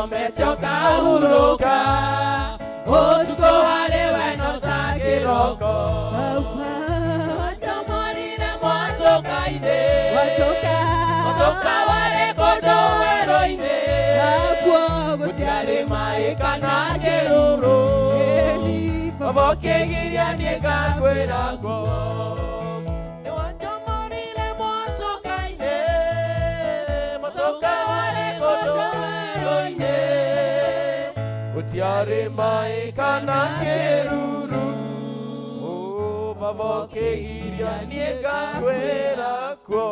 Ũkomete ũkahurũka, ũtukũ harĩ we no ta kĩroko. Wanjomorire mwatũka-inĩ, mwatũka warĩ kũndũ werũ-inĩ, gũtiarĩ maĩ kana kĩruru. Baba ũkĩgiria niĩ ngakwĩra nguo. Nĩwanjomorire mwatũka-inĩ, mwatũka warĩ kũndũ werũ-inĩ, gũtiarĩ maĩ kana kĩruru. Oh, Baba ũkĩgiria niĩ ngakwĩra kuo.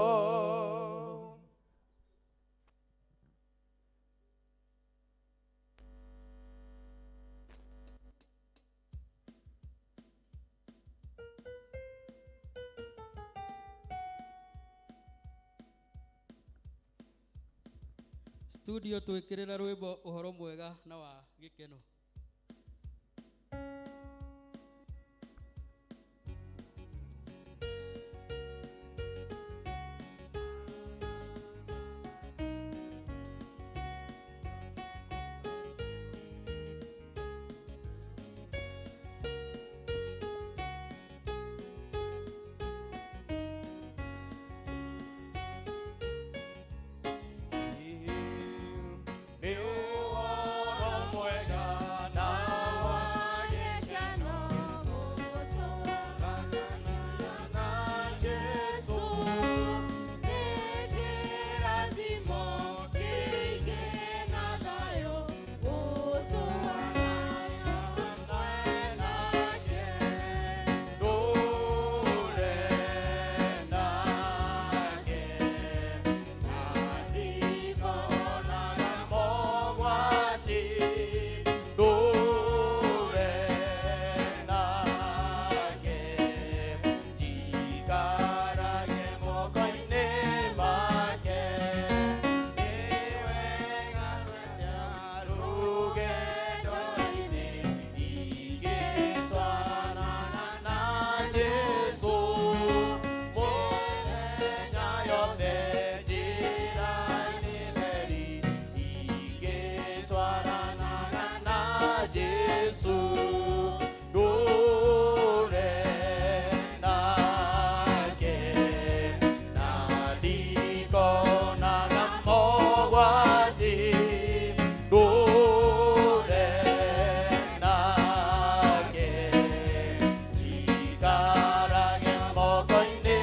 Studio twĩkĩrĩra rwĩmbo ũhoro mwega na wa gĩkeno. Nĩ ũhoro mwega na wa gĩkeno gũtũũrania na Jesũ. Nĩ kĩrathimo kĩingĩ na thayũ gũtũũrania hamwe nake. Ndũũre nake na ndikonaga mogwati. Ndũũre nake, njikarage moko-inĩ make. Nĩ wega kwenda rũgendo-inĩ ingĩtwarana na Jesũ. Mũthenya yothe njĩra-inĩ theri ingĩtwarana na Jesũ. Ndũũre nake na ndikonaga mogwati. Ndũũre nake, njikarage moko-inĩ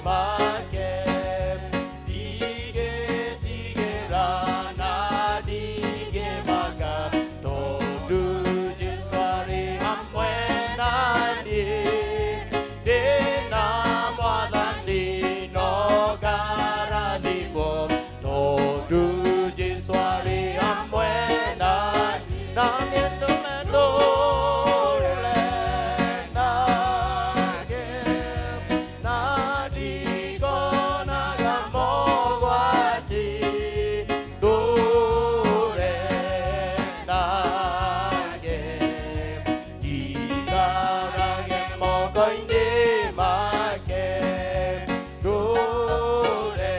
make. Ndigĩtigĩra na ndingĩmaka, tondũ Jesũ arĩ hamwe na niĩ. Ndĩna Mwathani no ngarathimwo, tondũ Jesũ arĩ hamwe na niĩ. Na niĩ ndũme ndũũre nake, na ndikonaga mogwati. Ndũũre nake, njikarage moko-inĩ make. Ndũũre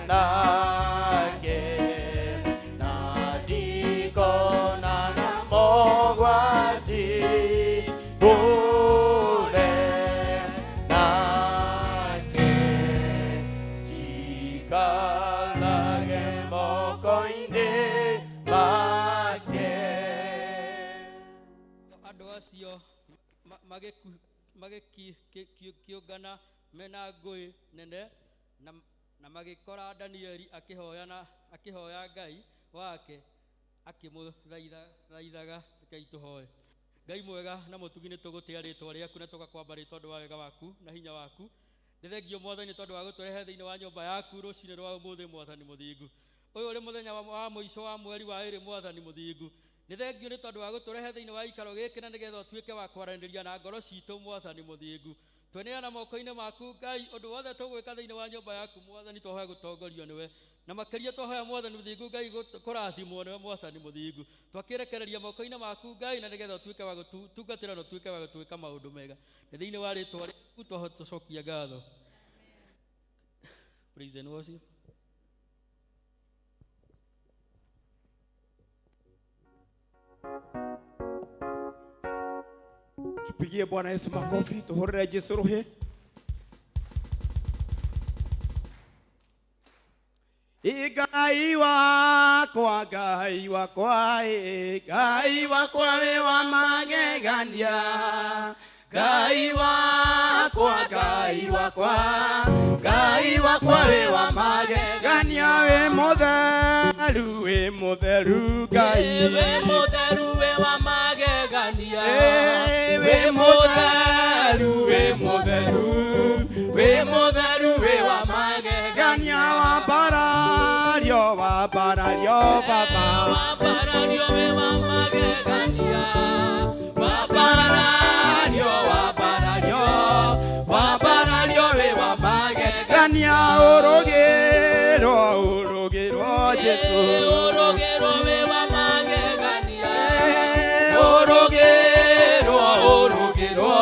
nake, na ndikonaga mogwati. Ndũũre nake, njikarage moko-inĩ make. Andũ acio magĩkĩũngana mena ngũĩ nene na magĩkora Danieli akĩhoya na akĩhoya Ngai wake akĩmũthaithaga. Rekei tũhoe. Ngai mwega na mũtugi, nĩ tũgũtĩa rĩtwa rĩaku na tũgakwamba tondũ wa wega waku na hinya waku. Nĩ thengio Mwathani tondũ wa gũtũrehe thĩinĩ wa nyũmba yaku rũcinĩ rwa ũmũthĩ. Mwathani mũthingu, ũyũ ũrĩ mũthenya wa mũico wa mweri wa ĩrĩ. Mwathani mũthingu, nĩ thengio nĩ tondũ wa gũtũrehe thĩinĩ wa ikaro gĩkĩ na nĩgetha ũtuĩke wa kwaranĩria na ngoro citũ. Mwathani mũthingu, tweneana moko-inĩ maku Ngai ũndũ wothe tũgwĩka thĩinĩ wa nyũmba yaku. Mwathani, twahoya gũtongorio nĩwe na makĩria twahoya, Mwathani mũthingu Ngai, kũrathimwo nĩwe. Mwathani mũthingu, twakĩrekereria moko-inĩ maku Ngai na nĩgetha ũtuĩke wa gũtungatĩra na ũtuĩke wa gũtwĩka maũndũ mega. Nĩ thĩinĩ wa rĩtwa rĩaku tũcokia ngatho. Praise and worship. Tupigie Bwana Yesu makofi, tuhurire Jesu ruhi. Ngai wakwa, Ngai wakwa, Ngai wakwa wĩ wa magegania. Ngai wakwa, Ngai wakwa, Ngai wakwa wĩ wa magegania, wĩ mũtheru, wĩ mũtheru Ngai. Wĩ mũtheru wĩ wa magegania. Wĩ mũtheru, wĩ mũtheru, Wĩ mũtheru wĩ wa magegania. Gania wambarario, wambarario Baba. Wambarario wĩ wa magegania. Wambarario, wambarario, wambarario wĩ wa magegania. Gania ũrũgĩrwo, ũrũgĩrwo Jesu. Ũrũgĩrwo wĩ wa magegania. Ũrũgĩrwo, Ũrũgĩrwo,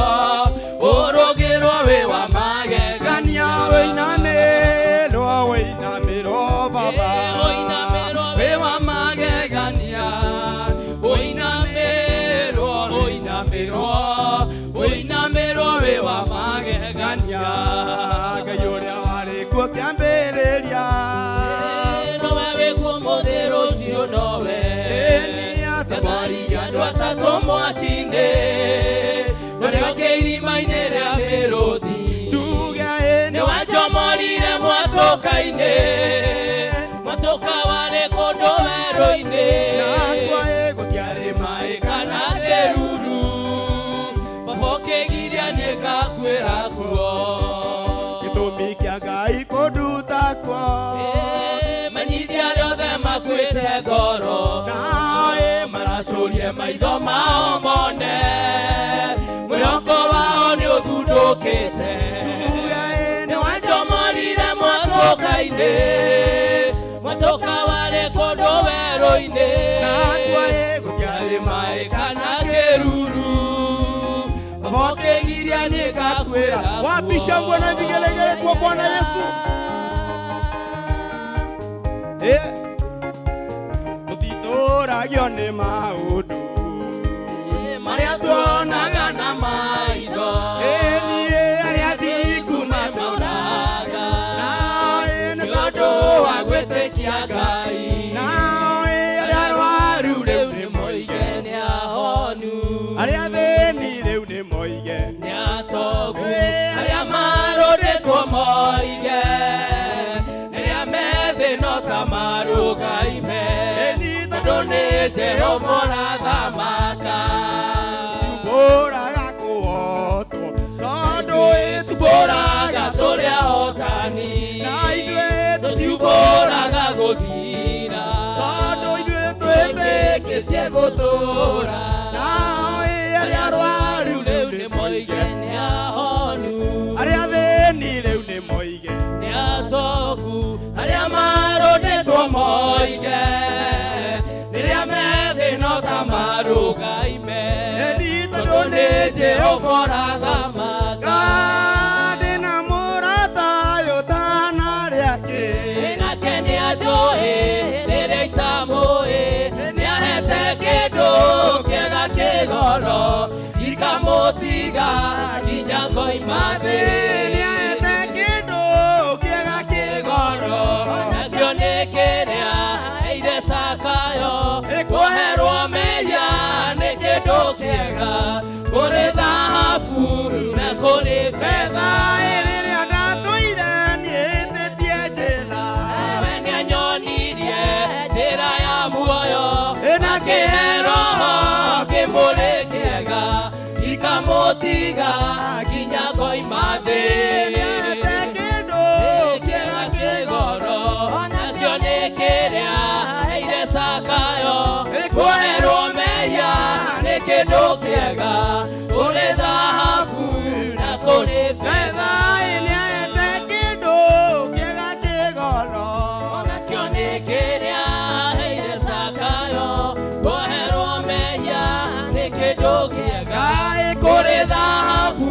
ũrũgĩrwo wĩ wa magegania. Gania ũinamĩrwo, ũinamĩrwo Baba. Ũinamĩrwo Wĩ wa magegania. Ũinamĩrwo, ũinamĩrwo, ũinamĩrwo wĩ wa magegania. Ngai ũrĩa warĩ kuo kĩambĩrĩria. Nowe wĩkuo mũthĩ rũciũ nowe. Ngatharia andũ atatũ mwaki-inĩ, ũcoke irima-inĩ rĩa mĩrũthi. Tuge Nĩ wanjomorire mwatũka-inĩ, mwatũka warĩ kũndũ werũ-inĩ. Nakwa gũtiarĩ maĩ Kana kĩruru, baba ũkĩgiria niĩ ngakuĩra kuo. Gĩtũmi kĩa Ngai kũnduta kuo. Menyithia arĩa othe makuĩte ngoro, Naĩ maracũrie maitho mao mone, mwĩhoko wao nĩ ũthundũkĩte. Tuge Nĩ wanjomorire mwatũka-inĩ, mwatũka warĩ kũndũ werũ-inĩ. Nakwa gũtiarĩ Maĩ kana kĩruru, baba ũkĩgiria niĩ ngakuĩra kuo. Wapi shangwe na vigelegele kwa Bwana Yesu? Tũtitũragio nĩ maũndũ Marĩa tuonaga na maitho, Niĩ arĩa thingu matũraga Naĩ nĩ ũndũ wa gwĩtĩkia Ngai. Naĩ arĩa arwaru Rĩu nĩ moige nĩ ahonu, arĩa thĩni rĩu nĩ moige nĩ atongu, arĩa marũrĩtwo moige, rĩrĩa me thĩ no ta marũgaime, Ĩni tondũ nĩ Jehova ũrathamaka. Tũmbũraga kũhotwo tondũ Tũmbũraga tũrĩ ahotani, Na ithuĩ tũtiumbũraga gũthira, tondũ ithuĩ twĩtĩkĩtie gũtũũra. Naĩ arĩa arwaru rĩu nĩ moige nĩ ahonu, arĩa thĩni rĩu nĩ moige nĩ atongu, arĩa marũndĩtwo moige, rĩrĩa me thĩ no ta marũgaime, Ĩni tondũ nĩ Jehova ũrathamaka. Ndĩna mũrata ũyũ ũtanarĩa kĩ Nake nĩ anjũĩ rĩrĩa itamũĩ, nĩahete kĩndũ kĩega kĩgoro, ikamũtiga nginya ngoima thĩ. Nĩahete kĩndũ kĩega kĩgoro Nakĩo nĩ kĩrĩa heire Sakayo, kũherwo mehia nĩ kĩndũ kĩega, kũrĩ thahabu na kũrĩ betha. Rĩrĩa ndatũire niĩtĩtie njĩra We nĩanyonirie njĩra ya muoyo, Ĩna akĩhe roho kĩmũrĩ kĩega, ikamũtiga nginya ngoima thĩ. Nĩahete kĩndũ Kĩega kĩgoro, nakĩo nĩ kĩrĩa heire Sakayo, kũherwo mehia nĩ kĩndũ kĩega, kũrĩ thahabu na kũrĩ betha. Nĩahete kĩndũ kĩega kĩgoro Nakĩo nĩ kĩrĩa heire Sakayo, kũherwo mehia nĩ kĩndũ kĩega, kũrĩ thahabu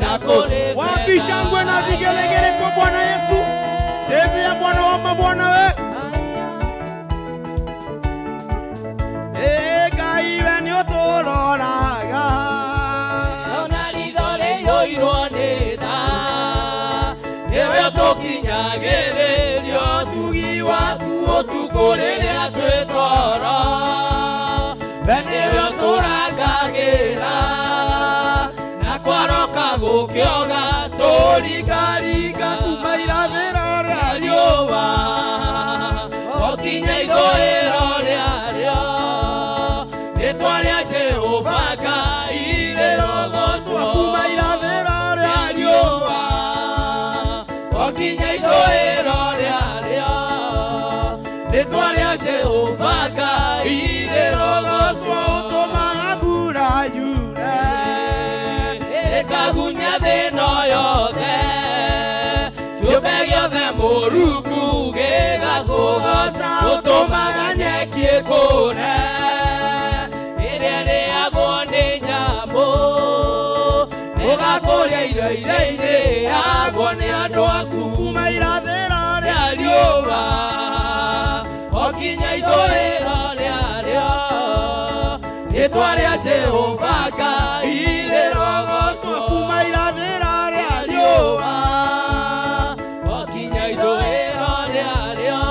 na kũrĩ betha. Wapi shangwe na vigelegele kwa Bwana Yesu? Sehemu ya Bwana wa mabwana we. Ngai we nĩ ũtũroraga. Ũkinyagĩrĩria ũtugi waku ũtukũ rĩrĩa twĩ toro. We nĩwe ũtũrangagĩra na kwaroka gũkĩoga tũringaringa Kuma irathĩro rĩa riũa o kinya ithũĩro rĩarĩo. Rĩtwa rĩa Jehova Ngai rĩrogocwo Kuma irathĩro rĩa rĩa riũa o kinya ithũĩro rĩarĩo. Rĩtwa rĩa Jehova Ngai rĩrogocwo. Ũtũmaga mbura yure. Ĩkagunya thĩno yothe, kĩũmbe gĩothe mũrungu gĩgakũgoca. Ũtũmaga nyeki ĩkũre ĩrĩa ĩrĩagwo nĩ nyamũ, ũgakũria irio iria irĩagwo nĩ andũ aku. Kuma irathĩro rĩa Rĩa riũa o kinya ithũĩro rĩarĩo. Rĩtwa rĩa Jehova Ngai rĩrogocwo. Kuma irathĩro rĩa Rĩa riũa o kinya ithũĩro rĩarĩo.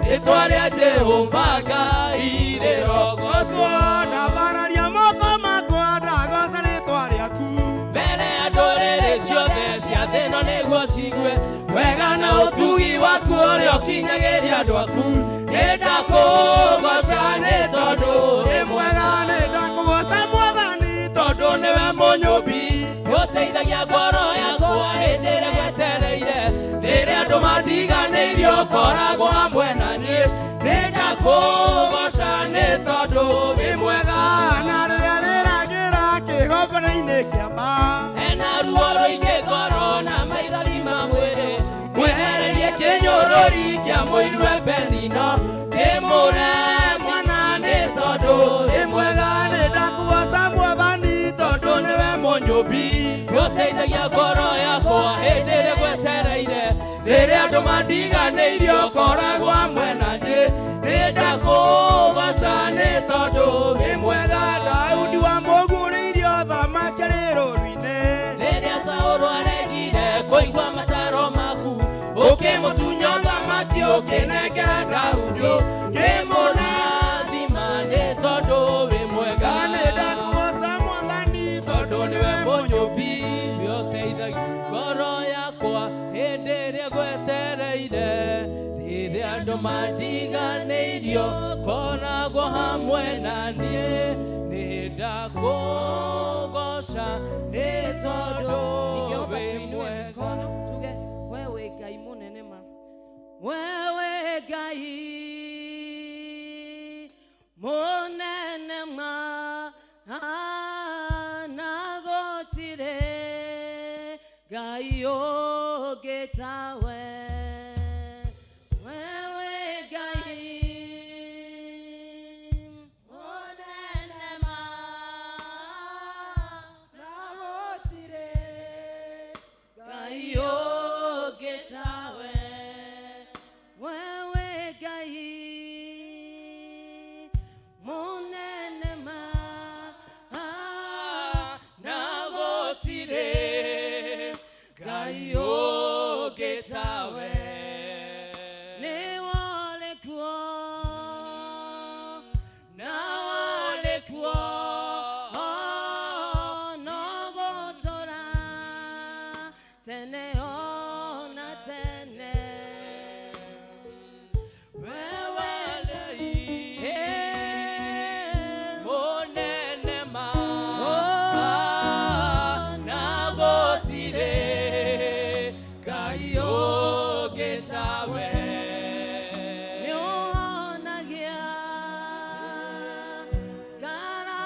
Rĩtwa rĩa Jehova Ngai rĩrogocwo. Ndambararia moko makwa ndagoca rĩtwa rĩaku. Mbere ya ndũrĩrĩ ciothe cia thĩ ĩno nĩguo cigue wega na ũtugi waku ũrĩa ũkinyagĩria andũ aku. Nĩ ndakũgoca nĩ tondũ Nĩ mwega, nĩ ndakũgoca Mwathani, tondũ nĩwe mũnyũmbi ũteithagia ngoro yakwa hĩndĩ ĩrĩa gwetereire. Rĩrĩa andũ mandiganĩirie ũkoragwo hamwe na niĩ. Nĩ ndakũgoca nĩ tondũ Nĩ mwega, na rĩrĩa rĩragĩra kĩgongona-inĩ kĩa ma. Ena ruo rũingĩ ngoro na maithori ma mwĩrĩ, mwehererie kĩnyũrũri kĩa mũirue Penina, kĩmũre mwana nĩ tondũ Nĩ mwega, nĩ ndakũgoca Mwathani, tondũ nĩwe mũnyũmbi ũteithagia ngoro yakwa hĩndĩ ĩrĩa gwetereire. Rĩrĩa andũ mandiganĩirie ũkoragwo hamwe na niĩ. Nĩ ndakũgoca nĩ tondũ Nĩ mwega. Daudi wamũgũrĩirie ũthamaki arĩ rũũru-inĩ. Rĩrĩa Saũlũ aregire kũigua mataro maku, ũkĩmũtunya ũthamaki ũkĩnengera Daudi, kĩmũrathima nĩ tondũ wĩ mwega. Nĩ ndakũgoca Mwathani, tondũ nĩwe mũnyũmbi ũteithagia ngoro yakwa hĩndĩ ĩrĩa gwetereire. Rĩrĩa andũ mandiganĩirio koragwo hamwe na niĩ. Nĩ ndakũgoca nĩ tondũ Ningeomba wĩ tuinue mwega. mikono tuge, wewe Ngai munene ma, wewe Ngai munene ma, na gũtirĩ Ngai ũngĩ tawe. Wewe Ngai Munene ma, na gũtirĩ Ngai ũngĩ tawe. Wewe Ngai munene ma, na gũtirĩ Ngai ũngĩ tawe. Nĩ warĩ kuo na warĩ kuo no gũtũra tene ona tene. Wewe Ngai mũnene ma, na gũtirĩ Ngai ũngĩ tawe. Nĩũhonagia ngara.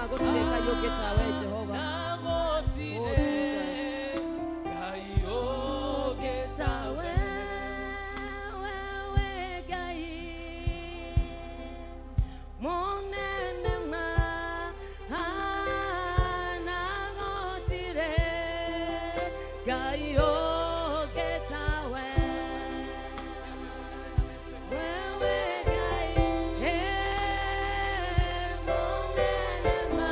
Gũtirĩ Ngai ũngĩ tawe Jehova. Na gũtirĩ Ngai ũngĩ tawe. Wewe Ngai mũnene ma, na gũtirĩ Ngai ũngĩ tawe. Wewe Ngai, mũnene ma.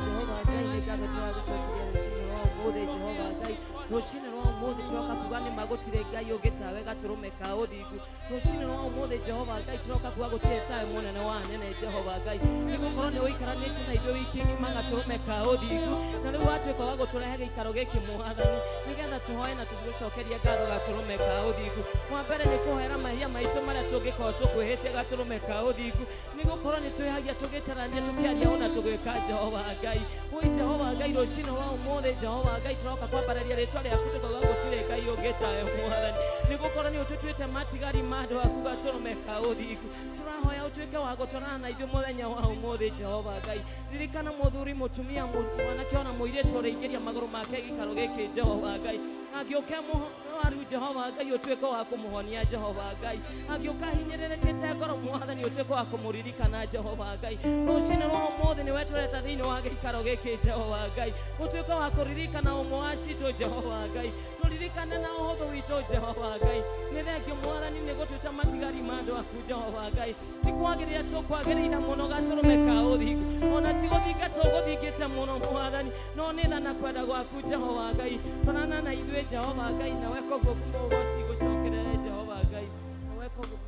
Jehova Ngai, nĩ ngatho tũragũcokeria rũcinĩ rwa ũmũthĩ. Jehova Ngai, rũcinĩ rwa ũmũthĩ tũroka kuga nĩ ma gũtirĩ Ngai ũngĩ tawe gatũrũme ka ũthingu. Rũcinĩ rwa ũmũthĩ, Jehova Ngai, tũroka kuga gũtirĩ tawe mũnene wa anene. Jehova Ngai, nĩ gũkorwo nĩ ũikaranĩtie na ithuĩ wiki ng'ima gatũrũme ka ũthingu, na rĩu watuĩka wa gũtũrehe gĩikaro gĩkĩ, Mwathani, nĩgetha tũhoe na tũgũcokeria ngatho gatũrũme ka ũthingu. Wa mbere nĩ kũhera mahia maitũ marĩa tũngĩkorwo tũkwĩhĩtie gatũrũme ka ũthingu, nĩ gũkorwo nĩ twĩhagia tũgĩtarania, tũkĩaria ona tũgĩka. Jehova Ngai, woi Jehova Ngai, rũcinĩ rwa ũmũthĩ, Jehova Ngai, tũroka kwambararia rĩtwa rĩaku tũkauga gũtirĩ Ngai ũngĩ tawe, Mwathani, nĩ gũkorwo nĩ ũtũtuĩte matigari ma andũ aku gatũrũme ka ũthingu. Tũrahoya ũtuĩke wa gũtwarana na ithuĩ mũthenya wa ũmũthĩ. Jehova Ngai, ririkana mũthuri, mũtumia, mwanake ona mũirĩtu ũrĩingĩria magũrũ make gĩikaro gĩkĩ. Jehova Ngai, angĩũka mũrwaru, Jehova Ngai, ũtuĩke wa kũmũhonia. Jehova Ngai, angĩũka hinyĩrĩrĩkĩte ngoro, Mwathani, ũtuĩke wa kũmũririkana. Jehova Ngai, rũcinĩ rwa ũmũthĩ nĩwe tũreta thĩinĩ wa gĩikaro gĩkĩ. Jehova Ngai, ũtuĩke wa kũririkana ũmwe wa citũ. Jehova Ngai, tũririkane na ũhũthũ witũ. Jehova Ngai, nĩ thengio, Mwathani, nĩ gũtuĩta matigari ma andũ aku. Jehova Ngai, ti kwagĩrĩra tũkwagĩrĩire mũno gatũrũme ka ũthingu, ona ti gũthinga tũgũthingĩte mũno, Mwathani, no nĩ tha na kwenda gwaku. Jehova Ngai, twarana na ithuĩ. Jehova Ngai, nawe koguo ngumo ũgoci gũcokerere. Jehova Ngai, nawe koguo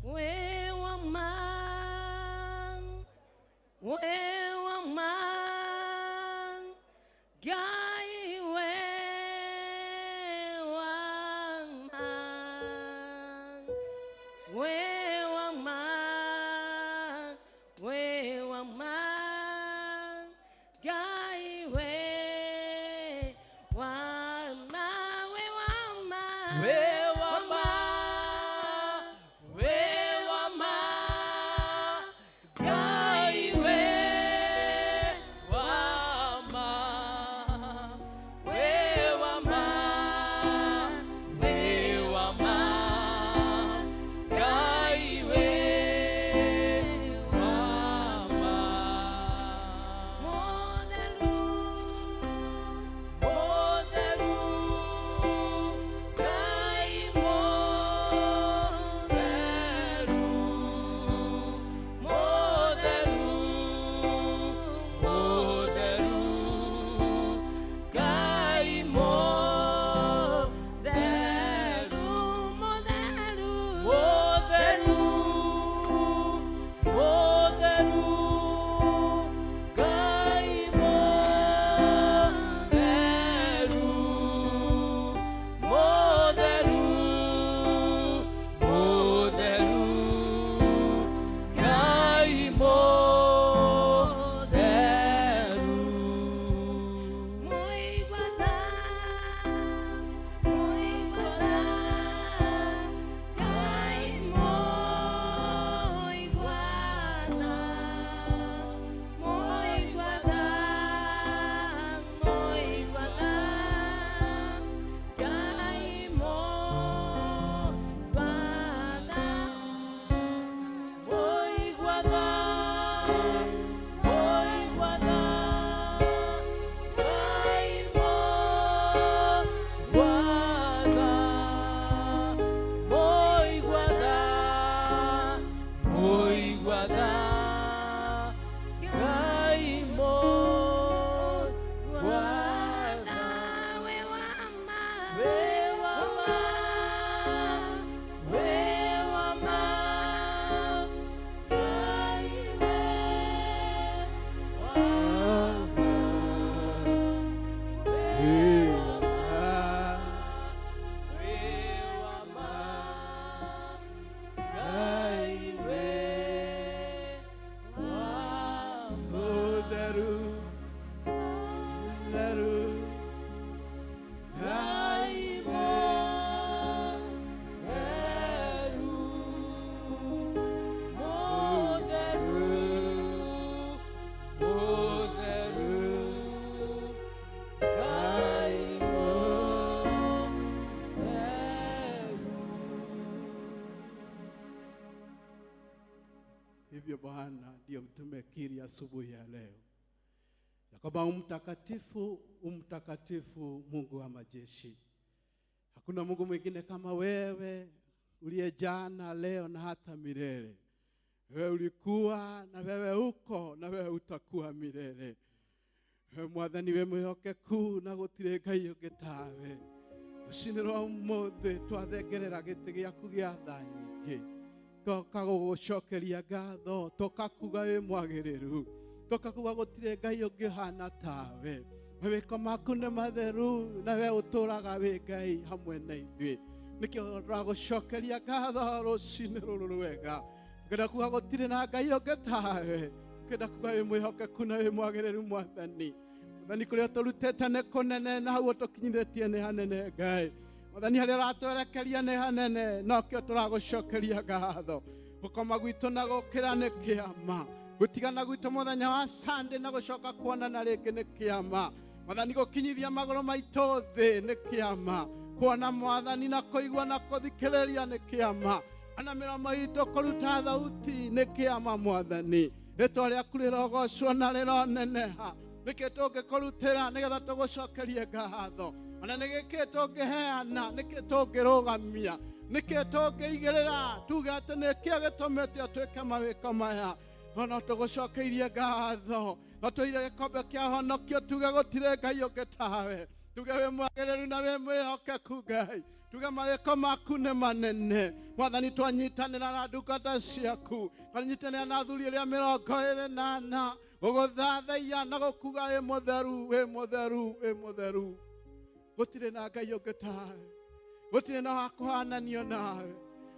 wĩ wa ma, wĩ wa ma, Ngai, wĩ wa ma, wĩ wa ma, wĩ wa ma, Ngai, wĩ wa ma, wĩ wa ma. Wĩ wa ma, wĩ wa ma, Ngai, wĩ wa ma, wĩ wa ma, wĩ wa ma, Ngai, wĩ wa ma. Mũtheru. Mũtheru, Ngai. Bwana ndiyo tumekiri asubuhi ya leo ya kwamba umtakatifu, umtakatifu Mungu wa majeshi. Hakuna Mungu mwingine kama wewe uliye jana, leo na hata milele. Wewe ulikuwa na wewe uko na wewe utakuwa milele. We Mwathani wĩ mwĩhokeku na gũtirĩ Ngai ũngĩ tawe. Rũcinĩ rwa ũmũthĩ twathengerera gĩtĩ gĩaku gĩa tha nyingĩ, toka gũgũcokeria ngatho, toka kuga wĩ mwagĩrĩru, toka kuga gũtirĩ Ngai ũngĩ ũhana tawe. Mawĩko maku nĩ matheru na we ũtũraga wĩ Ngai hamwe na ithuĩ. Nĩkĩo tũragũcokeria ngatho rũcinĩ rũrũ rwega. Ngenda kuga gũtirĩ na Ngai ũngĩ tawe. Ngenda kuga wĩ mwĩhokeku na wĩ mwagĩrĩru Mwathani. Mwathani kũrĩa tũrutĩte nĩ kũnene na hau ũtũkinyithĩtie nĩ hanene Ngai. Mwathani harĩa ũratwerekeria nĩ hanene nokĩo tũragũcokeria ngatho. Gũkoma gwitũ na gũkĩra nĩ kĩama. Gũtigana gwitũ mũthenya wa Sunday na gũcoka kuonana rĩngĩ nĩ kĩama. Mwathani gũkinyithia magũrũ maitũ thĩ nĩ kĩama. Kuona Mwathani na kũigua na kũthikĩrĩria nĩ kĩama. Ona mĩromo itũ kũruta thauti nĩ kĩama Mwathani. Rĩtwa rĩaku rĩrogocwo na rĩroneneha. Nĩkĩ tũngĩkũrutĩra nĩgetha tũgũcokerie ngatho? Ona nĩ gĩkĩ tũngĩheana? Nĩkĩ tũngĩrũgamia? Nĩkĩ tũngĩigĩrĩra tuge atĩ nĩkĩo gĩtũmĩte ũtwĩke mawĩko maya? No no tũgũcokeirie ngatho, no tũire gĩkombe kĩa honokio tuge gũtirĩ Ngai ũngĩ tawe, tuge wĩ mwagĩrĩru na wĩ mwĩhokeku Ngai, tuge mawĩko maku nĩ manene. Mwathani twanyitanĩra na ndungata ciaku, twanyitanĩra na athuri arĩa 24 gũgũthathaiya na gũkuga wĩ mũtheru, wĩ mũtheru, wĩ mũtheru. Gũtirĩ na Ngai ũngĩ tawe, gũtirĩ na wa kũhananio nawe.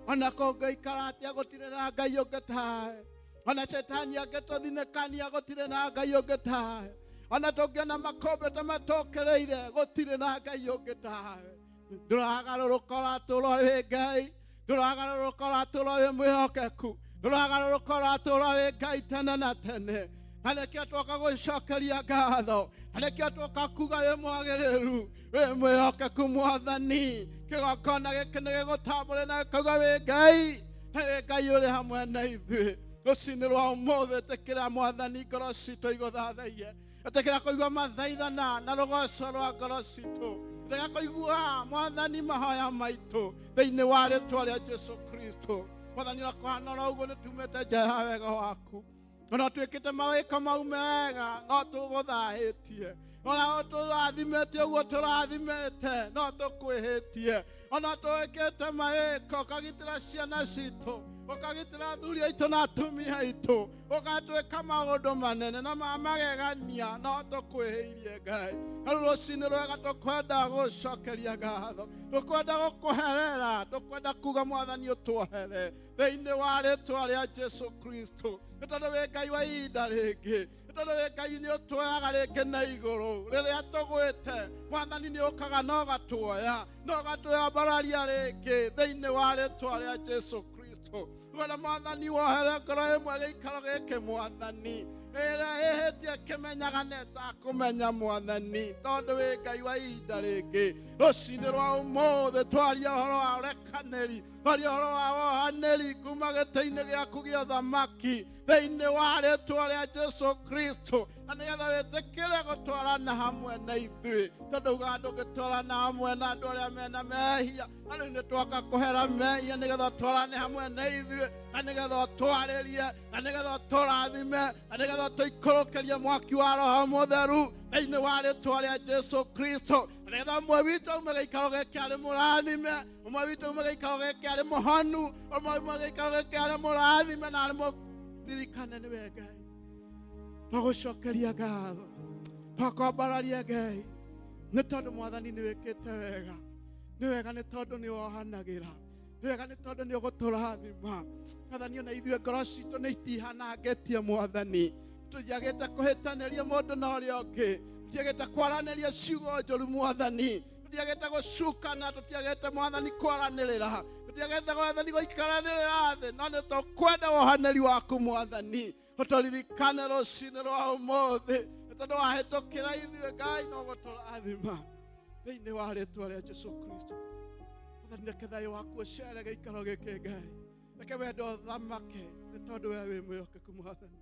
Ona kũngĩikara atĩa gũtirĩ na Ngai ũngĩ tawe. Ona cetani angĩtũthinĩkania gũtirĩ na Ngai ũngĩ tawe. Ona tũngĩona makũmbĩ ta matũkĩrĩire gũtirĩ na Ngai ũngĩ tawe. Ndũragarũrũka ũratũũra wĩ Ngai, ndũragarũrũka ũratũũra wĩ mwĩhokeku, ndũragarũrũka ũratũũra wĩ Ngai tene na tene. Na nĩkĩo twoka gũcokeria ngatho, na nĩkĩo twoka kuga wĩ mwagĩrĩru, wĩ mwĩhokeku Mwathani. Kĩgongona gĩkĩ nĩ gĩgũtambũre na gĩkauga wĩ Ngai, na wĩ Ngai ũrĩ hamwe na ithuĩ. Rũcinĩ rwa ũmũthĩ ĩtĩkĩra Mwathani ngoro citũ igũthathaiye, ĩtĩkĩra kũigua mathaithana na rũgoco rwa ngoro citũ, ĩtĩkĩra kũigua Mwathani mahoya maitũ thĩinĩ wa rĩtwa rĩa Jesu Kristo. Mwathani na kũhana oro ũguo nĩ tumĩte nja ya wega waku, ona twĩkĩte mawĩko mau mega no tũgũthahĩtie, ona tũrathimĩte ũguo tũrathimĩte no tũkwĩhĩtie, ona twĩkĩte mawĩko ũkagitĩra ciana citũ, ũkagitĩra athuri aitũ na atumia aitũ, ũgatwĩka maũndũ manene na ma magegania no tũkwĩhĩirie Ngai. Na rĩu rũcinĩ rwega tũkwenda gũcokeria ngatho, tũkwenda gũkũherera, tũkwenda kuga Mwathani ũtuohere thĩinĩ wa rĩtwa rĩa Jesu Kristo. Nĩ tondũ wĩ Ngai wa ihinda rĩngĩ, nĩ tondũ wĩ Ngai nĩ ũtuoyaga rĩngĩ na igũrũ. Rĩrĩa tũgwĩte Mwathani nĩ ũkaga na ũgatuoya, na ũgatũyambararia rĩngĩ thĩinĩ wa rĩtwa rĩa Jesu Kristo. Wena Mwathani wohere ngoro ĩmwe gĩikaro gĩkĩ Mwathani, ĩrĩa ĩhĩtie kĩmenyaga na ĩtakũmenya Mwathani, tondũ wĩ Ngai wa ihinda rĩngĩ. Rũcinĩ rwa ũmũthĩ twaria ũhoro wa ũrekanĩri, twaria ũhoro wa wohanĩri kuma gĩtĩ-inĩ gĩaku gĩa ũthamaki thĩinĩ wa rĩtwa rĩa Jesu Kristo, na nĩgetha wĩtĩkĩre gũtwarana hamwe na ithuĩ, tondũ ugaga ndũngĩtwarana hamwe na andũ arĩa mena mehia. Na rĩu nĩ twoka kũhera mehia nĩgetha ũtwarane hamwe na ithuĩ, na nĩgetha ũtwarĩrie, na nĩgetha ũtũrathime, na nĩgetha ũtũikũrũkĩrie mwaki wa Roho Mũtheru thĩinĩ wa rĩtwa rĩa Jesu Kristo, na nĩgetha ũmwe witũ aume gĩikaro gĩkĩ arĩ mũrathime, ũmwe witũ aume gĩikaro gĩkĩ arĩ mũhonu, ũmwe aume gĩikaro gĩkĩ arĩ mũrathime na arĩ mũririkane nĩwe Ngai. Twagũcokeria ngatho, twakwambararia Ngai, nĩ tondũ Mwathani nĩ wĩkĩte wega, nĩ wega nĩ tondũ nĩ wohanagĩra, nĩ wega nĩ tondũ nĩ ũgũtũrathima. Mwathani ona ithuĩ ngoro citũ nĩ itihanangĩtie Mwathani, tũtiagĩte kũhĩtanĩria mũndũ na ũrĩa ũngĩ, tũtiagĩte kwaranĩria ciugo njũru Mwathani, tũtiagĩte gũcukana, tũtiagĩte Mwathani kwaranĩrĩra, tũtiagĩte Mwathani gũikaranĩrĩra thĩ, no nĩ tũkwenda wohanĩri waku Mwathani. Ũtũririkane rũcinĩ rwa ũmũthĩ, nĩ tondũ wahĩtũkĩra ithuĩ Ngai no gũtũrathima thĩinĩ wa rĩtwa rĩa Jesu Kristo. Mwathani reke thayũ waku ũcere gĩikaro gĩkĩ Ngai, Reke wendo ũthamake nĩ tondũ we wĩ mwĩhokeku Mwathani.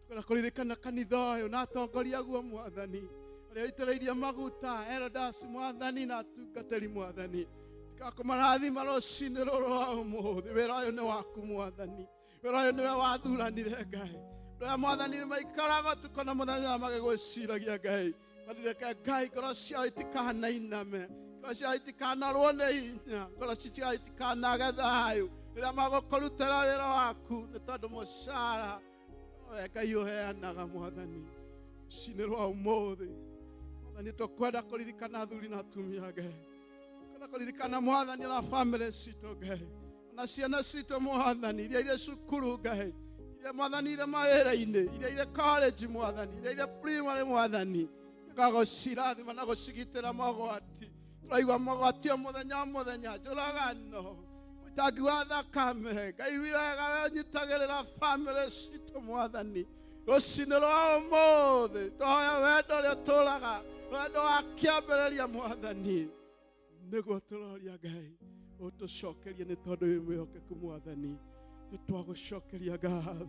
Tũkwenda kũririkana kanitha ũyũ na atongoria aguo Mwathani, arĩa ũitĩrĩirie maguta elders Mwathani na atungatĩri Mwathani. Tikakũmarathima rũcinĩ rũrũ rwa ũmũthĩ. Wĩra ũyũ nĩ waku Mwathani, wĩra ũyũ nĩwe wathuranire Ngai. Andũ aya Mwathani nĩ maikaraga ũtukũ na mũthenya magĩgwĩciragia Ngai. Marireke Ngai ngoro ciao itikanainame, ngoro ciao itikanarwo nĩ hinya, ngoro ciao itikanage thayũ rĩrĩa magũkũrutĩra wĩra waku, nĩ tondũ mũcara we Ngai ũheanaga Mwathani. Rũcinĩ rwa ũmũthĩ Mwathani, tũkwenda kũririkana athuri na atumia Ngai, kwenda kũririkana Mwathani na bamĩrĩ citũ Ngai, na ciana citũ Mwathani, iria irĩ cukuru Ngai, iria Mwathani irĩ mawĩra-inĩ, iria irĩ college Mwathani, iria irĩ primary Mwathani, gagũcirathima na gũcigitĩra mogwati. Tũraigua mogwati o mũthenya o mũthenya, njũragano, ũitangi wa thakame. Ngai wega we ũnyitagĩrĩra bamĩrĩ citũ Mwathani. Rũcinĩ rwa ũmũthĩ twahoya wendo ũrĩa ũtũraga, wendo wa kĩambĩrĩria Mwathani, nĩguo tũroria Ngai ũtũcokerie nĩ tondũ wĩ mwĩhokeku Mwathani. Nĩ twagũcokeria ngatho,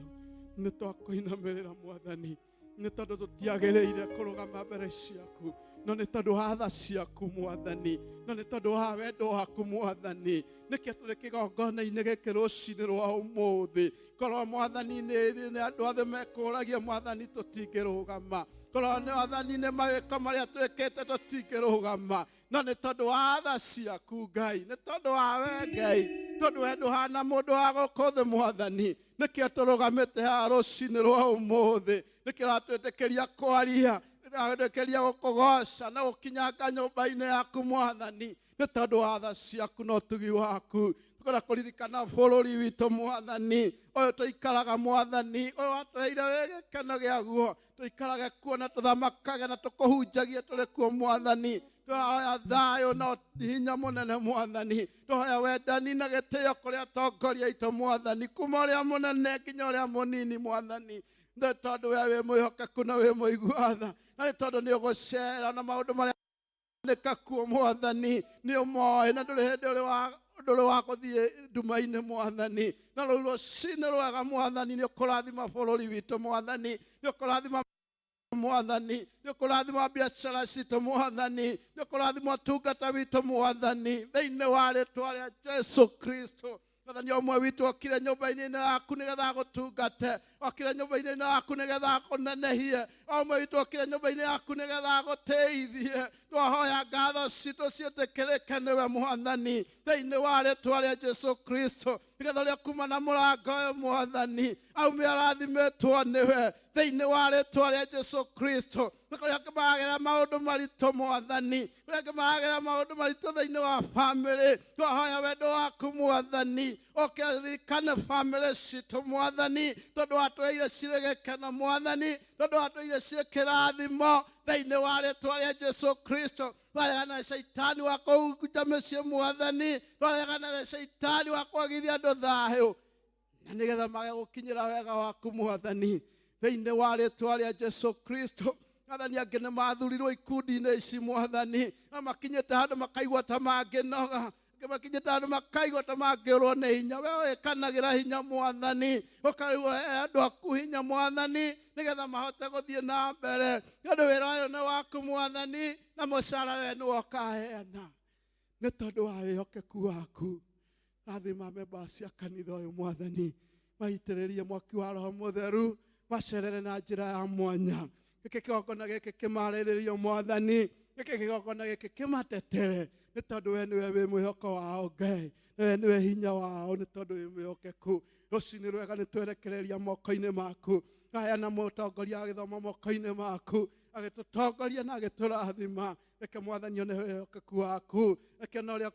nĩ twakũinamĩrĩra Mwathani, nĩ tondũ tũtiagĩrĩire kũrũgama mbere ciaku, no nĩ tondũ wa tha ciaku Mwathani, no nĩ tondũ wa wendo waku Mwathani, nĩkĩo tũrĩ kĩgongona-inĩ gĩkĩ rũcinĩ rwa ũmũthĩ. Korwo Mwathani nĩ andũ othe mekũragia Mwathani, tũtingĩrũgama. Korwo nĩ Mwathani nĩ mawĩko marĩa twĩkĩte, tũtingĩrũgama, no nĩ tondũ wa tha ciaku Ngai, nĩ tondũ wa we Ngai, tondũ we ndũhana mũndũ wa gũkũ thĩ Mwathani, nĩkĩo tũrũgamĩte haha rũcinĩ rwa ũmũthĩ. Nĩkĩo ũratwĩtĩkĩria kwaria, ũratwĩtĩkĩria gũkũgoca na gũkinyanga nyũmba-inĩ yaku Mwathani, nĩ tondũ wa tha ciaku na ũtugi waku. Tũkwenda kũririkana bũrũri witũ Mwathani, ũyũ tũikaraga Mwathani, ũyũ watũheire wĩ gĩkeno gĩaguo, tũikarage kuo na tũthamakage na tũkũhunjagie tũrĩ kuo Mwathani. Tũhoya thayũ na hinya mũnene Mwathani, tũhoya wendani na gĩtĩo kũrĩ atongoria aitũ Mwathani, kuma ũrĩa mũnene nginya ũrĩa mũnini Mwathani, nĩ tondũ we wĩ mwĩhokeku na wĩ mũigua tha, na nĩ tondũ nĩ ũgũcera na maũndũ marĩa nĩka kuo Mwathani, nĩ ũmoĩ na ndũrĩ hĩndĩ ndũrĩ wa gũthiĩ nduma-inĩ Mwathani. Na rũu rũcinĩ rwega Mwathani, nĩ ũkũrathima bũrũri witũ Mwathani, nĩ ũkũrathima Mwathani, nĩ ũkũrathima biacara citũ Mwathani, nĩ ũkũrathima ũtungata witũ Mwathani, thĩinĩ wa rĩtwa rĩa Jesu Kristo. Mwathani, ũmwe witũ okire nyũmba-inĩ ĩno yaku nĩgetha agũtungate, okire nyũmba-inĩ ĩno yaku nĩgetha akũnenehie, ũmwe witũ okire nyũmba-inĩ yaku nĩgetha agũtĩithie. Twahoya ngatho citũ ciĩtĩkĩrĩke nĩwe Mwathani, thĩinĩ wa rĩtwa rĩa Jesu Kristo, nĩgetha ũrĩa kuma na mũrango ũyũ Mwathani aume arathimĩtwo nĩwe, thĩinĩ wa rĩtwa rĩa Jesu Kristo. Kũrĩa angĩ maragera maũndũ maritũ Mwathani, kũrĩa angĩ maragera maũndũ maritũ thĩinĩ wa bamĩrĩ, twahoya wendo waku Mwathani ũke ũririkane bamĩrĩ citũ Mwathani, tondũ watũheire cirĩ gĩkeno Mwathani, tondũ watũheire cirĩ kĩrathimo, thĩinĩ wa rĩtwa rĩa Jesu Kristo. Twaregana na caitani wa kũhunja mĩciĩ Mwathani, twaregana na caitani wa kwagithia andũ thayũ, na nĩgetha mage gũkinyĩra wega waku Mwathani, thĩinĩ wa rĩtwa rĩa Jesu Kristo. Mwathani, angĩ nĩ mathurirwo ikundi-inĩ ici Mwathani, na makinyĩte handũ makaigua ta mangĩnoga, angĩ makinyĩte handũ makaigua ta mangĩũrwo nĩ hinya. We wĩkanagĩra hinya Mwathani, ũkarĩu he andũ aku hinya Mwathani, nĩgetha mahote gũthiĩ na mbere, nĩ ũndũ wĩra ũyũ nĩ waku Mwathani, na mũcara we nĩwe ũkaheana, nĩ tondũ wa wĩhokeku waku. Rathima memba cia kanitha ũyũ Mwathani, maitĩrĩrie mwaki wa Roho Mũtheru, macerere na njĩra ya mwanya. Gĩkĩ kĩgongona gĩkĩ kĩmarĩrĩrio Mwathani, gĩkĩ kĩgongona gĩkĩ kĩmatetere, nĩ tondũ we nĩwe wĩ mwĩhoko wao Ngai, we nĩwe hinya wao, nĩ tondũ wĩ mwĩhokeku. Rũcinĩ rwega nĩ twerekereria moko-inĩ maku, ngaheana mũtongoria wa gĩthomo moko-inĩ maku, agĩtũtongoria na agĩtũrathima. Reke Mwathani one wĩhokeku waku, reke ona ũrĩa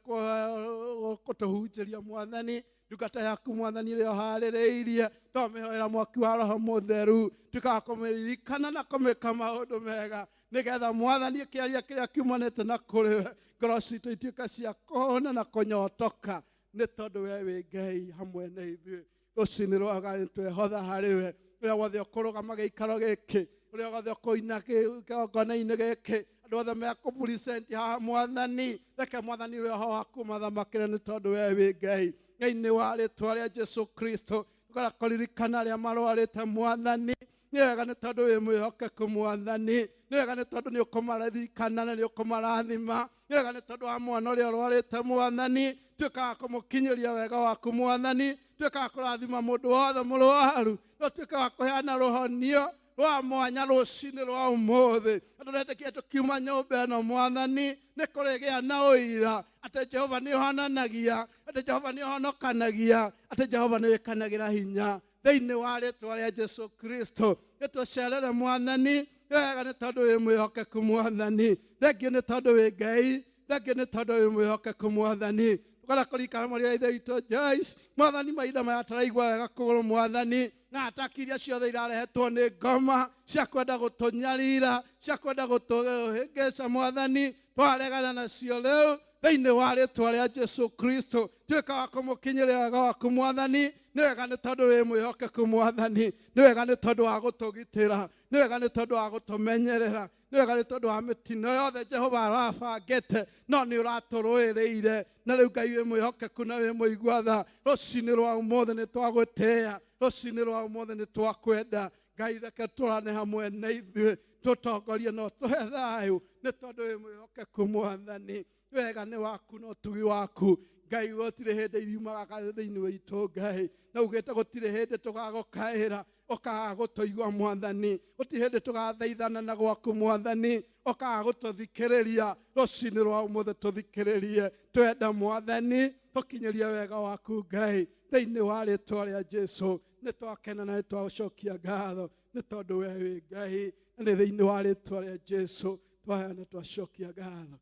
ũkũtũhunjĩria Mwathani, ndungata yaku Mwathani ĩrĩa ũharĩrĩirie, twamĩhoera mwaki wa Roho Mũtheru, tuĩkaga kũmĩririkana na kũmĩka maũndũ mega, nĩgetha Mwathani ĩkĩaria kĩrĩa kiumanĩte na kũrĩ we, ngoro citũ ituĩke cia kũhũna na kũnyotoka, nĩ tondũ we wĩ Ngai hamwe na ithuĩ. Rũcinĩ rwaga nĩ twehotha harĩ we, ũrĩa wothe ũkũrũgama gĩikaro gĩkĩ, ũrĩa wothe ũkũina kĩgongona-inĩ gĩkĩ, andũ othe mekũpresent haha Mwathani, reke Mwathani roho waku mathamakĩre, nĩ tondũ we wĩ Ngai. Thĩinĩ wa rĩtwa rĩa Jesu Kristo tũgakoririkana arĩa marwarĩte mwathani. Nĩ wega nĩ tondũ wĩ mwĩhokeku mwathani. Nĩ wega nĩ tondũ nĩ ũkũmaririkana na nĩ ũkũmarathima. Nĩ wega nĩ tondũ wa mwana ũrĩa ũrwarĩte mwathani. Tuĩka wa kũmũkinyĩria wega waku mwathani. Tuĩka wa kũrathima mũndũ wothe mũrwaru. No tuĩka wa kũheana rũhonio rwa mwanya rũcinĩ rwa ũmũthĩ. Andũ retĩkia tũkiuma nyũmba ĩno mwathani nĩ kũrĩgĩa na ũira atĩ Jehova nĩ ũhonanagia, atĩ Jehova nĩ ũhonokanagia, atĩ Jehova nĩ wĩkanagĩra hinya. Thĩinĩ wa rĩtwa rĩa Jesu Kristo nĩtũcerere mwathani. Nĩ wega nĩ tondũ wĩ mwĩhokeku mwathani. Thengiũ nĩ tondũ wĩ Ngai. Thengiũ nĩ tondũ wĩ mwĩhokeku mwathani. Tukara kũririkana mwaria wa ithe witũ Joyce mwathani, mahinda maya taraigua wega kũgũrũ mwathani, na ataki iria ciothe irarehetwo nĩ ngoma cia kwenda gũtũnyarira, cia kwenda gũtũhĩngĩca mwathani, twaregana nacio rĩu thĩinĩ wa rĩtwa rĩa Jesu Kristo. Tuĩka wa kũmũkinyĩria wega waku mwathani. Nĩ wega nĩ tondũ wĩ mwĩhokeku mwathani. Nĩ wega nĩ tondũ wa gũtũgitĩra. Nĩ wega nĩ tondũ wa gũtũmenyerera. Nĩ wega nĩ tondũ wa mĩtino yothe Jehova arabangĩte, no nĩ ũratũrũĩrĩire. Na rĩu Ngai wĩ mwĩhokeku na wĩ mũigua tha, rũcinĩ rwa ũmũthĩ nĩ twagũtĩĩa, rũcinĩ rwa ũmũthĩ nĩ twakwenda. Ngai reke tũrane hamwe na ithuĩ, tũtongorie na ũtũhe thayũ, nĩ tondũ wĩ mwĩhokeku mwathani. Wega nĩ waku na ũtugi waku Ngai, gũtirĩ hĩndĩ iriumaga thĩinĩ witũ Ngai, na ugĩte gũtirĩ hĩndĩ tũgagũkaĩra ũkaga gũtũigua mwathani. Gũtirĩ hĩndĩ tũgathaithana na gwaku mwathani ũkaga gũtũthikĩrĩria. Rũcinĩ rwa ũmũthĩ tũthikĩrĩrie, twenda mwathani tũkinyĩrie wega waku Ngai thĩinĩ wa rĩtwa rĩa Jesu. Nĩ twakena na nĩ twagũcokia ngatho nĩ tondũ we wĩ Ngai, na nĩ thĩinĩ wa rĩtwa rĩa Jesu twaheana twacokia ngatho.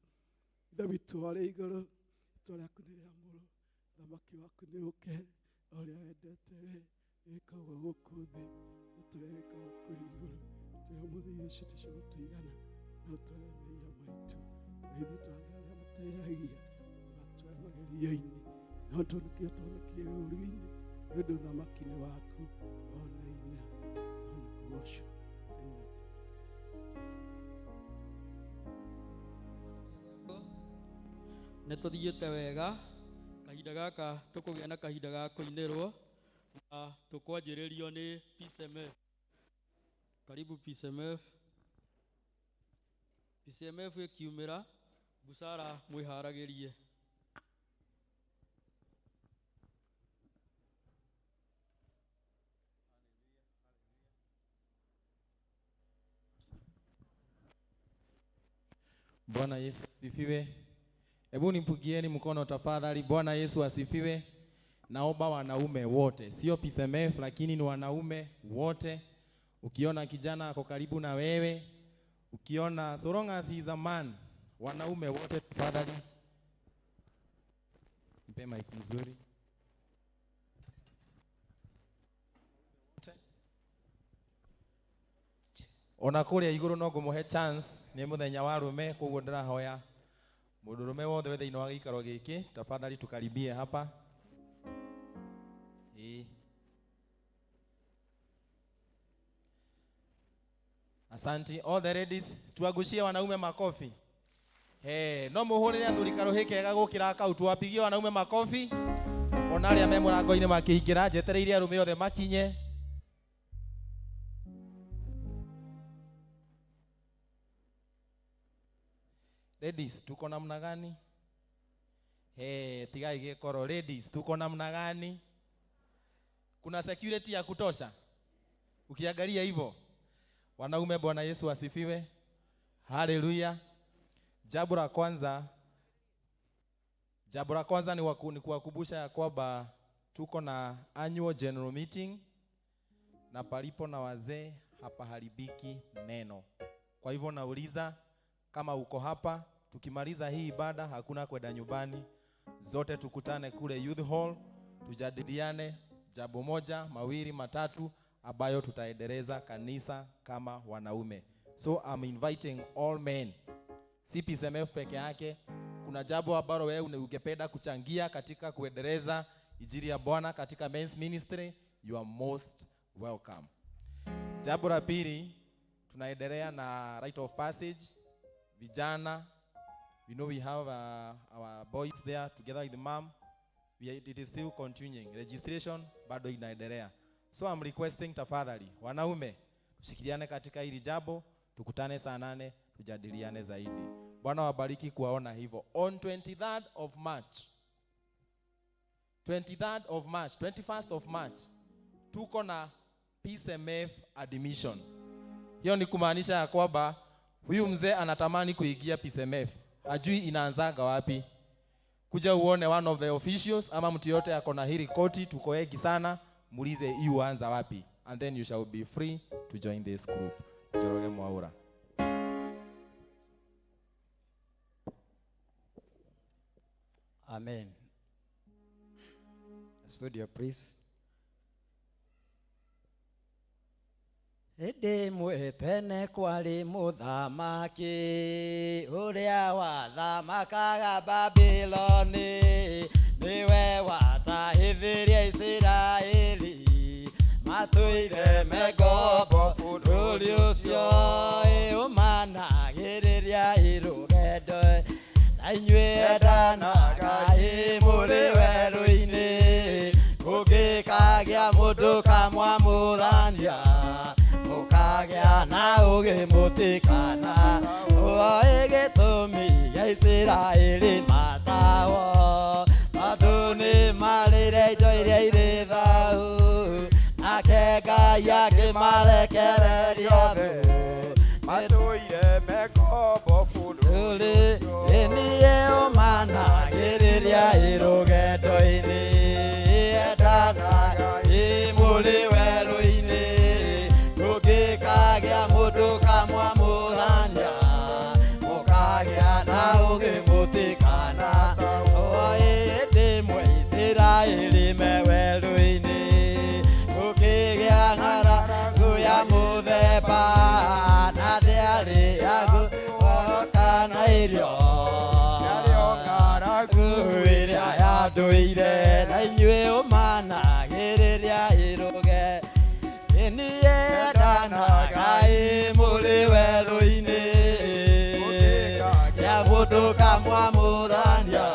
Ithe witũ warĩ igũrũ, rĩtwa rĩaku nĩ rĩamũrwo, ũthamaki waku nĩ ũke, o ũrĩa wendete we wĩkagwo gũkũ thĩ na tũrĩa wĩkagwo kũu igũrũ. Tũhe ũmũthĩ irio citũ cia gũtũigana, na ũtũhe mehia maitũ na ithuĩ twagĩra arĩa matwĩhagia, ndũgatũhe magerio-inĩ, no tũhonokie tũhonokie ũũru-inĩ, nĩ ũndũ ũthamaki nĩ waku, ona hinya, ona kũgocwo tene na tene. Nĩ tũthiĩte wega kahinda gaka tũkũgĩa na kahinda ga kũinĩrwo na tũkwanjĩrĩrio nĩ PCMF. Karibu PCMF. PCMF ĩkiumĩra busara mwĩharagĩrie. Bwana Yesu asifiwe. Hebu nipugieni mkono tafadhali. Bwana Yesu asifiwe. Naomba wanaume wote, sio PCMF lakini ni wanaume wote. Ukiona kijana ako karibu na wewe, ukiona so long as he is a man, wanaume wote tafadhali. Mpe mic mzuri. Ona kuria iguru no ngumuhe chance ni muthenya wa rume, koguo ndirahoya mundurume wothe wĩ thĩinĩ wa gĩikaro gĩkĩ tafadhali tukaribie hapa. Asante all the ladies, tuagushie wanaume makofi. Hey, no muhurire athuri karuhi kega gukira kau, tuwapigie wanaume makofi. Ona aria me murango-inĩ makĩingĩra, njetereire arume othe makinye. Ladies, tuko namna gani? Hey, tigai gĩkoro. Ladies, tuko namna gani? Kuna security ya kutosha? Ukiangalia hivyo. Wanaume, Bwana Yesu asifiwe. Haleluya. Jambo la kwanza ni kuwakumbusha ya kwamba tuko na annual general meeting, na palipo na wazee hapaharibiki neno. Kwa hivyo nauliza kama uko hapa, tukimaliza hii ibada hakuna kwenda nyumbani, zote tukutane kule youth hall, tujadiliane jambo moja, mawili, matatu ambayo tutaendeleza kanisa kama wanaume. So I'm inviting all men. Si PCMF peke yake. Kuna jambo ambalo wewe ungependa kuchangia katika kuendeleza injili ya Bwana katika men's ministry, you are most welcome. Jambo la pili, tunaendelea na rite of passage. Vijana, we know we have our boys there together with the mom. It is still continuing. Registration bado inaendelea. So I'm requesting tafadhali, wanaume, tushikiliane katika hili jambo, tukutane saa 8, tujadiliane zaidi. Bwana wabariki kuwaona hivyo. On 23rd of March, 23rd of March, 21st of March, tuko na PSMF admission. Hiyo ni kumaanisha ya kwamba huyu mzee anatamani kuingia PSMF, hajui inaanzanga wapi. Kuja uone one of the officials ama mtu yote ako na hili koti, tuko wengi sana, muulize hii uanza wapi, and then you shall be free to join this group. Njoroge Mwaura. Amen. Studio, please. Hĩndĩ ĩmwe tene kwarĩ mũthamaki ũrĩa wathamakaga Babiloni, nĩwe watahithirie Isiraeli matũire me ngombo bũrũri ũcio, ĩũmanagĩrĩria rũgendo na inyuĩ endanaga ĩ mũrĩ werũ-inĩ, kũngĩkagĩa mũndũ kamwamũrania mũkagĩa na ũgĩ mũtikana oĩ gĩtũmi gĩa Isiraeli matawo, tondũ nĩmarĩire indo iria irĩ thahu, nake Ngai akĩmarekereria thũ matũire me ngombo bũrũri niĩ ũmanagĩrĩria rũgendo-inĩ, endanaga ĩ mũrĩ werũ-inĩ, kũngĩkagĩa mũndũ kamwamũrania mũkagĩa na ũgĩ mũtikana oĩ hĩndĩ ĩmwe Isiraeli me werũ-inĩ, gũkĩgĩa ng'aragu ya mũthemba na ndĩarĩ ya gũkana irio ng'aragu ĩrĩa yandũire, na inyuĩ ũmanagĩrĩria rũge niĩ endanaga ĩ mũrĩ werũ-inĩ, ya mũndũ kamwamũrania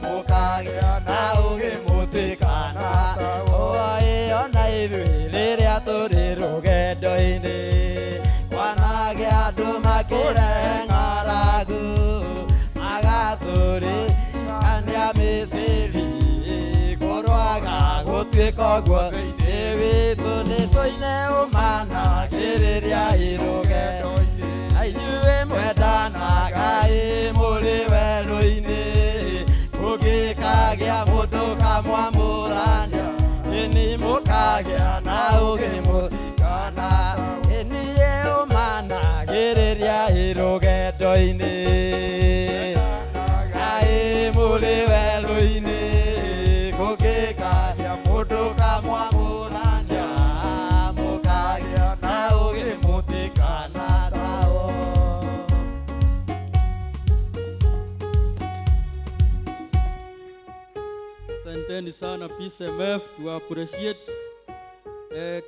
mũkagĩa na ũgĩ mũtikana oĩ ona ithuĩ rĩrĩa tũrĩ rũgendo-inĩ, kwanagĩa andũ makĩrehe ng'aragu magatũrĩkania Misiri, kũrwaga gũtuĩka ũguo thĩinĩ witũ, nĩtũine ũmanagĩrĩria rũgendo-inĩ, na inyuĩ mwendanaga ĩ mũrĩ werũ-inĩ, kũngĩkagĩa mũndũ kamwamũrania ĩni mũkagĩa na ũgĩ mũtikana, niĩ ũmanagĩrĩria rũgendo-inĩ, ĩ mũrĩ werũ-inĩ, kũngĩkagĩa mũndũ kamwamũrania mũkagĩa na ũgĩ mũtikana tao. Asanteni sana PSMF, to appreciate.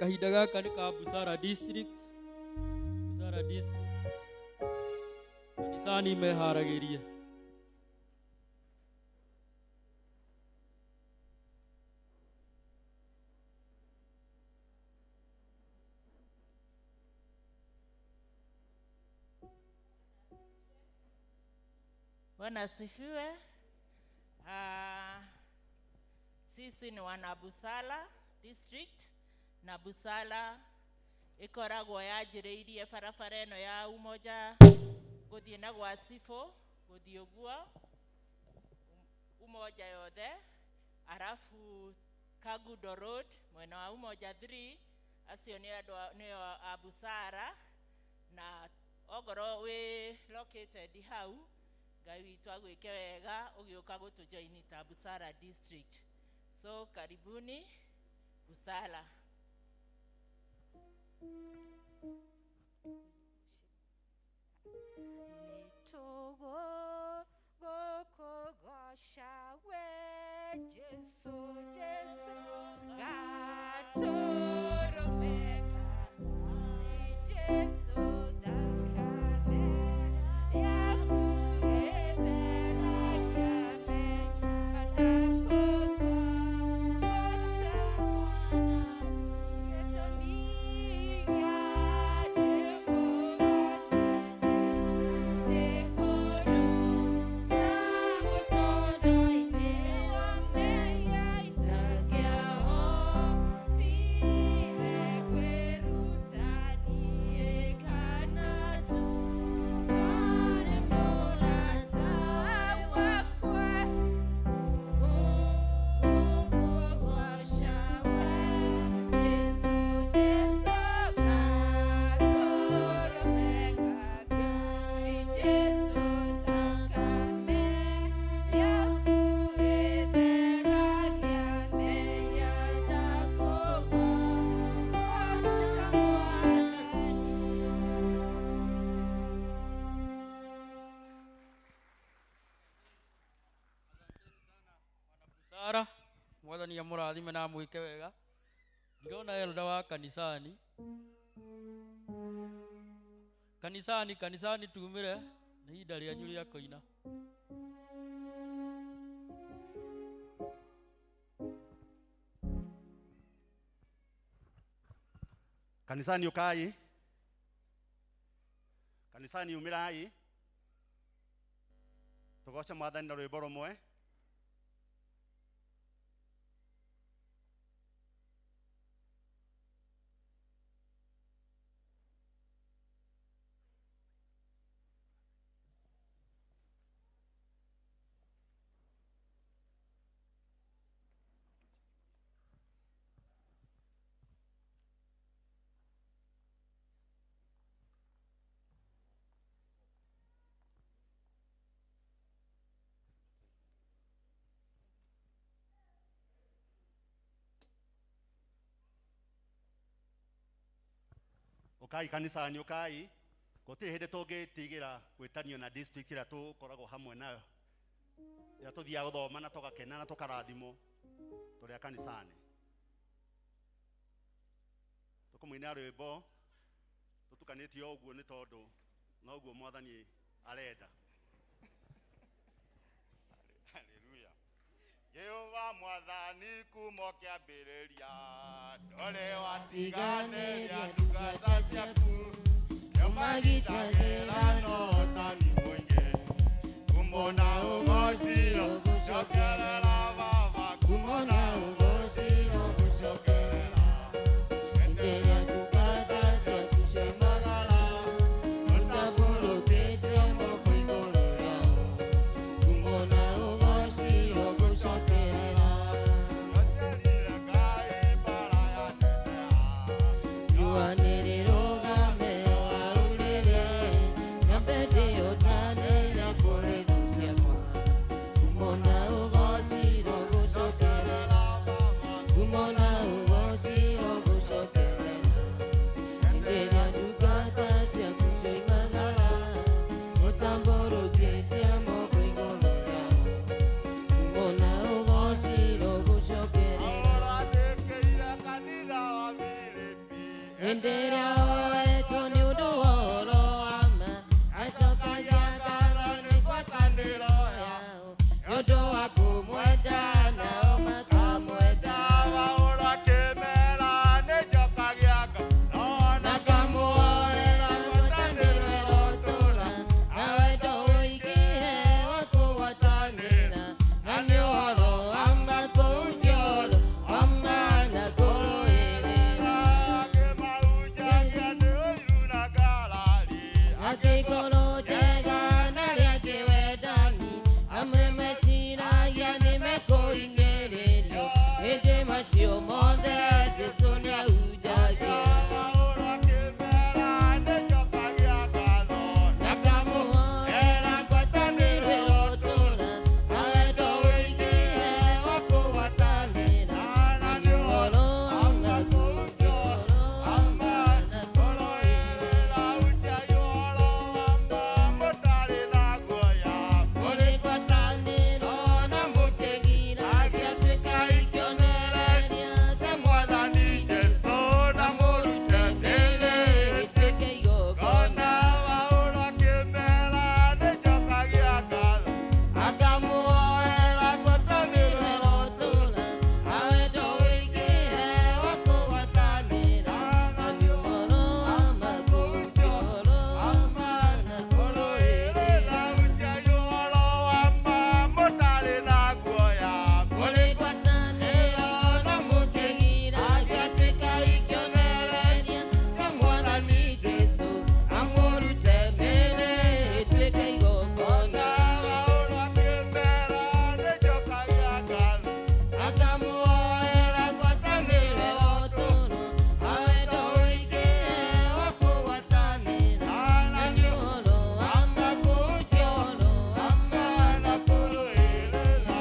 Kahinda gaka nĩ ka Busara District. Busara District. Kanisani meharagĩrie. Bwana asifiwe. Sisi ni wana Busala District, na Busala ikoragwo yanjĩrĩirie barabara ĩno ya Umoja gũthiĩ na gwa Sifo gũthiĩ ũguo Umoja yothe, arafu Kagudo Road mwena wa Umoja 3, acio nĩ andũ nĩo a Busara, na ongorwo wĩ located hau Ngai witũ agwĩke wega ũgĩũka gũtũjoini ta Busara District. So karibuni Busala. Nĩtũgũ gũkũgoca we Jesu, Jesu gatũrũmeka, nĩ Jesu thakame yaku ĩtheragia mehia. Mwathani amũrathime na amwĩke wega. Ndirona elda wa kanisani. Kanisani, kanisani tumire nĩ ihinda rĩanyu rĩa kũina. Kanisani ukai, kanisani umirai, tugoce Mwathani na rwimbo rumwe. Ukai kanisani ukai, gũtirĩ hĩndĩ tũngĩtigĩra gwĩtanio na district ĩrĩa tũkoragwo hamwe nayo, ĩrĩa tũthiaga gũthoma na tũgakena na tũkarathimwo tũrĩ a kanisani. Tũkũmũinĩra rwĩmbo tũtukanĩtie o ũguo nĩ tondũ noguo Mwathani arenda. Haleluya. Jehova Mwathani kuma kĩambĩrĩria ndũrĩ watiganĩria ndungata ciaku, nĩũmagitagĩra na ũhotani mũingĩ. Ngumo na ũgoci gũcokerera Baba, ngumo na ũgoci gũcokerera. Hĩndĩ ĩrĩa ndungata ciaku ciaimagara, ũtambũrũkĩtie moko igũrũ rĩao. Ngumo na ũgoci gũcokerera. Riũa nĩrĩrũgame waurĩre, nyambe ndĩyotanĩre kũrĩ thũ ciakwa. Ngumo na ũgoci gũcokerera. Ngumo na ũgoci gũcokerera. Hĩndĩ ĩrĩa ndungata ciaku ciaimagara, ũtambũrũkĩtie moko igũrũ rĩao. Ngumo na ũgoci gũcokerera. Hĩndĩ ĩrĩa oetwo nĩ ũndũ wa ũhoro wa ma, acokagia ngatho nĩ ngwatanĩro yao. Nĩ ũndũ wa kũmwenda nao makamwenda. Na ngamuoera ngwatanĩro ĩrotũũra, na wendo ũingĩhe wa kũgwatanĩra. Na nĩ ũhoro wa ma kũhunjia ũhoro wa ma na kũrũĩrĩra. Angĩ ngoro njega na arĩa angĩ wendani, amwe meciragia nĩmekũhinyĩrĩrio, ĩndĩ macio mothe Jesũ nĩahunjagia. Na ngamuoera ngwatanĩro ĩrotũũra, na wendo ũingĩhe wa kũgwatanĩra. Na nĩ ũhoro wa ma kũhunjia ũhoro wa ma na kũrũĩrĩra. Mũrĩ ngwatanĩro na mũkĩgiragia, tuĩkai kĩonereria kĩa Mwathani Jesũ, na mũrute mĩĩrĩ ĩtuĩke igongona. Akamuoera ngwatanĩro ĩrotũũra, na wendo ũingĩhe wa kũgwatanĩra. Na nĩ ũhoro wa ma kũhunjia ũhoro wa ma na kũrũĩrĩra. Mũrĩ ngwatanĩro na mũkĩgiragia, tuĩkai kĩonereria kĩa Mwathani Jesũ, na mũrute mĩĩrĩ ĩtuĩke igongona. Akamuoera ngwatanĩro ĩrotũũra, na wendo ũingĩhe wa kũgwatanĩra. Na nĩ ũhoro wa ma kũhunjia ũhoro wa ma na kũrũĩrĩra.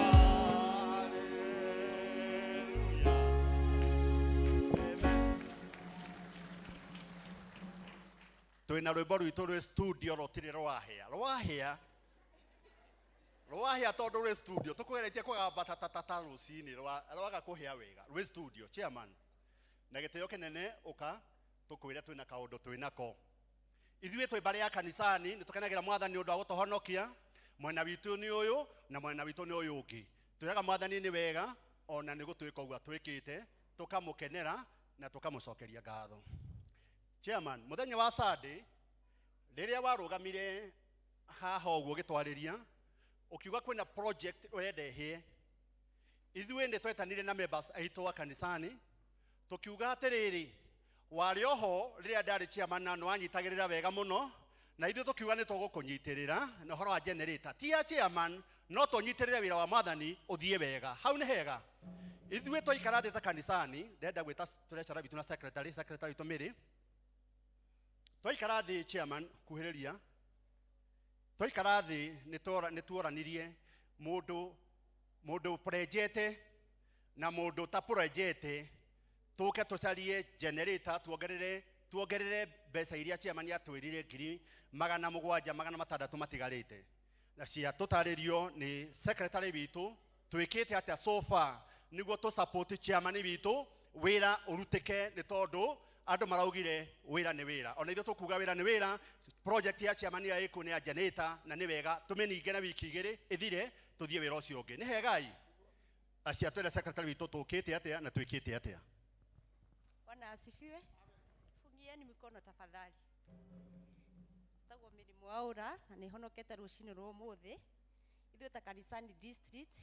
Twĩna rwĩmbo rwitũ rwĩ studio rũtirĩ rwahĩa, rwahĩa. Wahĩa tondũ rwĩ studio tũkũgeretie kũgamba tatatata rũcinĩ rwaga kũhĩa wega rwĩ studio. Chairman, na gĩtĩo kĩnene ũka tũkwĩre twĩna kaũndũ twĩnako. Ithuĩ twĩ mbarĩ ya kanisani nĩ tũkenagĩra mwathani ũndũ wa gũtũhonokia. Mwena witũ nĩ ũyũ na mwena witũ nĩ ũyũ ũngĩ. Twĩraga mwathani nĩ wega ona nĩ gũtwĩka ũguo twĩkĩte, tũkamũkenera na tũkamũcokeria ngatho. Chairman, mũthenya wa Sunday rĩrĩa warũgamire haha ũguo ũgĩtwarĩria ũkiuga kwĩna project ũrenda ĩhĩe, ithuĩ nĩ twetanire na members aitũ a kanisani tũkiuga atĩrĩrĩ, warĩ oho rĩrĩa ndarĩ chairman na nĩwanyitagĩrĩra wega mũno, na ithuĩ tũkiuga nĩ tũgũkũnyitĩrĩra na ũhoro wa generator ti ya chairman, no tũnyitĩrĩre wĩra wa mwathani ũthiĩ wega. Hau nĩ hega. Ithuĩ twaikara thĩ ta kanisani, ndĩrenda gwĩta treasurer witũ na secretary, secretary witũ Mary. Twaikara thĩ chairman, kuhĩrĩria. Twaikara thĩ nĩ tuoranirie mũndũ purejete na mũndũ ta purejete, tũke tũcarie generator tuongerere mbeca iria chairman atwĩrire ngiri magana mũgwanja magana matandatũ matigarĩte. Na cia tũtarĩrio nĩ secretary witũ twĩkĩte atĩa so far nĩguo tũ support chairman witũ wĩra ũrutĩke, nĩ tondũ andũ maraugire wĩra nĩ wĩra. Ona ithuĩ tũkuga wĩra nĩ wĩra. Project ya chairman ya ĩkũ nĩ ya generator na nĩ wega tũmĩninge na wiki igĩrĩ ĩthire tũthiĩ wĩra ũcio ũngĩ. Nĩ hegai acia twĩre secretary witũ tũkĩte atĩa na twĩkĩte atĩa. Bwana asifiwe. Fungieni mikono tafadhali. Tagwo Mirimu Aura na nĩhonokete rũcinĩ rwa ũmũthĩ. Ithuĩ ta Kanisani district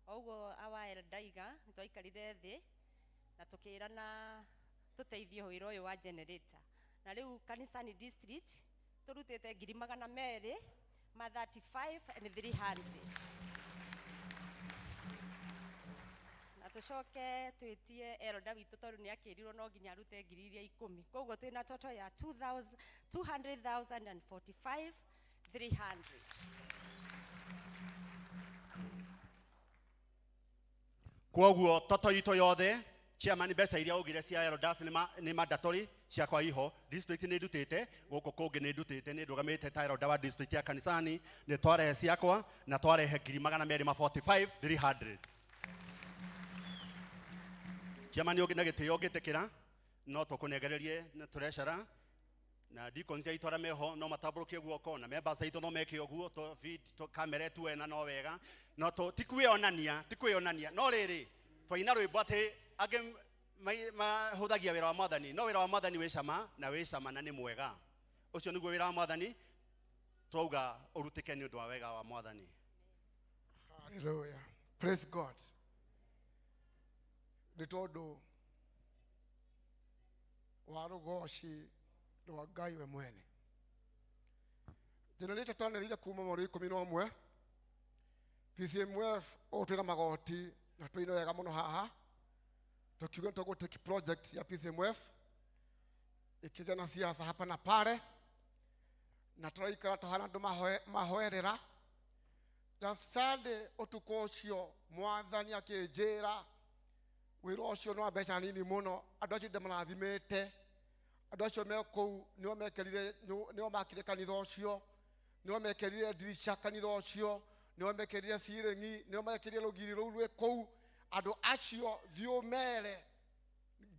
o ũguo our elder aiga nĩ twaikarire thĩ na tũkĩrana tũteithie wĩra ũyũ wa generator. Na rĩu Kanisani district tũrutĩte ngiri magana merĩ ma 35 and 300. Na tũcoke twĩtie elder witũ tondũ nĩ akĩrirwo no nginya arute ngiri iria ikũmi. Koguo twĩna total ya two thousand, two hundred thousand and forty-five, three hundred. Koguo toto itũ yothe chairman mbeca iria augire cia elders nĩ mandatory ciakwa iho district nĩ ndutĩte gũkũ kũngĩ nĩ ndutĩte nĩ ndũgamĩte ta elder wa district ya kanisani nĩ twarehe ciakwa na twarehe ngiri magana merĩ ma forty-five, three hundred. Chairman ũngĩ na gĩtĩo ũngĩtĩkĩra no tũkũnengererie na treasurer na deacons aitũ arĩa meho no matambũrũkie guoko na members aitũ no meke ũguo to feed to kamera tuena no wega no to ti kwĩonania ti kwĩonania no rĩrĩ twaina rwĩmbo atĩ angĩ mahũthagia wĩra wa mwathani no wĩra wa mwathani wĩ cama na wĩ cama na nĩ mwega ũcio nĩguo wĩra wa mwathani twauga ũrutĩke nĩ ũndũ wa wega wa mwathani. Hallelujah. Praise God. Nĩ tondũ wa rũgoci rwa Ngai we mwene. Generator twanĩrĩire kuma mweri ikũmi na ũmwe. PCMF ũtwĩra magoti na twĩna wega mũno haha. Tukiuga nĩ tũgũ take project ya PCMF ikĩgĩa na siasa hapa na pale na tũraikara tũhana andũ mahoerera. Last Sunday ũtukũ ũcio mwathani akĩnjĩra wĩra ũcio nĩ wa mbeca nini mũno, andũ acio ndĩmarathimĩte, andũ acio me kũu nĩo mekĩrire, nĩo makire kanitha ũcio, nĩo mekĩrire ndirica kanitha ũcio, nĩo mekĩrire ciringi, nĩo mekĩrire rũgiri rũu rwĩ kũu. Andũ acio thiĩ ũmere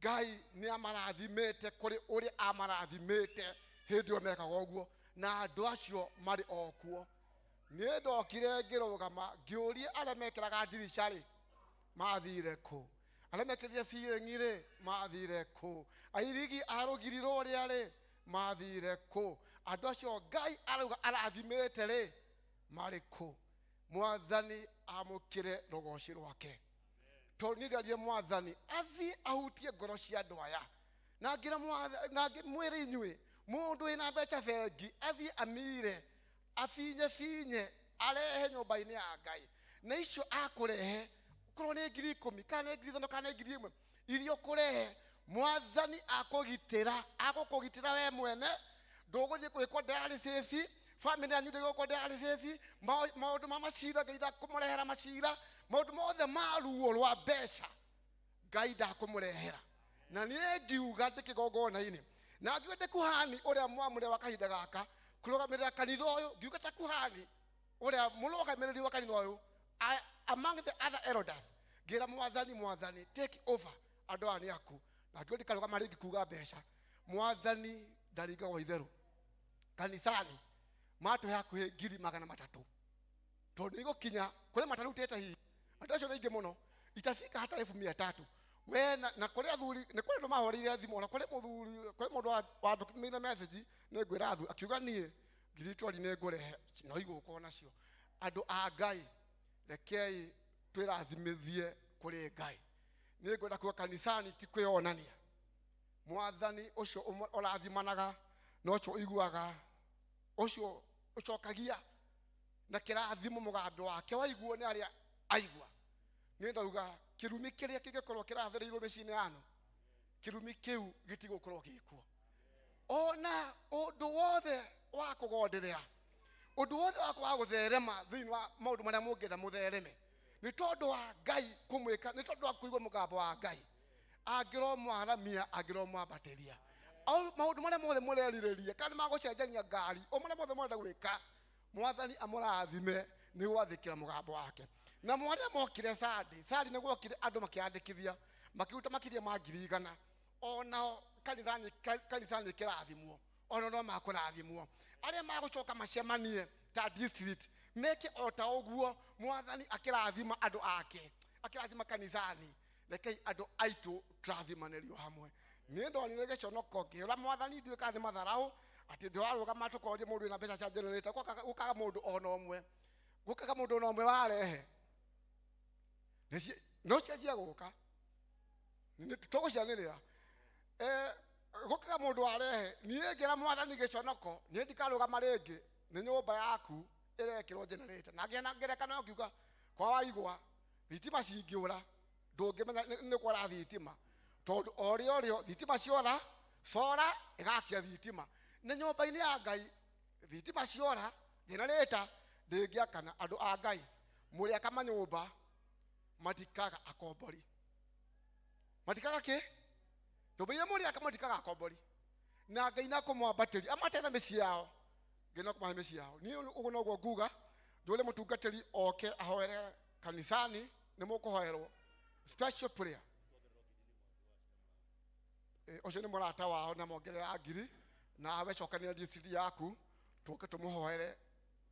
Ngai nĩ amarathimĩte kũrĩ ũrĩa amarathimĩte hĩndĩ ĩyo mekaga ũguo, na andũ acio marĩ o kuo. Niĩ ndokire ngĩrũgama ngĩũria arĩa mekĩraga ndirica rĩ mathire kũ, arĩa mekĩrire ciringi rĩ mathire kũ, airigi a rũgiri rũrĩa rĩ mathire kũ, andũ acio Ngai arauga arathimĩte rĩ marĩ kũ. Mwathani amũkĩre rũgoci rwake. Tondũ niĩ ndarie mwathani athiĩ ahutie ngoro cia andũ aya na ngĩra na mwĩre inyuĩ mũndũ wĩna mbeca bengi athiĩ amire abinye binye arehe nyũmba-inĩ ya Ngai na icio akũrehe korwo nĩ ngiri ikũmi kana nĩ ngiri ithano kana nĩ ngiri ĩmwe iria ũkũrehe mwathani akũgitĩra, agũkũgitĩra we mwene. Ndũgũthiĩ gwĩkwo dialysis, family yanyu ndĩgũkwo dialysis, maũndũ ma macira Ngai ndakũmũrehera macira, maũndũ mothe ma ruo rwa mbeca Ngai ndakũmũrehera. Na niĩ ngiuga ndĩ kĩgongona-inĩ na ngiuga ndĩ kuhani ũrĩa mwamũre wa kahinda gaka kũrũgamĩrĩra kanitha ũyũ, ngiuga ta kuhani Ũrĩa mũrũgamĩrĩri wa kanitha ũyũ, among the other elders, ngĩra Mwathani, Mwathani, take over, andũ aya nĩ aku. Na ngĩũria ndikarũgama rĩngĩ kuga mbeca. Mwathani ndaringagwo itherũ. Kanisani matũhe hakuhĩ 300,000, tondũ nĩ igũkinya kũrĩ matarutĩte hihi andũ acio nĩ aingĩ mũno, itafika hata 300,000. We na kũrĩ athuri, nĩ kũrĩ andũ mahoreire thimũ, na kũrĩ mũthuri, kũrĩ mũndũ wandũmĩire message, nĩ ngwĩra athuri akiuga niĩ 20,000 nĩ ngũrehe, no igũka onacio. Andũ a Ngai, rekei twĩrathimithie kũrĩ Ngai. Nĩ ngwenda kuga kanisani ti kwĩyonania. Mwathani ũcio ũrathimanaga na ũcio ũiguaga, ũcio ũcokagia na kĩrathimo mũgambo wake waiguo nĩ arĩa aigua. Nĩ ndauga kĩrumi kĩrĩa kĩngĩkorwo kĩrathĩrĩirwo mĩciĩ-inĩ yanu, kĩrumi kĩu gĩtigũkorwo gĩkuo. Ona ũndũ wothe wa kũgonderera, ũndũ wothe wa kwaga gũtherema thĩinĩ wa maũndũ marĩa mũngĩenda mũthereme, nĩ tondũ wa Ngai kũmwĩka, nĩ tondũ wa kũigua mũgambo wa Ngai, angĩromwaramia, angĩromwambatĩria. Maũndũ marĩa mothe mũrerirĩria, kana magũcenjania ngari, o marĩa mothe mũrenda gwĩka, Mwathani amũrathime nĩ gwathĩkĩra mũgambo wake. Na mwarĩa mokire Sunday, Sunday nĩ gwokire andũ makĩandĩkithia, makĩruta makĩria ma 100,000. Onao kanitha-inĩ kĩrathimwo, ona no makũrathimwo. Arĩa magũcoka macemanie ta district, meke o ta ũguo. Mwathani akĩrathima andũ ake, akĩrathima kanisani. Rekei andũ aitũ tũrathimanĩrio hamwe. Niĩ ndonire gĩconoko ngĩũra Mwathani, ndiũĩ kana nĩ matharaũ, atĩ ndĩrarũgama tũkorie mũndũ wĩna mbeca cia generator, gũkaga mũndũ ona ũmwe, gũkaga mũndũ ona ũmwe warehe. No cianjia gũka, tũgũcianĩrĩra. Gũkaga mũndũ warehe. Niĩ ngĩra Mwathani gĩconoko, niĩ ndikarũgama rĩngĩ, nĩ nyũmba yaku ĩrekĩrwo generator. Na ngĩona ngerekano ngiuga, kwa waigua thitima cingĩũra, ndũngĩmenya nĩ kwara thitima, tondũ o rĩo rĩo thitima ciora, sora ĩgakia thitima. Nĩ nyũmba-inĩ ya Ngai thitima ciora, generator ndĩngĩakana. Andũ a Ngai, mũrĩaka manyũmba matikaga akombori, matikaga kĩ? Nyũmba iria mũrĩaka matikaga akombori. Na Ngai na kũmwambatĩria amatena mĩciĩ yao, Ngai na kũmahe mĩciĩ yao. Niĩ ũguo noguo nguga, ndũre mũtungatĩri oke ahoere kanisani, nĩ mũkũhoerwo special prayer. Ũcio nĩ mũrata wao na mongerera ngiri, nawe cokanĩrĩria district yaku tũke tũmũhoere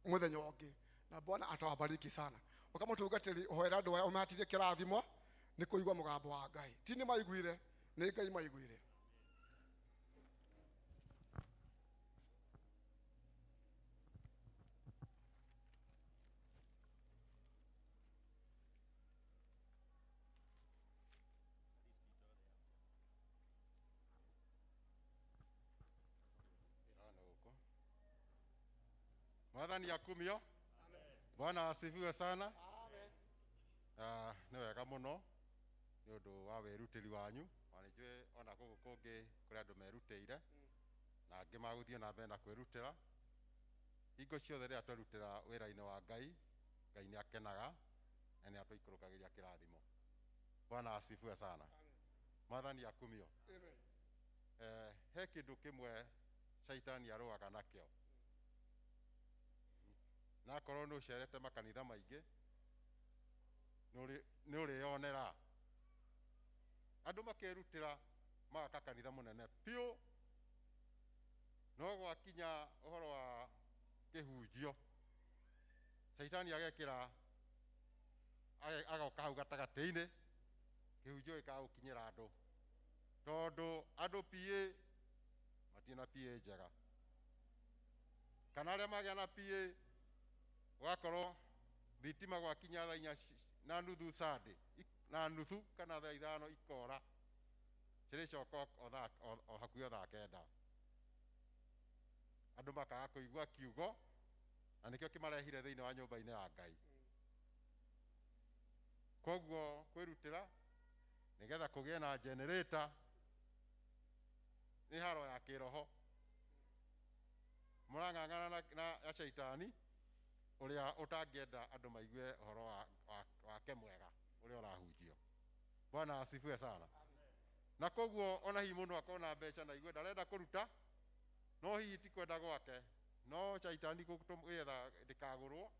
mũthenya ũngĩ, na Bwana atawabariki sana. Ũkamũtungatĩri ũhoere andũ aya, ũmahatirie kĩrathimo nĩ kũigua mũgambo wa Ngai. Ti nĩ maiguire, nĩ Ngai maiguire. Mwathani akumio. Bwana asifiwe sana. Nĩ wega mũno nĩ ũndũ wa wĩrutĩri wanyu. Na nĩ njũĩ ona gũkũ kũngĩ kũrĩ andũ merutĩire na angĩ magũthiĩ na mbere na kwĩrutĩra. Hingo ciothe rĩrĩa twerutĩra wĩra-inĩ wa Ngai, Ngai nĩ akenaga na nĩ atũikũrũkagĩria kĩrathimo. Bwana asifiwe sana. Mwathani akumio. He kĩndũ kĩmwe Shaitani arũaga nakĩo. Na akorwo nĩ ũcerete makanitha maingĩ, nĩ ũrĩyonera andũ makerutĩra magaka kanitha mũnene piũ, no gwakinya ũhoro wa kĩhunjio, Shaitani agekĩra, agoka hau gatagatĩ-inĩ, kĩhunjio gĩkaga gũkinyĩra andũ, tondũ andũ PA matirĩ na PA njega, kana arĩa magĩa na PA gwakorwo thitima gwakinya thaa inya na nuthu Sunday, na nuthu kana thaa ithano ikora, cirĩcoka o hakuhĩ o thaa kenda. Andũ makaga kũigua kiugo, na nĩkĩo kĩmarehire thĩinĩ wa nyũmba-inĩ ya Ngai. Koguo kwĩrutĩra nĩgetha kũgĩe na generator nĩ haro ya kĩroho. Mũrang'ang'ana na Shaitani ũrĩa ũtangĩenda andũ maigue ũhoro wake mwega ũrĩa ũrahunjio. Bwana asifiwe sana. Na koguo ona hihi mũndũ akorwo na mbeca na igue ndarenda kũruta, no hihi ti kwenda gwake, no Shaitani gũgĩetha ndĩkagũrwo,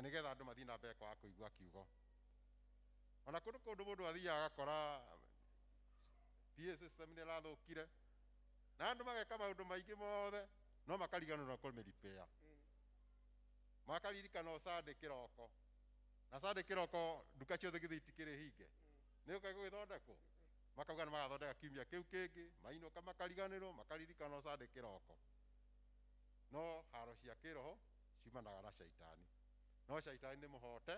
nĩgetha andũ mathiĩ na mbere kwaga kũigua kiugo. Ona kũndũ kũndũ mũndũ athiaga agakora PA system nĩ ĩrathũkire na andũ mageka maũndũ maingĩ mothe no makariganĩrwo na kũmĩripĩa, makaririkana o Sunday kĩroko, na Sunday kĩroko nduka ciothe githĩ itikĩrĩ hinge, nĩ ũka gũgĩthondekwo, makauga nĩ magathondeka kiumia kĩu kĩngĩ, mainũka makariganĩrwo, makaririkana o Sunday kĩroko. No haro cia kĩroho ciumanaga na caitani, no caitani nĩ mũhote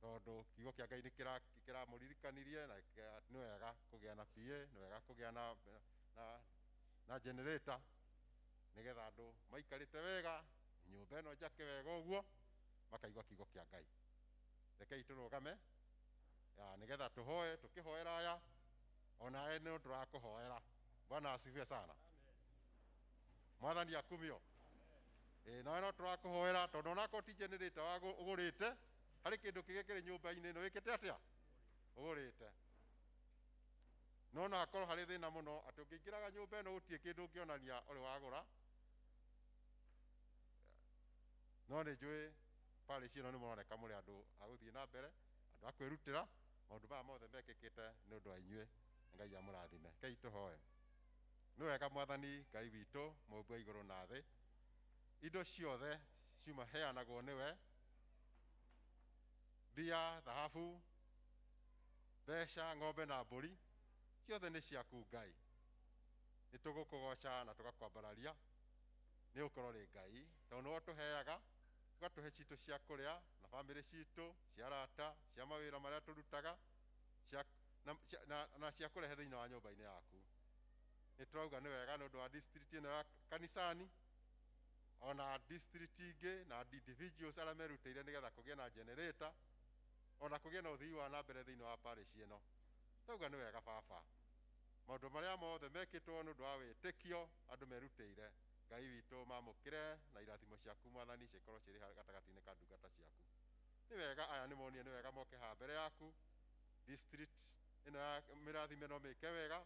tondũ kiugo kĩa Ngai nĩ kĩramũririkanirie na nĩ wega kũgĩa na PA, nĩ wega kũgĩa na generator nĩgetha andũ maikarĩte wega nyũmba ĩno njake wega ũguo makaigua kiugo kĩa Ngai. Rekei tũrũgame nĩgetha tũhoe, tũkĩhoera aya onawe nĩ tũrakũhoera. Bwana asifiwe sana. Mwathani akumio. Nawe no tũrakũhoera tondũ onakorwo ti generator ũgũrĩte, harĩ kĩndũ kĩngĩ kĩrĩ nyũmba-inĩ ĩno wĩkĩte atĩa ũgũrĩte, no no hakorwo harĩ thĩna mũno atĩ ũngĩingĩraga nyũmba ĩno gũtirĩ kĩndũ ũngĩonania ũrĩ wagũra. No nĩ njũĩ parish ĩno nĩ mũroneka mũrĩ andũ a gũthiĩ na mbere, andũ a kwĩrutĩra, maũndũ maya mothe mekĩkĩte nĩ ũndũ wa inyuĩ. Ngai amũrathime. Rekei tũhoe. Nĩ wega Mwathani Ngai witũ, mũũmbi wa igũrũ na thĩ, indo ciothe ciuma heanagwo nĩwe, mbia, thahabu, mbeca, ng'ombe na mbũri, ciothe nĩ ciaku Ngai. Nĩ tũgũkũgoca na tũgakwambararia nĩ ũkorwo rĩ Ngai, tondũ nĩwe ũtũheaga, ũgatũhe citũ cia kũrĩa na bamĩrĩ citũ, cia arata, cia mawĩra marĩa tũrutaga, na cia kũrehe thĩinĩ wa nyũmba-inĩ yaku. Nĩ tũrauga nĩ wega nĩ ũndũ wa district ĩno ya kanisani, ona district ingĩ na individuals arĩa merutĩire nĩgetha kũgĩe na generator, ona kũgĩe na ũthii wa na mbere thĩinĩ wa parish ĩno. Tũrauga nĩ wega baba, maũndũ marĩa mothe mekĩtwo nĩ ũndũ wa wĩtĩkio andũ merutĩire, Ngai witũ mamũkĩre na irathimo ciaku Mwathani cikorwo cirĩ gatagatĩ-inĩ ka ndungata ciaku. Nĩ wega aya nĩ monire nĩ wega moke haha mbere yaku, district ĩno ya mĩrathime no mĩke wega,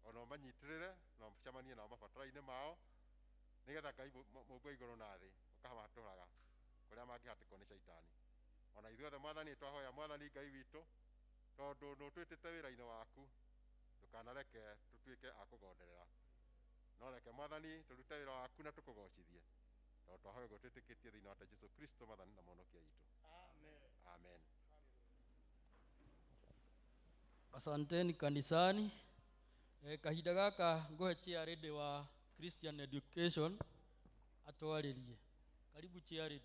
ona ũmanyitĩrĩre na ũcemanie nao mabataro-inĩ mao, nĩgetha Ngai mũũmbi wa igũrũ na thĩ ũkamatũraga kũrĩa mangĩhatĩkwo nĩ caitani. Ona ithuothe Mwathani twahoya Mwathani Ngai witũ, tondũ nĩ ũtwĩtĩte wĩra-inĩ waku, ndũkanareke tũtuĩke a kũgonderera, no reke Mwathani tũrute wĩra waku na tũkũgocithie, tondũ twahoya ũguo twĩtĩkĩtie thĩinĩ wa Jesũ Kristo Mwathani na Mũhonokia witũ. Amen. Asanteni kanisani. Kahinda gaka ngũhe chairlady wa Christian Education atwarĩrie. Karibu chairlady.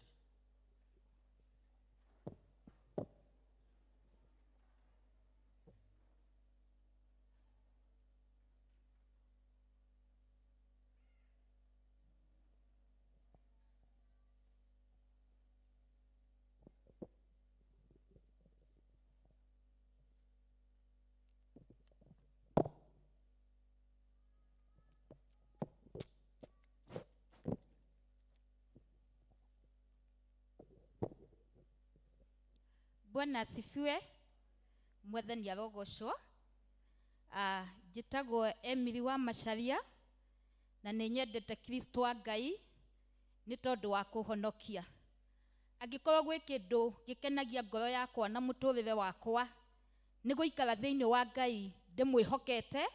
Bwana asifiwe. Mwathani arogocwo. Njĩtagwo Emily wa Macharia na nĩ nyendete Kristo wa Ngai nĩ tondũ wa kũhonokia. Angĩkorwo gwĩ kĩndũ gĩkenagia ngoro yakwa na mũtũrĩre wakwa nĩ gũikara thĩinĩ wa Ngai ndĩmwĩhokete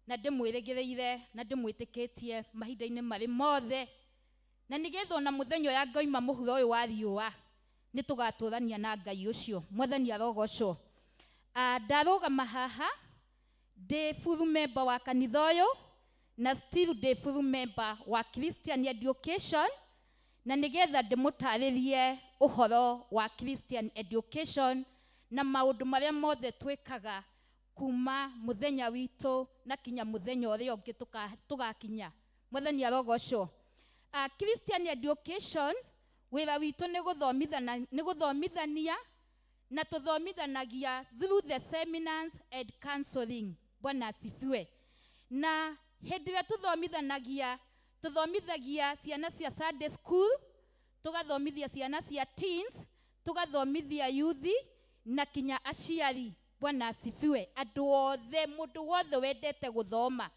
na ndĩmwĩrĩgĩrĩire na ndĩmwĩtĩkĩtie mahinda-inĩ marĩ mothe, na nĩgetha ona mũthenya ũrĩa ngaima mũhuro ũyũ wa riũa nĩ tũgatũrania na Ngai ũcio. Mwathani arogocwo. Ndarũgama haha ndĩ full member wa kanitha ũyũ na still ndĩ full member wa Christian Education, na nĩgetha ndĩmũtarĩrie ũhoro wa Christian Education na maũndũ marĩa mothe twĩkaga kuma mũthenya witũ na kinya mũthenya ũrĩa ũngĩ tũgakinya. Mwathani arogocwo. Christian Education wĩra witũ nĩ gũthomithania na tũthomithanagia through the seminars and counseling. Bwana asifiwe. Na hĩndĩ ĩrĩa tũthomithanagia, tũthomithagia ciana cia Sunday school, tũgathomithia ciana cia teens, tũgathomithia youth na kinya aciari. Bwana asifiwe. Andũ othe, mũndũ wothe wendete gũthoma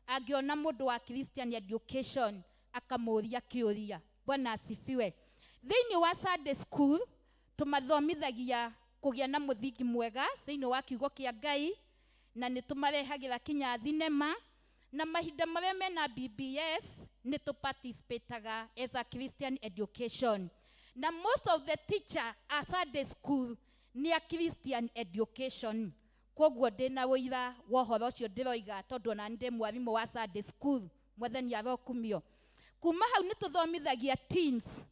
angĩona mũndũ wa Christian Education akamũria kĩũria. Bwana asifiwe. Thĩinĩ wa Sunday school tũmathomithagia kũgĩa na mũthingi mwega thĩinĩ wa kiugo kĩa Ngai, na nĩ tũmarehagĩra kinya thinema, na mahinda marĩa mena BBS nĩ tũparticipataga as a Christian education. Na most of the teacher a Sunday school nĩ a Christian education. Koguo ndĩna ũira wa ũhoro ũcio ndĩroiga, tondũ ona ndĩ mwarimũ wa Sunday school. Mwathani arokumio. Kuma hau nĩ tũthomithagia teens,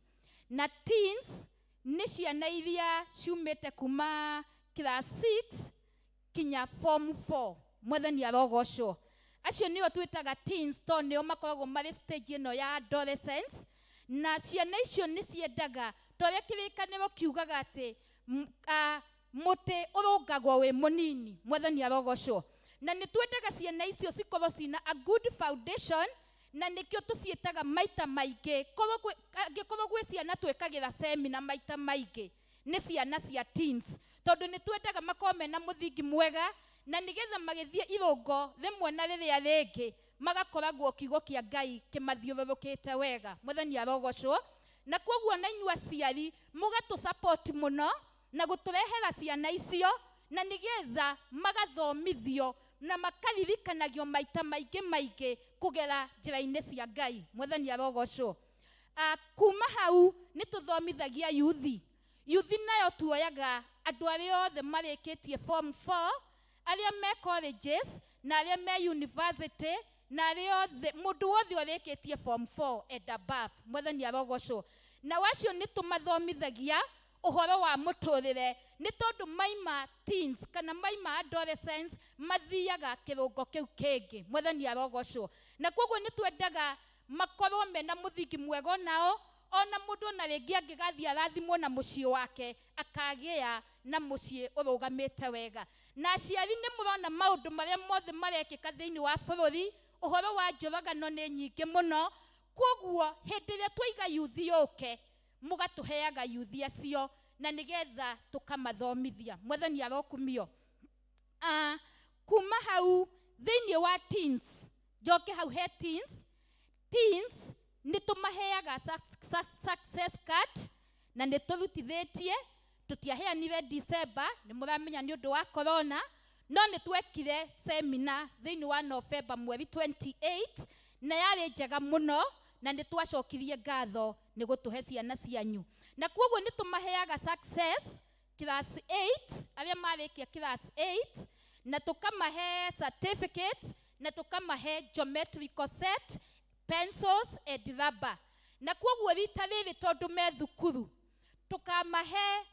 na teens nĩ ciana iria ciumĩte kuma class 6 kinya form 4. Mwathani arogocwo. Acio nĩo twĩtaga teens tondũ nĩo makoragwo marĩ stage ĩno ya adolescence, na ciana icio nĩ ciendaga ta ũrĩa kĩrĩkanĩro kiugaga atĩ mũtĩ ũrũngagwo wĩ mũnini. Mwathani arogocwo. Na nĩ twendaga ciana icio cikorwo cina a good foundation, na nĩkĩo tũciĩtaga maita maingĩ. Angĩkorwo gwĩ ciana twĩkagĩra semina maita maingĩ nĩ ciana cia teens, tondũ nĩ twendaga makorwo mena mũthingi mwega, na nĩgetha magĩthiĩ irũngo rĩmwe na rĩrĩa rĩngĩ magakoragwo kiugo kĩa Ngai kĩmathiũrũrũkĩte wega. Mwathani arogocwo. Na koguo na inyuĩ aciari mũgatũ mũno na gũtũrehera ciana icio, na nĩgetha magathomithio na makaririkanagio maita maingĩ maingĩ kũgera njĩra-inĩ cia Ngai. Mwathani arogocwo. Kuma hau nĩ tũthomithagia yuthi. Yuthi nayo tuoyaga andũ arĩa othe marĩkĩtie form 4, arĩa me colleges na arĩa me university, na arĩa othe, mũndũ wothe ũrĩkĩtie form 4 and above. Mwathani arogocwo. Na wacio nĩ tũmathomithagia ũhoro wa mũtũrĩre, nĩ tondũ maima teens kana maima adolescence mathiaga kĩrũngo kĩu kĩngĩ. Mwathani arogocwo. Na koguo nĩ twendaga makorwo mena mũthingi mwega onao, ona mũndũ ona rĩngĩ angĩgathiĩ arathimwo na mũciĩ wake akagĩa na mũciĩ ũrũgamĩte wega. Na aciari nĩ mũrona maũndũ marĩa mothe marekĩka thĩinĩ wa bũrũri, ũhoro wa njũragano nĩ nyingĩ mũno. Koguo hĩndĩ ĩrĩa twaiga yuthi yũke, mũgatũheaga yuthi acio na nĩgetha tũkamathomithia. Mwathani arokumio. Kuma hau thĩinĩ wa teens, njoke hau he teens. Teens nĩ tũmaheaga success card, na nĩ tũrutithĩtie. Tũtiaheanire December, nĩ mũramenya nĩ ũndũ wa corona, no nĩ twekire seminar thĩinĩ wa November mweri 28, na yarĩ njega mũno, na nĩ twacokirie ngatho nĩ gũtũhe ciana cianyu. Na koguo nĩ tũmaheaga success class 8, arĩa marĩkia class 8, na tũkamahe certificate, na tũkamahe geometrical set, pencils and rubber. Na koguo rita rĩrĩ tondũ me thukuru, tukamahe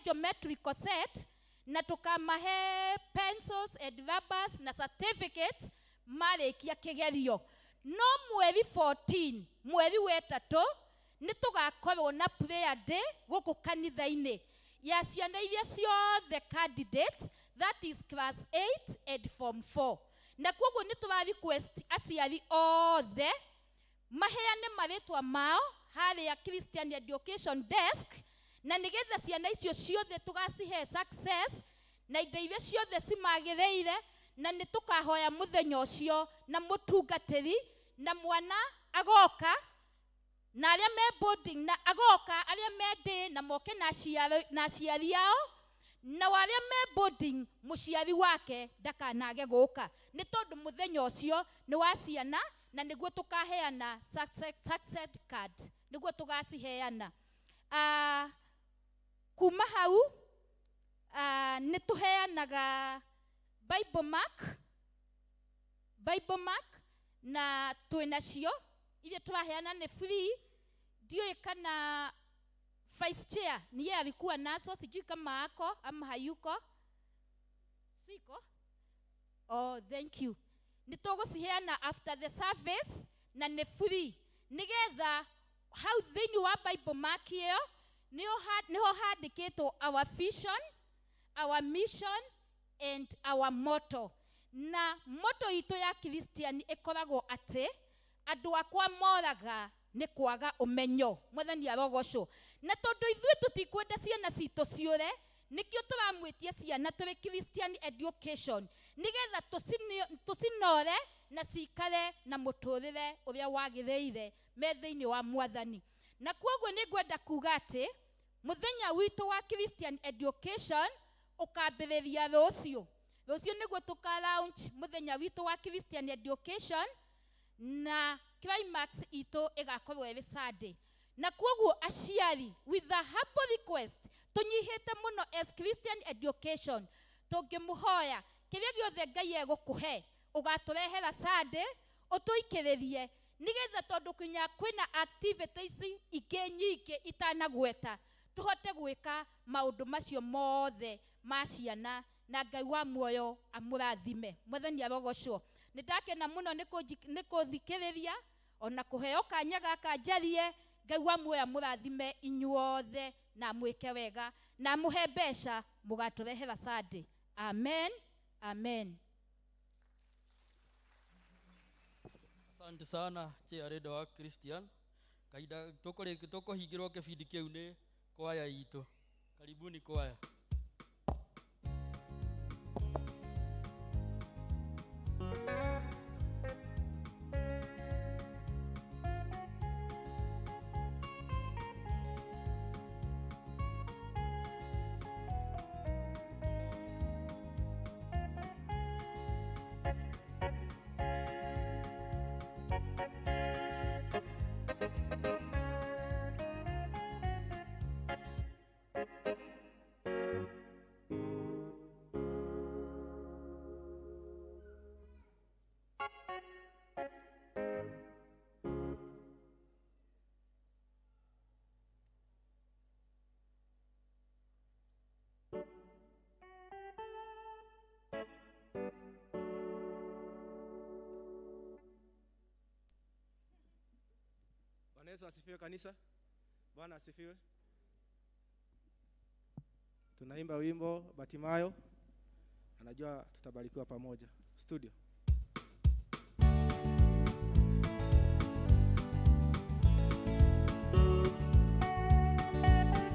geometrical set, na tukamahe pencils and rubbers na certificate marĩkia kĩgerio. No mweri 14, mweri wetatũ, nĩ tũgakorwo na prayer day gũkũ kanitha-inĩ ya ciana iria ciothe candidates, that is class 8 and form 4. Na koguo nĩ tũra request aciari othe maheane marĩtwa mao harĩa Christian Education Desk, na nĩgetha ciana icio ciothe tũgacihe success na indo iria ciothe cimagĩrĩire, na nĩ tũkahoya mũthenya ũcio na mũtungatĩri na mwana agoka, na arĩa me boarding na agoka, arĩa me day na moke na aciari ao, na arĩa me boarding mũciari wake ndakanage gũka, nĩ tondũ mũthenya ũcio nĩ wa ciana, na nĩguo tũkaheana success card, nĩguo tũgaciheana. Kuma hau nĩ tũheanaga Bible mark, na twĩnacio iria tũraheana nĩ free. Ndiũĩ kana vice chair ni yeye alikuwa nazo, sijui kama ako ama hayuko. Siko? Oh, thank you. Nĩ tũgũciheana after the service na nĩ free, nĩgetha hau thĩinĩ wa Bible mark ĩyo nĩho handĩkĩtwo our vision, our mission and our motto. Na motto itũ ya Christian ĩkoragwo atĩ andũ akwa moraga nĩ kwaga ũmenyo. Mwathani arogocwo. Na tondũ ithuĩ tũtikwenda ciana citũ ciũre, nĩkĩo tũramwĩtia ciana tũrĩ Christian education, nĩgetha tũcinore na cikare na mũtũrĩre ũrĩa wagĩrĩire me thĩinĩ wa Mwathani. Na kwoguo nĩ ngwenda kuga atĩ mũthenya witũ wa Christian education ũkambĩrĩria rũciũ. Rũciũ nĩguo tũka launch mũthenya witũ wa Christian education, na climax itũ ĩgakorwo ĩrĩ Sunday. Na kwoguo aciari, with a humble request, tũnyihĩte mũno as Christian education, tũngĩmũhoya kĩrĩa gĩothe Ngai egũkũhe ũgatũrehera Sunday ũtũikĩrĩrie, nĩgetha tondũ kinya kwĩna activities ingĩ nyingĩ itanagweta, tũhote gwĩka maũndũ macio mothe ma ciana, na Ngai wa muoyo amũrathime. Mwathani arogocwo. Nĩ ndakena mũno nĩ kũthikĩrĩria ona kũheo kanya gaka njarie. Ngai wa muoyo amũrathime inyuothe na mwĩke wega na mũhe mbeca mũgatũrehera Sunday. Amen, amen. Asante sana chair wa Christian. Kahinda tũkũhingĩrwo kĩbindi kĩu nĩ kwaya itũ. Karibuni kwaya. Bwana Yesu asifiwe kanisa. Bwana asifiwe. Tunaimba wimbo Batimayo. Anajua tutabarikiwa pamoja. Studio. Thank you.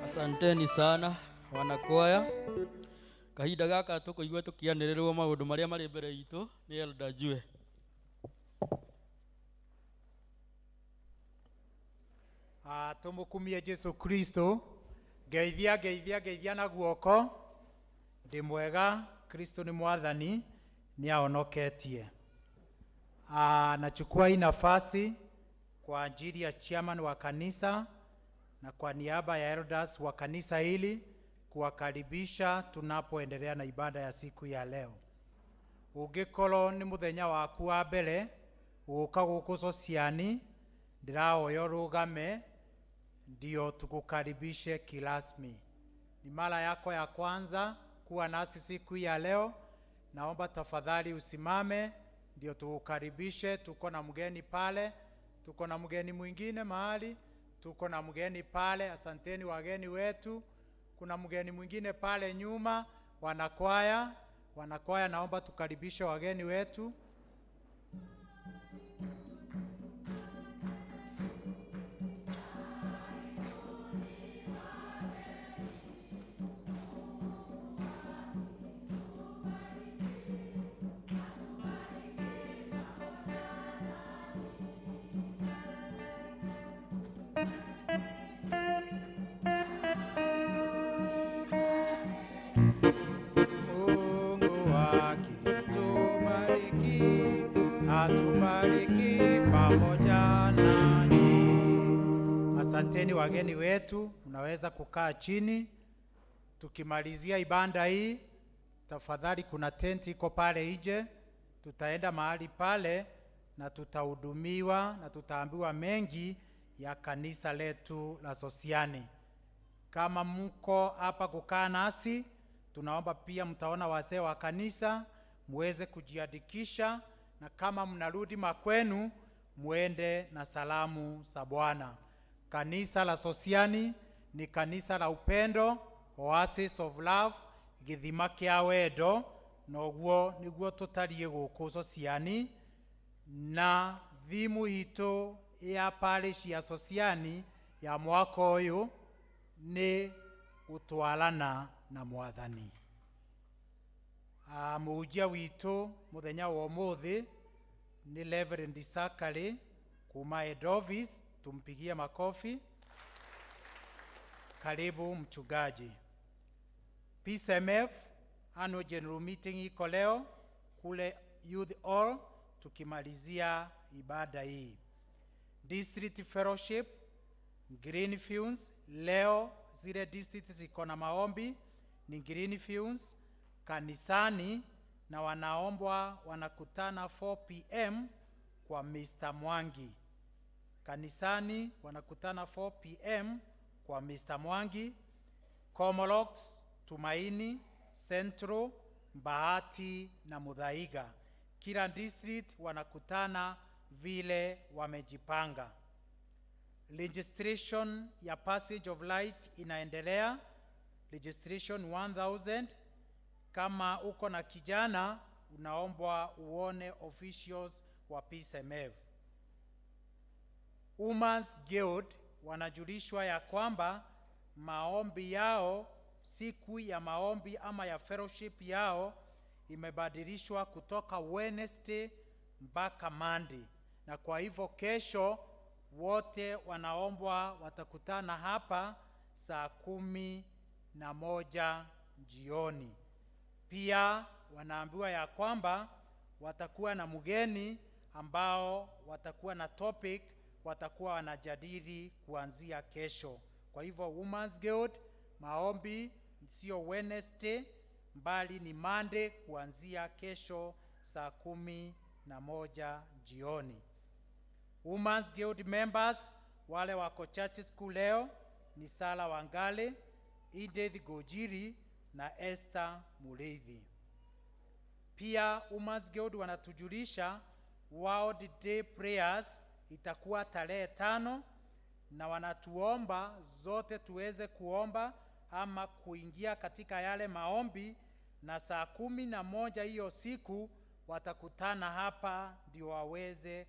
Asanteni sana wanakwaya. Kahinda gaka tũkũigua tũkĩanĩrĩrwo maũndũ marĩa marĩ mbere itũ nĩ Elder Jue. Tumukumie Jesu Kristo. Ngeithia, ngeithia, ngeithia na guoko. Ndi mwega, Kristo ni mwathani, ni aonoketie. Nachukua hii nafasi kwa ajili ya chairman wa kanisa na kwa niaba ya elders wa kanisa hili kuwakaribisha tunapoendelea na ibada ya siku ya leo. Ungikorwo ni muthenya waku wa mbere guka guku Sociani, ndirahoya urugame ndio tukukaribishe kirasmi. Ni mara yako ya kwanza kuwa nasi siku ya leo, naomba tafadhali usimame ndio tukukaribishe. Tuko na mgeni pale, tuko na mgeni mwingine mahali, tuko na mgeni pale. Asanteni wageni wetu. Kuna mgeni mwingine pale nyuma, wanakwaya. Wanakwaya, naomba tukaribishe wageni wetu. Mungu akitubariki, atubariki pamoja nanyi. Asanteni wageni wetu, mnaweza kukaa chini. Tukimalizia ibada hii, tafadhali kuna tenti iko pale nje, tutaenda mahali pale na tutahudumiwa na tutaambiwa mengi ya kanisa letu la Sosiani. Kama mko hapa kukaa nasi, tunaomba pia mtaona wazee wa kanisa muweze kujiandikisha, na kama mnarudi makwenu muende na salamu za Bwana. Kanisa la Sosiani ni kanisa la upendo, Oasis of Love, githima kia wendo, noguo niguo tutarie guku Sosiani, na thimu itu ya parish ya Sosiani ya mwaka uyu ni gutwarana na mwathani. Muhunjia witu muthenya wa umuthi ni Reverend Sakari kuma head office, tumpigie makofi. Karibu mchungaji. PCMF annual general meeting iko leo kule Youth Hall, tukimalizia ibada hii. District Fellowship Greenfields leo, zile district ziko na maombi ni Greenfields kanisani, na wanaombwa wanakutana 4 p.m. kwa Mr. Mwangi. Kanisani wanakutana 4 p.m. kwa Mr. Mwangi. Komolox, Tumaini, Central, Bahati na Muthaiga. Kila district wanakutana vile wamejipanga. Registration ya Passage of Light inaendelea. Registration 1000. Kama uko na kijana unaombwa uone officials wa PCMF. Women's Guild wanajulishwa ya kwamba maombi yao, siku ya maombi ama ya fellowship yao imebadilishwa kutoka Wednesday mpaka Monday, na kwa hivyo kesho wote wanaombwa watakutana hapa saa 11 jioni. Pia wanaambiwa ya kwamba watakuwa na mgeni ambao watakuwa na topic watakuwa wanajadili kuanzia kesho. Kwa hivyo Women's Guild maombi sio Wednesday mbali ni Monday kuanzia kesho saa 11 jioni. Women's Guild members wale wako church school leo ni Sara Wangale, Edith Gojiri na Esther Mureithi. Pia Women's Guild wanatujulisha World Day Prayers itakuwa tarehe 5, na wanatuomba zote tuweze kuomba ama kuingia katika yale maombi, na saa 11 hiyo siku watakutana hapa ndio waweze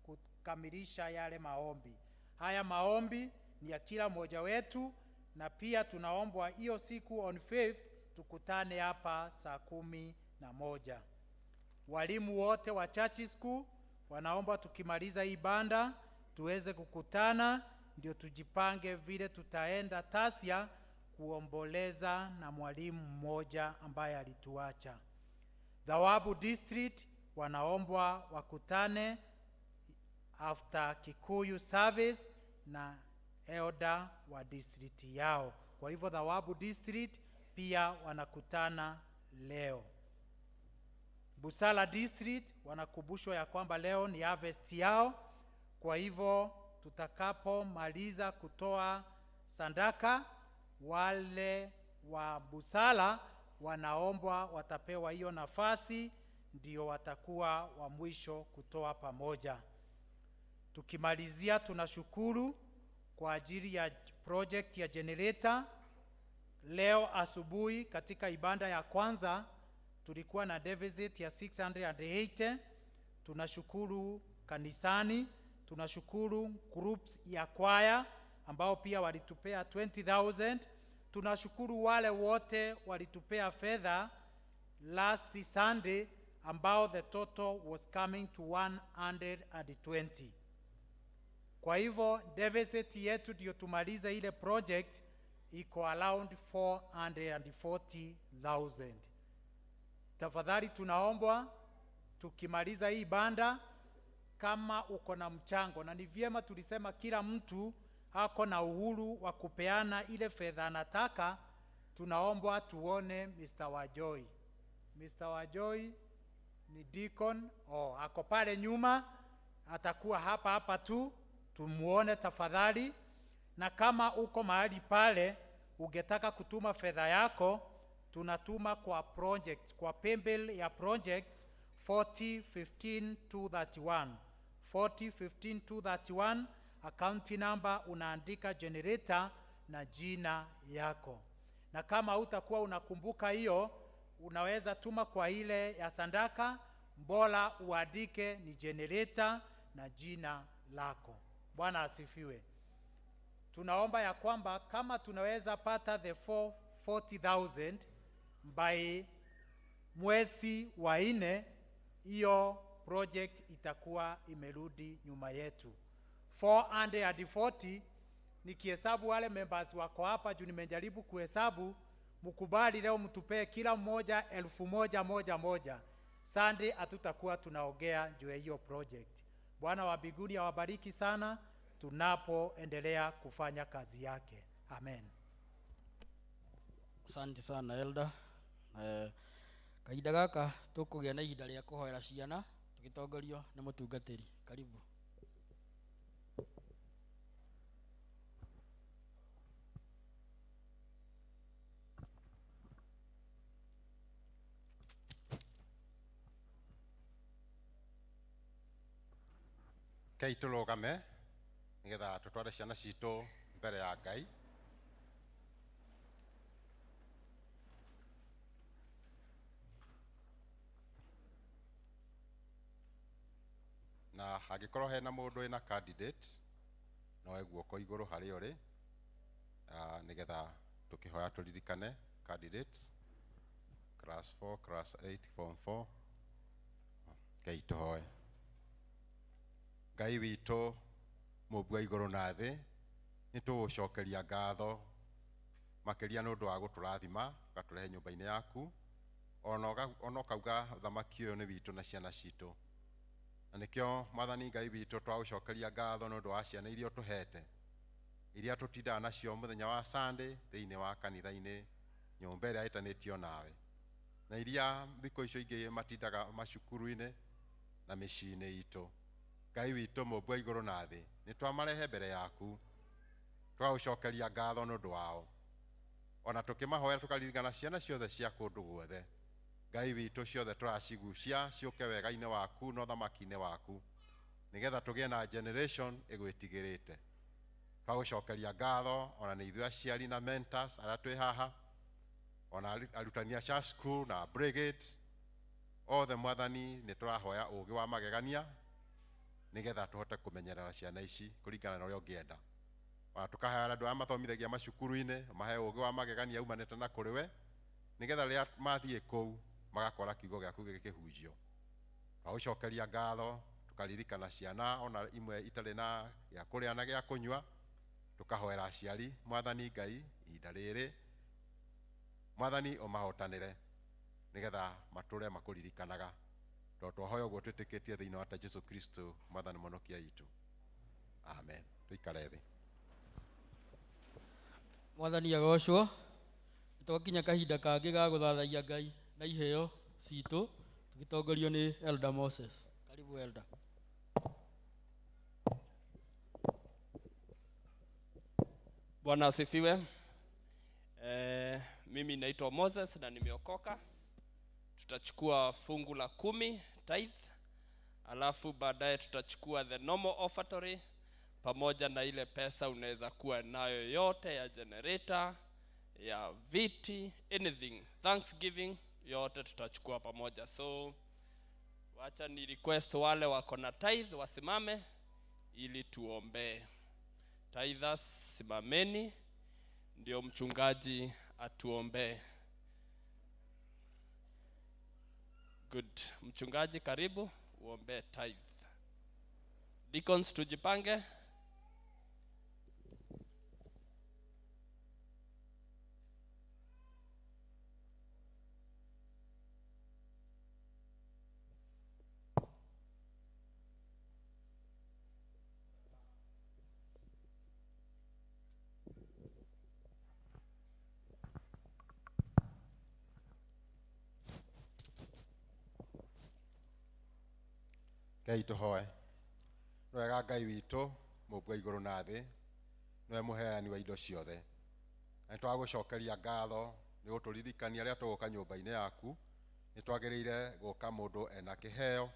kukamilisha yale maombi. Haya maombi ni ya kila mmoja wetu, Na pia tunaombwa hiyo siku on 5th tukutane hapa saa 11. Walimu wote wa church school wanaomba tukimaliza hii banda tuweze kukutana, ndio tujipange vile tutaenda Tasia kuomboleza na mwalimu mmoja ambaye alituacha. Thawabu District wanaombwa wakutane after Kikuyu service na elder wa district yao. Kwa hivyo Thawabu District pia wanakutana leo. Busala District wanakumbushwa ya kwamba leo ni harvest yao. Kwa hivyo tutakapomaliza kutoa sadaka, wale wa Busala wanaombwa watapewa hiyo nafasi, ndio watakuwa wa mwisho kutoa pamoja. Tukimalizia, tunashukuru kwa ajili ya project ya generator. Leo asubuhi katika ibada ya kwanza tulikuwa na deficit ya 680. Tunashukuru kanisani, tunashukuru groups ya kwaya ambao pia walitupea 20,000. Tunashukuru wale wote walitupea fedha last Sunday ambao the total was coming to 120. Kwa hivyo deficit yetu ndio tumalize ile project iko around 440,000. Tafadhali tunaombwa tukimaliza hii banda, kama uko na mchango, na ni vyema tulisema kila mtu ako na uhuru wa kupeana ile fedha anataka, tunaombwa tuone Mr. Wajoi. Mr. Wajoi ni deacon, oh, ako pale nyuma, atakuwa hapa hapa tu, tumuone tafadhali. Na kama uko mahali pale ungetaka kutuma fedha yako, tunatuma kwa project, kwa paybill ya project 4015231. 4015231, account number unaandika generator na jina yako. Na kama hutakuwa unakumbuka hiyo, unaweza tuma kwa ile ya sadaka, bora uandike ni generator na jina lako. Bwana asifiwe. Tunaomba ya kwamba kama tunaweza pata the 440,000 by mwezi wa 4, hiyo project itakuwa imerudi nyuma yetu. 440, nikihesabu wale members wako hapa juu nimejaribu kuhesabu, mkubali leo mtupee kila mmoja 1,000 moja moja. Sunday hatutakuwa tunaongea juu ya hiyo project. Bwana wa mbinguni awabariki sana tunapoendelea kufanya kazi yake. Amen. Asante sana elder. Kahinda gaka tukugĩa na ihinda rĩa kũhoera ciana tũgĩtongorio nĩ mũtungatĩri. Karibu. Kei tũrũgame nĩgetha tũtware ciana citũ mbere ya Ngai. Na hangĩkorwo hena mũndũ wĩna candidate, noe guoko igũrũ harĩa ũrĩ, nĩgetha tũkĩhoya tũririkane candidates class 4, class 8, form 4. Ngai tũhoe. Ngai witũ mũmbi wa igũrũ na thĩ, nĩ tũgũcokeria ngatho makĩria nĩ ũndũ wa gũtũrathima ũgatũrehe nyũmba-inĩ yaku, ona ũkauga ũthamaki ũyũ nĩ witũ na ciana citũ. Na nĩkĩo Mwathani Ngai witũ twagũcokeria ngatho nĩ ũndũ wa ciana iria ũtũhete, iria tũtindaga nacio mũthenya wa Sunday thĩinĩ wa kanitha-inĩ, nyũmba ĩrĩa ĩtanĩtio nawe, na iria thikũ icio ingĩ matindaga macukuru-inĩ na mĩciĩ-inĩ itũ. Ngai witũ mũmbi wa igũrũ na thĩ, nĩ twamarehe mbere yaku, twagũcokeria ngatho nĩ ũndũ wao, ona tũkĩmahoera tũkaririkana ciana ciothe cia kũndũ guothe. Ngai witũ ciothe tũracigucia ciũke wega-inĩ waku na ũthamaki-inĩ waku, nĩgetha tũgĩe na generation ĩgwĩtigĩrĩte. Twagũcokeria ngatho ona nĩ ithuĩ aciari na mentors arĩa twĩ haha, ona arutani a church school na brigade othe. Mwathani, nĩ tũrahoya ũũgĩ wa magegania nĩgetha tũhote kũmenyerera ciana ici kũringana na ũrĩa ũngĩenda. Ona tũkahoera andũ arĩa mathomithagia macukuru-inĩ, mahe ũũgĩ wa magegania umanĩte na kũrĩ we, nĩgetha rĩrĩa mathiĩ kũu magakora kiugo gĩaku gĩkĩhunjio. Twagũcokeria ngatho, tũkaririkana ciana ona imwe itarĩ na gĩa kũrĩa na gĩa kũnyua, tũkahoera aciari Mwathani Ngai ihinda rĩrĩ, Mwathani ũmahotanĩre nĩgetha matũre makũririkanaga, tondũ twahoya ũguo twĩtĩkĩtie thĩinĩ wa ta Jesu Kristo Mwathani mũhonokia witũ. Amen. Tũikare thĩ. Mwathani agocwo. Twakinya kahinda kangĩ ga gũthathaiya Ngai na iheo citũ tũgĩtongorio nĩ Elder Moses. Karibu Elder. Bwana asifiwe. Mimi naitwa Moses na nimeokoka. Tutachukua fungu la 10 tithe, alafu baadaye tutachukua the normal offertory pamoja na ile pesa unaweza kuwa nayo yote ya generator, ya viti, anything, thanksgiving yote tutachukua pamoja. So wacha ni request wale wako na tithe wasimame ili tuombee. Tithers, simameni ndio mchungaji atuombee. Good. Mchungaji karibu uombee tithe. Deacons tujipange. Ngai tũhoe. Nĩ wega Ngai witũ, mũmbi wa igũrũ na thĩ, nĩwe mũheani wa indo ciothe. Na nĩ twagũcokeria ngatho nĩ gũtũririkania rĩrĩa tũgũka nyũmba-inĩ yaku, nĩ twagĩrĩire gũka mũndũ ena kĩheo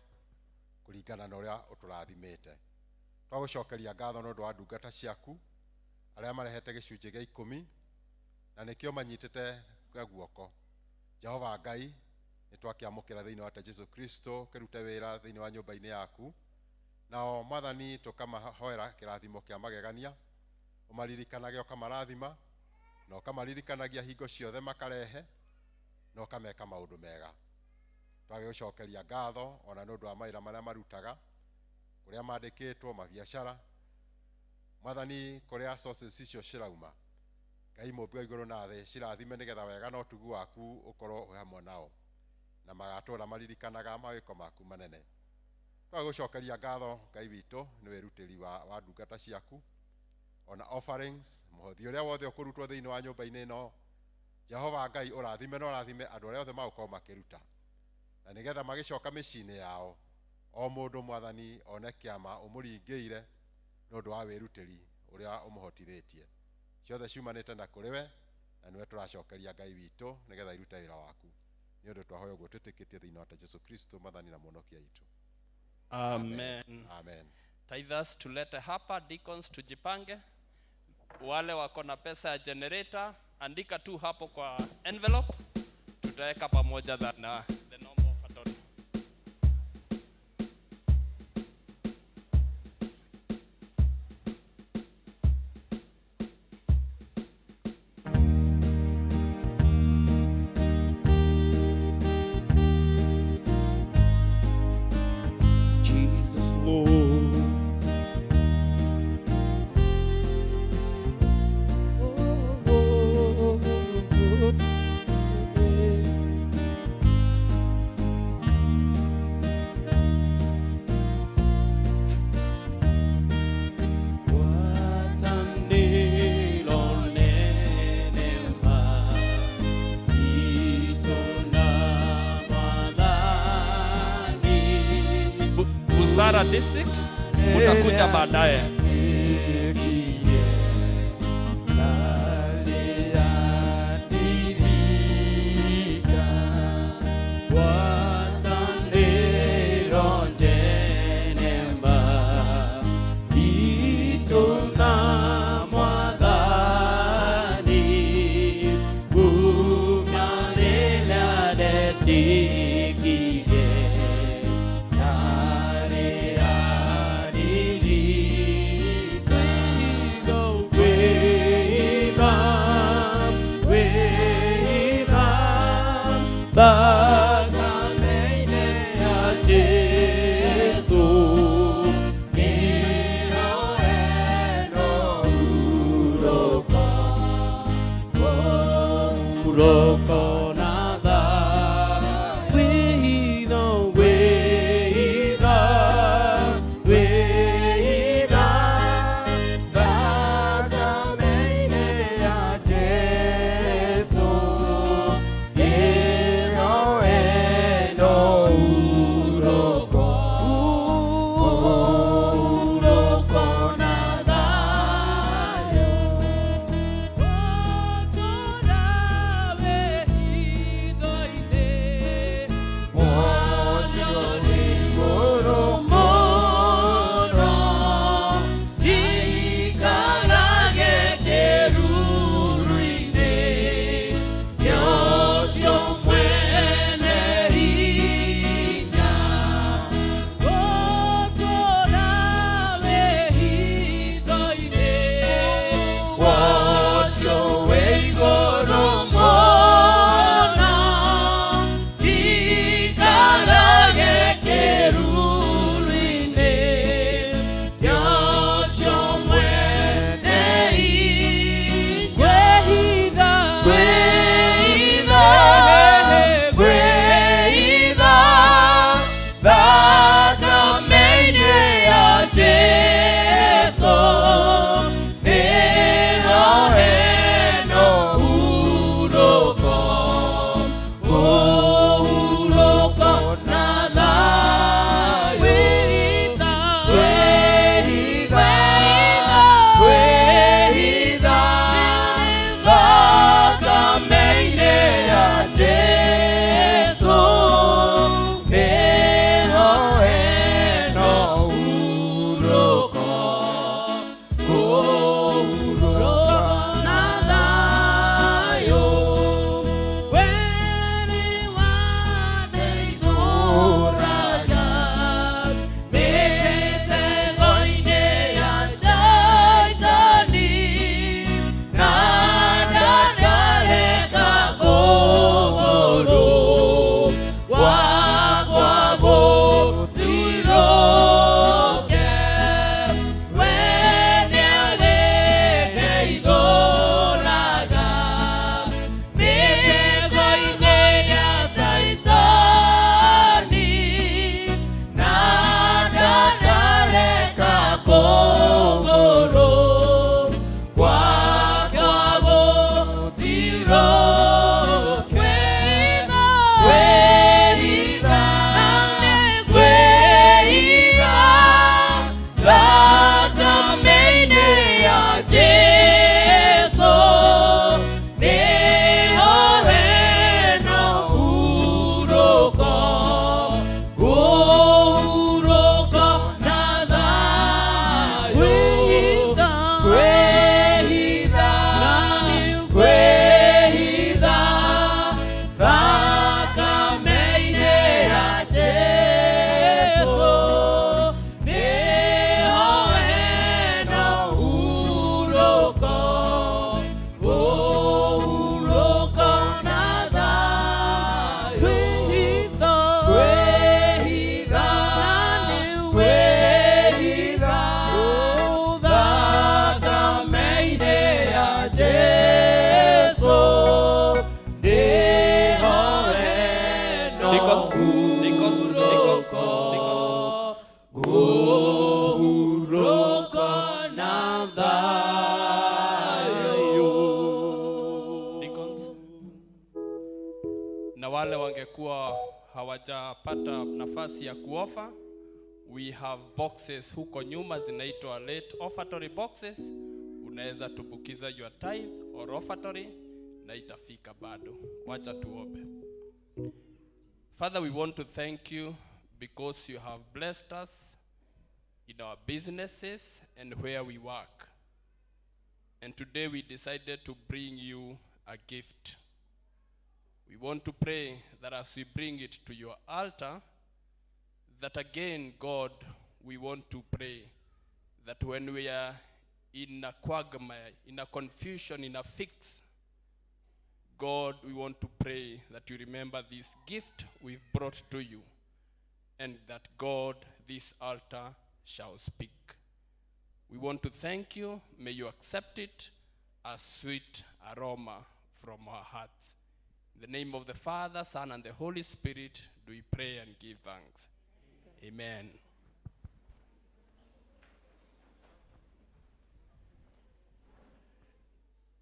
kũringana na ũrĩa ũtũrathimĩte. Twagũcokeria ngatho nĩ ũndũ wa ndungata ciaku arĩa marehete gĩcunjĩ gĩa 10 na nĩkĩo manyitĩte na guoko. Jehova Ngai, nĩ twakĩamũkĩra thĩinĩ wa ta Jesu Kristo kĩrute wĩra thĩinĩ wa nyũmba-inĩ yaku. Nao Mwathani tũkamahoera kĩrathimo kĩa magegania, ũmaririkanage ũkamarathima, na ũkamaririkanagia hingo ciothe makarehe, na ũkameka maũndũ mega. Twagĩgũcokeria ngatho ona nĩ ũndũ wa mawĩra marĩa marutaga, kũrĩa mandĩkĩtwo mabiacara, Mwathani kũrĩa sources icio cirauma, Ngai mũmbi wa igũrũ na thĩ cirathime nĩgetha wega na ũtugi waku ũkorwo wĩ hamwe nao, na magatũra maririkanaga mawĩko maku manene. Twagũcokeria ngatho Ngai witũ nĩ wĩrutĩri wa ndungata ciaku, ona offerings, mũhothi ũrĩa wothe ũkũrutwo thĩinĩ wa nyũmba-inĩ ĩno. Jehova Ngai ũrathime na ũrathime andũ arĩa othe magũkorwo makĩruta, na nĩgetha magĩcoka mĩciĩ-inĩ yao o mũndũ Mwathani one kĩama ũmũringĩire nĩ ũndũ wa wĩrutĩri ũrĩa ũmũhotithĩtie. Ciothe ciumanĩte na kũrĩ we, na nĩwe tũracokeria Ngai witũ nĩgetha irute wĩra waku. Nĩ ũndũ twahoya ũguo twĩtĩkĩtie thĩinĩ wa ta Jesu Kristo Mwathani na Mũhonokia witũ. Amen. Amen. Tithers tulete hapa, deacons tujipange. Wale wako na pesa ya generator, andika tu hapo kwa envelope, tutaweka pamoja na the normal offertory. Jesus Lord. Oh, oh, oh, oh, oh. Busara District mutakuja baadaye. thayũ. Deacons, na wale wangekuwa hawajapata nafasi ya kuofa, we have boxes huko nyuma zinaitwa late offertory boxes. Unaweza tumbukiza your tithe or offertory na itafika bado. Wacha tuombe. Father, we want to thank you because you have blessed us in our businesses and where we work. And today we decided to bring you a gift. We want to pray that as we bring it to your altar, that again, God, we want to pray that when we are in a quagmire, in a confusion, in a fix, God, we want to pray that you remember this gift we've brought to you, and that God, this altar shall speak. We want to thank you. May you accept it as sweet aroma from our hearts. In the name of the Father, Son, and the Holy Spirit, do we pray and give thanks. Amen.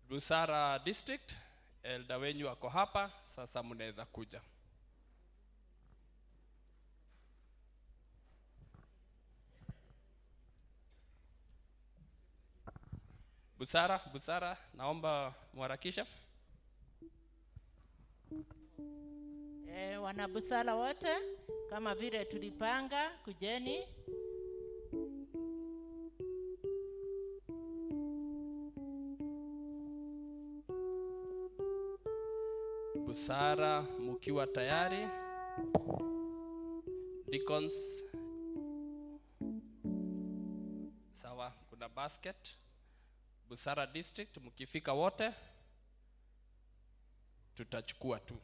Busara District, elder wenyu ako hapa, sasa mnaweza kuja. Busara, Busara, naomba muharakisha. Wanabusara wote kama vile tulipanga, kujeni. Busara mukiwa tayari. Deacons. Sawa, kuna basket. Busara District mkifika wote tutachukua tu.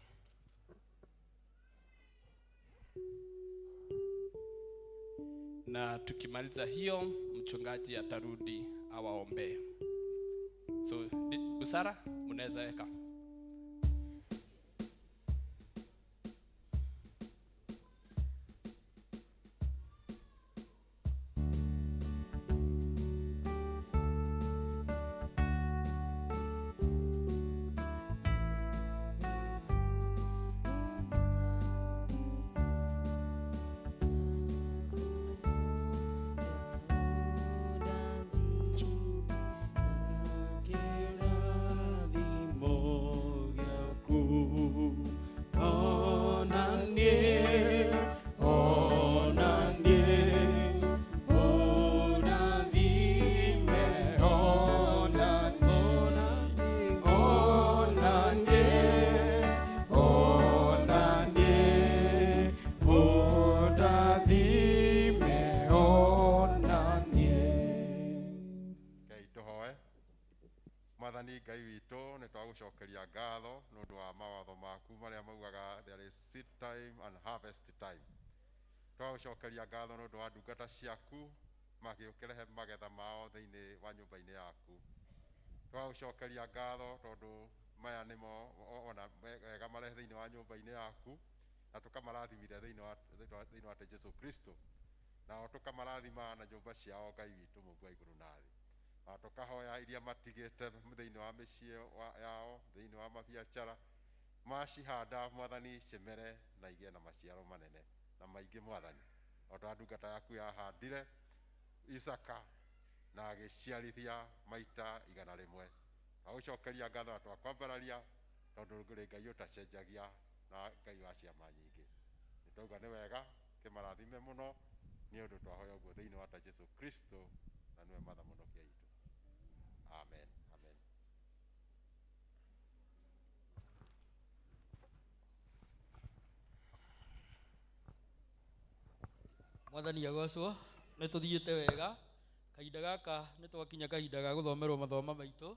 Na tukimaliza hiyo mchungaji atarudi awaombee. So Busara mnaweza weka. Mwathani Ngai witũ nĩ twagũcokeria ngatho nĩ ũndũ wa mawatho maku marĩa maugaga there is seed time and harvest time. Twagũcokeria ngatho nĩ ũndũ wa ndungata ciaku magĩũkĩrehe magetha mao thĩinĩ wa nyũmba-inĩ yaku. Twagũcokeria ngatho tondũ maya nĩmo ona wega marehe thĩinĩ wa nyũmba-inĩ yaku na tũkamarathimire thĩinĩ wa Jesu Kristo, nao tũkamarathima na nyũmba ciao Ngai witũ Mũmbi wa igũrũ na thĩ. Na tũkahoya iria matigĩte thĩinĩ wa mĩciĩ yao, thĩinĩ wa mabiacara, macihanda Mwathani cimere na igĩe na maciaro manene na maingĩ Mwathani, o ta ndungata yaku yahandire Isaka na agĩciarithia maita 100. Twagũcokeria ngatho na twakwambararia tondũ ũrĩ Ngai ũtacenjagia na Ngai wa ciama nyingĩ. Nĩ twauga nĩ wega kĩmarathime mũno nĩ ũndũ twahoya ũguo thĩinĩ wa Jesu Kristo na nĩwe Mwathani mũhonokia witũ. Amen. Amen. Mwathani agocwo. Nĩ tũthiĩte wega kahinda gaka nĩ twakinya kahinda ga gũthomerwo mathoma maitũ.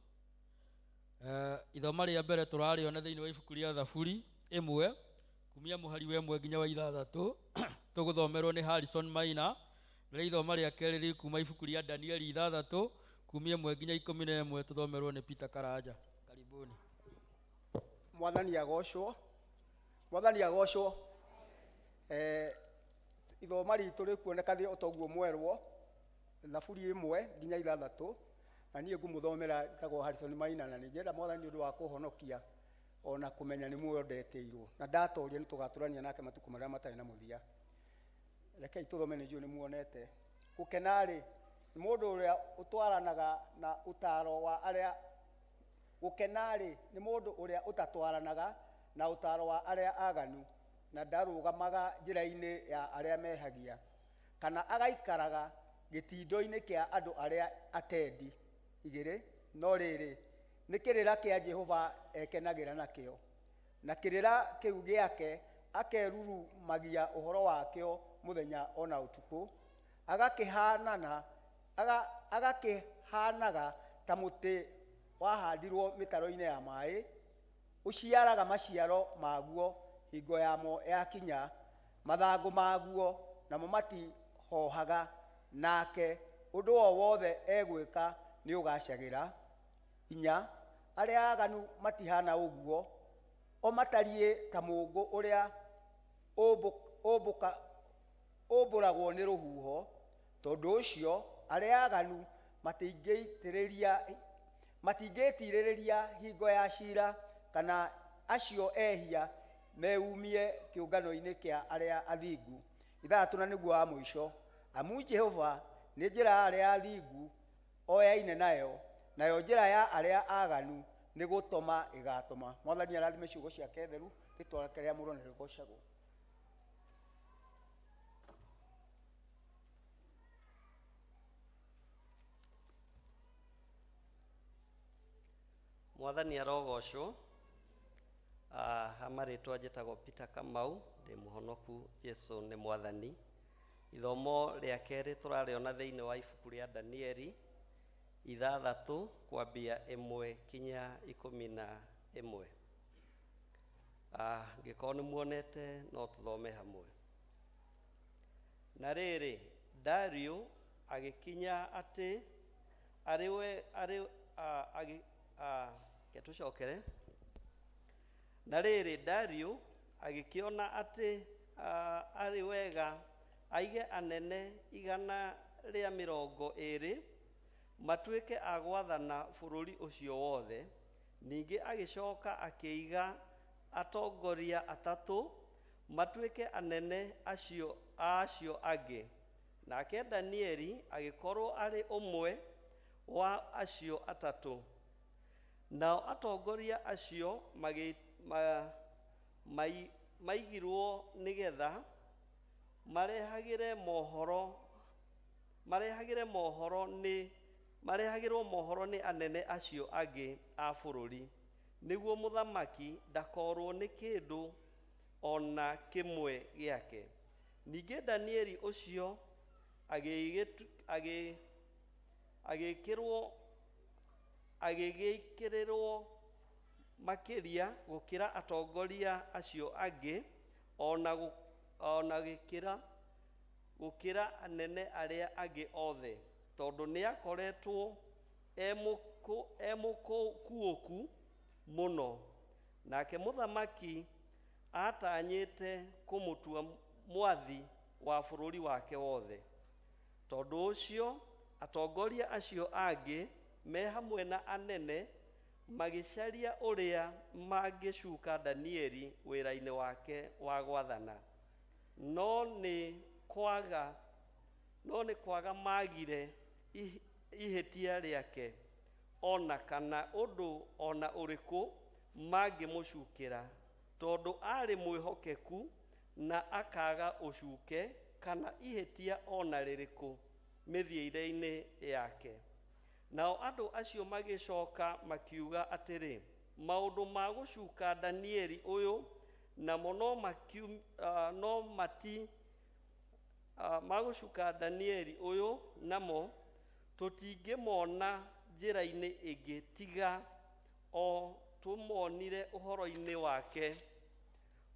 Ithoma rĩa mbere tũrarĩona thĩinĩ wa ibuku rĩa Thaburi 1 kumia mũhari wa 1 nginya wa 6 tũgũthomerwo nĩ Harrison Maina. Rĩrĩa ithoma rĩa kerĩ rĩ kuma ibuku rĩa Danieli 6 kumia 1 nginya 11 tũthomerwo nĩ Peter Karanja. Karibuni. Mwathani agocwo. Mwathani agocwo. Ithoma ritũ rĩkuoneka nĩ o toguo mwerwo, Thaburi 1 nginya 6. Na niĩ ngũmũthomera njĩtagwo Harrison Maina, na nĩ njenda Mwathani nĩ ũndũ wa kũhonokia ona kũmenya nĩ muoyo ndetĩirwo, na ndatoria nĩ tũgatũrania nake matukũ marĩa matarĩ na mũthia. Rekei tũthome, nĩ njũĩ nĩ muonete. Gũkena-rĩ, nĩ mũndũ ũrĩa ũtwaranaga na ũtaaro wa arĩa, gũkena-rĩ, nĩ mũndũ ũrĩa ũtatwaranaga na ũtaaro wa arĩa aganu, na ndarũgamaga njĩra-inĩ ya arĩa mehagia, kana agaikaraga gĩtindo-inĩ kĩa andũ arĩa atendi. Igĩrĩ, no rĩrĩ, nĩ kĩrĩra kĩa Jehova ekenagĩra nakĩo, na kĩrĩra kĩu gĩake akerurumagia ũhoro wakĩo mũthenya ona ũtukũ, agakĩhanana agakĩhanaga ta mũtĩ wahandirwo mĩtaro-inĩ ya maĩ, ũciaraga maciaro maguo hingo yamo yakinya, mathangũ maguo namo matihohaga, nake ũndũ o wothe egwĩka nĩ ũgacagĩra. Inya, arĩa aganu matihana ũguo, o matariĩ ta mũũngũ ũrĩa ũmbũragwo nĩ rũhuho. Tondũ ũcio arĩa aganu matingĩtirĩrĩria hingo ya cira, kana acio ehia meumie kĩũngano-inĩ kĩa arĩa athingu. Ithathatũ, na nĩguo wa mũico, amu Jehova nĩ njĩra ya arĩa athingu oyaine nayo, nayo njĩra ya arĩa aganu nĩ gũtoma ĩgatoma. Mwathani arathime ciugo ciake theru, rĩtwa rĩake rĩamũrwo na rĩgocagwo. Mwathani arogocwo. Ha marĩtwa njĩtagwo Peter Kamau, ndĩ mũhonoku, Jesu nĩ Mwathani. Ithomo rĩa kerĩ tũrarĩona thĩinĩ wa ibuku rĩa Danieli 6 kwambia 1 kinya 11. Ngĩkorwo nĩ muonete no tũthome hamwe. Na rĩrĩ, Dario agĩkinya atĩ arĩ we, arĩ, agĩ, ke tũcokere. Na rĩrĩ, Dario agĩkĩona atĩ arĩ wega aige anene 120 matuĩke a gwathana bũrũri ũcio wothe. Ningĩ agĩcoka akĩiga atongoria 3 matuĩke anene acio a acio angĩ. Nake Danieli agĩkorwo arĩ ũmwe wa acio 3. Nao atongoria acio maigirwo nĩgetha marehagĩre mohoro, marehagĩre mohoro nĩ, marehagĩrwo mohoro nĩ anene acio angĩ a bũrũri, nĩguo mũthamaki ndakorwo nĩ kĩndũ ona kĩmwe gĩake. Ningĩ Danieli ũcio agĩgĩkĩrĩrwo makĩria gũkĩra atongoria acio angĩ, ona gũkĩra anene arĩa angĩ othe, tondũ nĩakoretwo e mũkuũku mũno. Nake mũthamaki atanyĩte kũmũtua mwathi wa bũrũri wake wothe. Tondũ ũcio atongoria acio angĩ me hamwe na anene magĩcaria ũrĩa mangĩcuka Danieli wĩra-inĩ wake wa gwathana. No nĩ kwaga magire ihĩtia rĩake, ona kana ũndũ ona ũrĩkũ mangĩmũcukĩra, tondũ arĩ mwĩhokeku na akaga ũcuke kana ihĩtia ona rĩrĩkũ mĩthiĩre-inĩ yake. Nao andũ acio magĩcoka makiuga atĩrĩ, maũndũ ma gũcuka Danieli ũyũ namo no no mati, ma gũcuka Danieli ũyũ namo tũtingĩmona njĩra-inĩ ĩngĩ tiga o tũmonire ũhoro-inĩ wake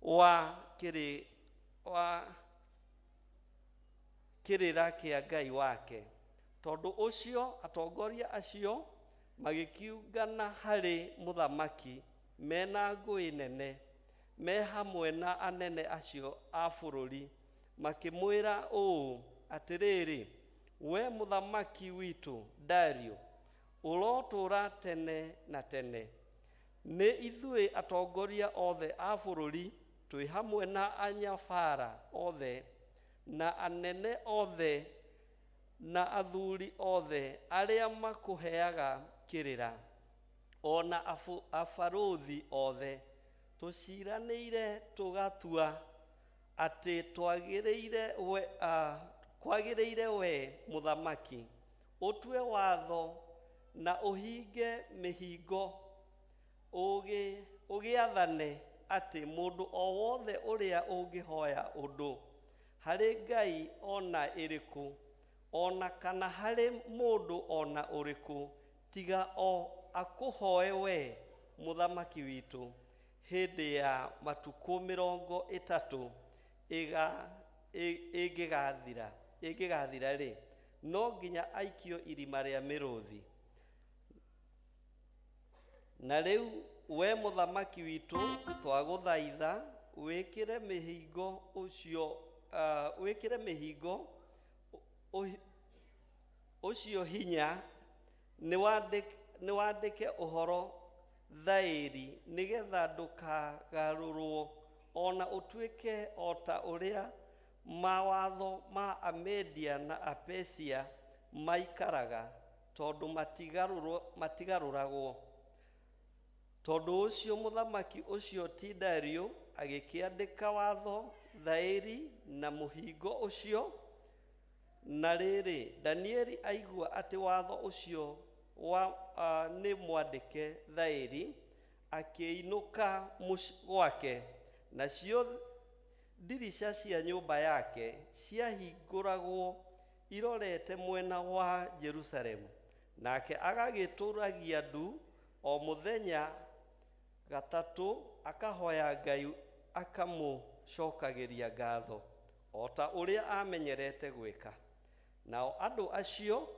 wa kĩrĩra kĩa Ngai wake. Tondũ ũcio atongoria acio magĩkiungana harĩ mũthamaki mena ngũĩ nene, me hamwe na anene acio a bũrũri, makĩmwĩra ũũ, atĩrĩrĩ, we mũthamaki witũ Dario, Ũrotũũra tene na tene. Nĩ ithuĩ atongoria othe a bũrũri twĩ hamwe na anyabara othe na anene othe na athuri othe arĩa makũheaga kĩrĩra, o na abarũthi othe, tũciranĩire tũgatua atĩ twagĩrĩire we, kwagĩrĩire we mũthamaki ũtue watho na ũhinge mĩhingo ũgĩathane atĩ mũndũ o wothe ũrĩa ũngĩhoya ũndũ harĩ Ngai ona ĩrĩkũ ona kana harĩ mũndũ ona ũrĩkũ tiga o akũhoe we mũthamaki witũ hĩndĩ ya matukũ 30 ĩngĩgathira-rĩ, no nginya aikio irima rĩa mĩrũthi. Na rĩu we mũthamaki witũ twagũthaitha wĩkĩre mĩhingo ũcio wĩkĩre mĩhingo ũcio hinya, nĩwandĩke ũhoro thaĩri nĩgetha ndũkagarũrwo ona ũtuĩke o ta ũrĩa mawatho ma Amedia na Apesia maikaraga, tondũ matigarũragwo. Tondũ ũcio mũthamaki ũcio ti Dario agĩkĩandĩka watho thaĩri na mũhingo ũcio. Na rĩrĩ, Danieli aigua atĩ watho ũcio nĩ mwandĩke thaĩri, akĩinũka gwake, nacio ndirica cia nyũmba yake ciahingũragwo irorete mwena wa Jerusalemu, nake agagĩtũragia ndu o mũthenya gatatũ akahoya Ngai akamũcokagĩria ngatho o ta ũrĩa amenyerete gwĩka. Nao andũ acio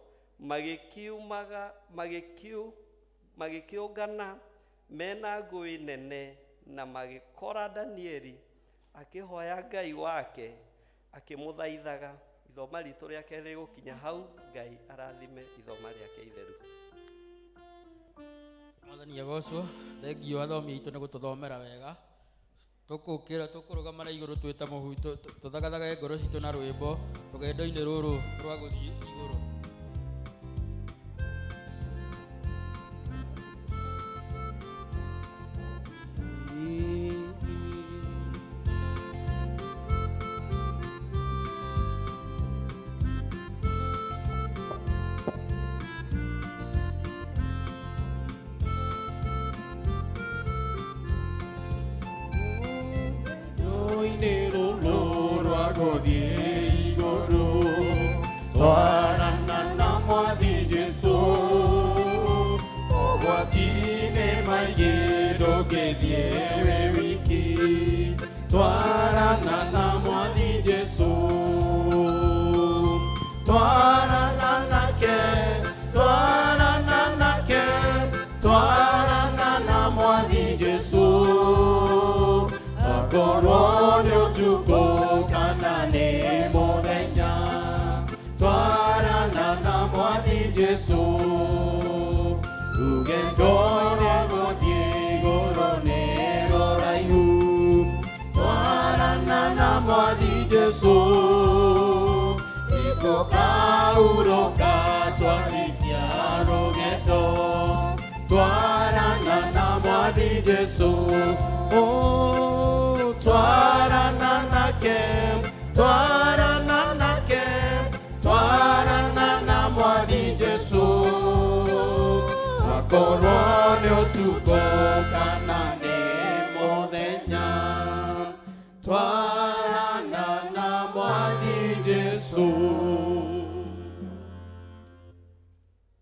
magĩkĩũngana mena ngũĩ nene na magĩkora Danieli akĩhoya Ngai wake akĩmũthaithaga. Ithoma ritũ rĩake rĩgũkinya hau. Ngai arathime ithoma rĩake itheru. Mwathani agocwo. Thengio athomi aitũ nĩ gũtũthomera wega. Tũkũkĩra tũkũrũgama na igũrũ twĩta mũhu, tũthagathage ngoro citũ na rwĩmbo rũgendo-inĩ rũrũ rwa gũthiĩ igũrũ.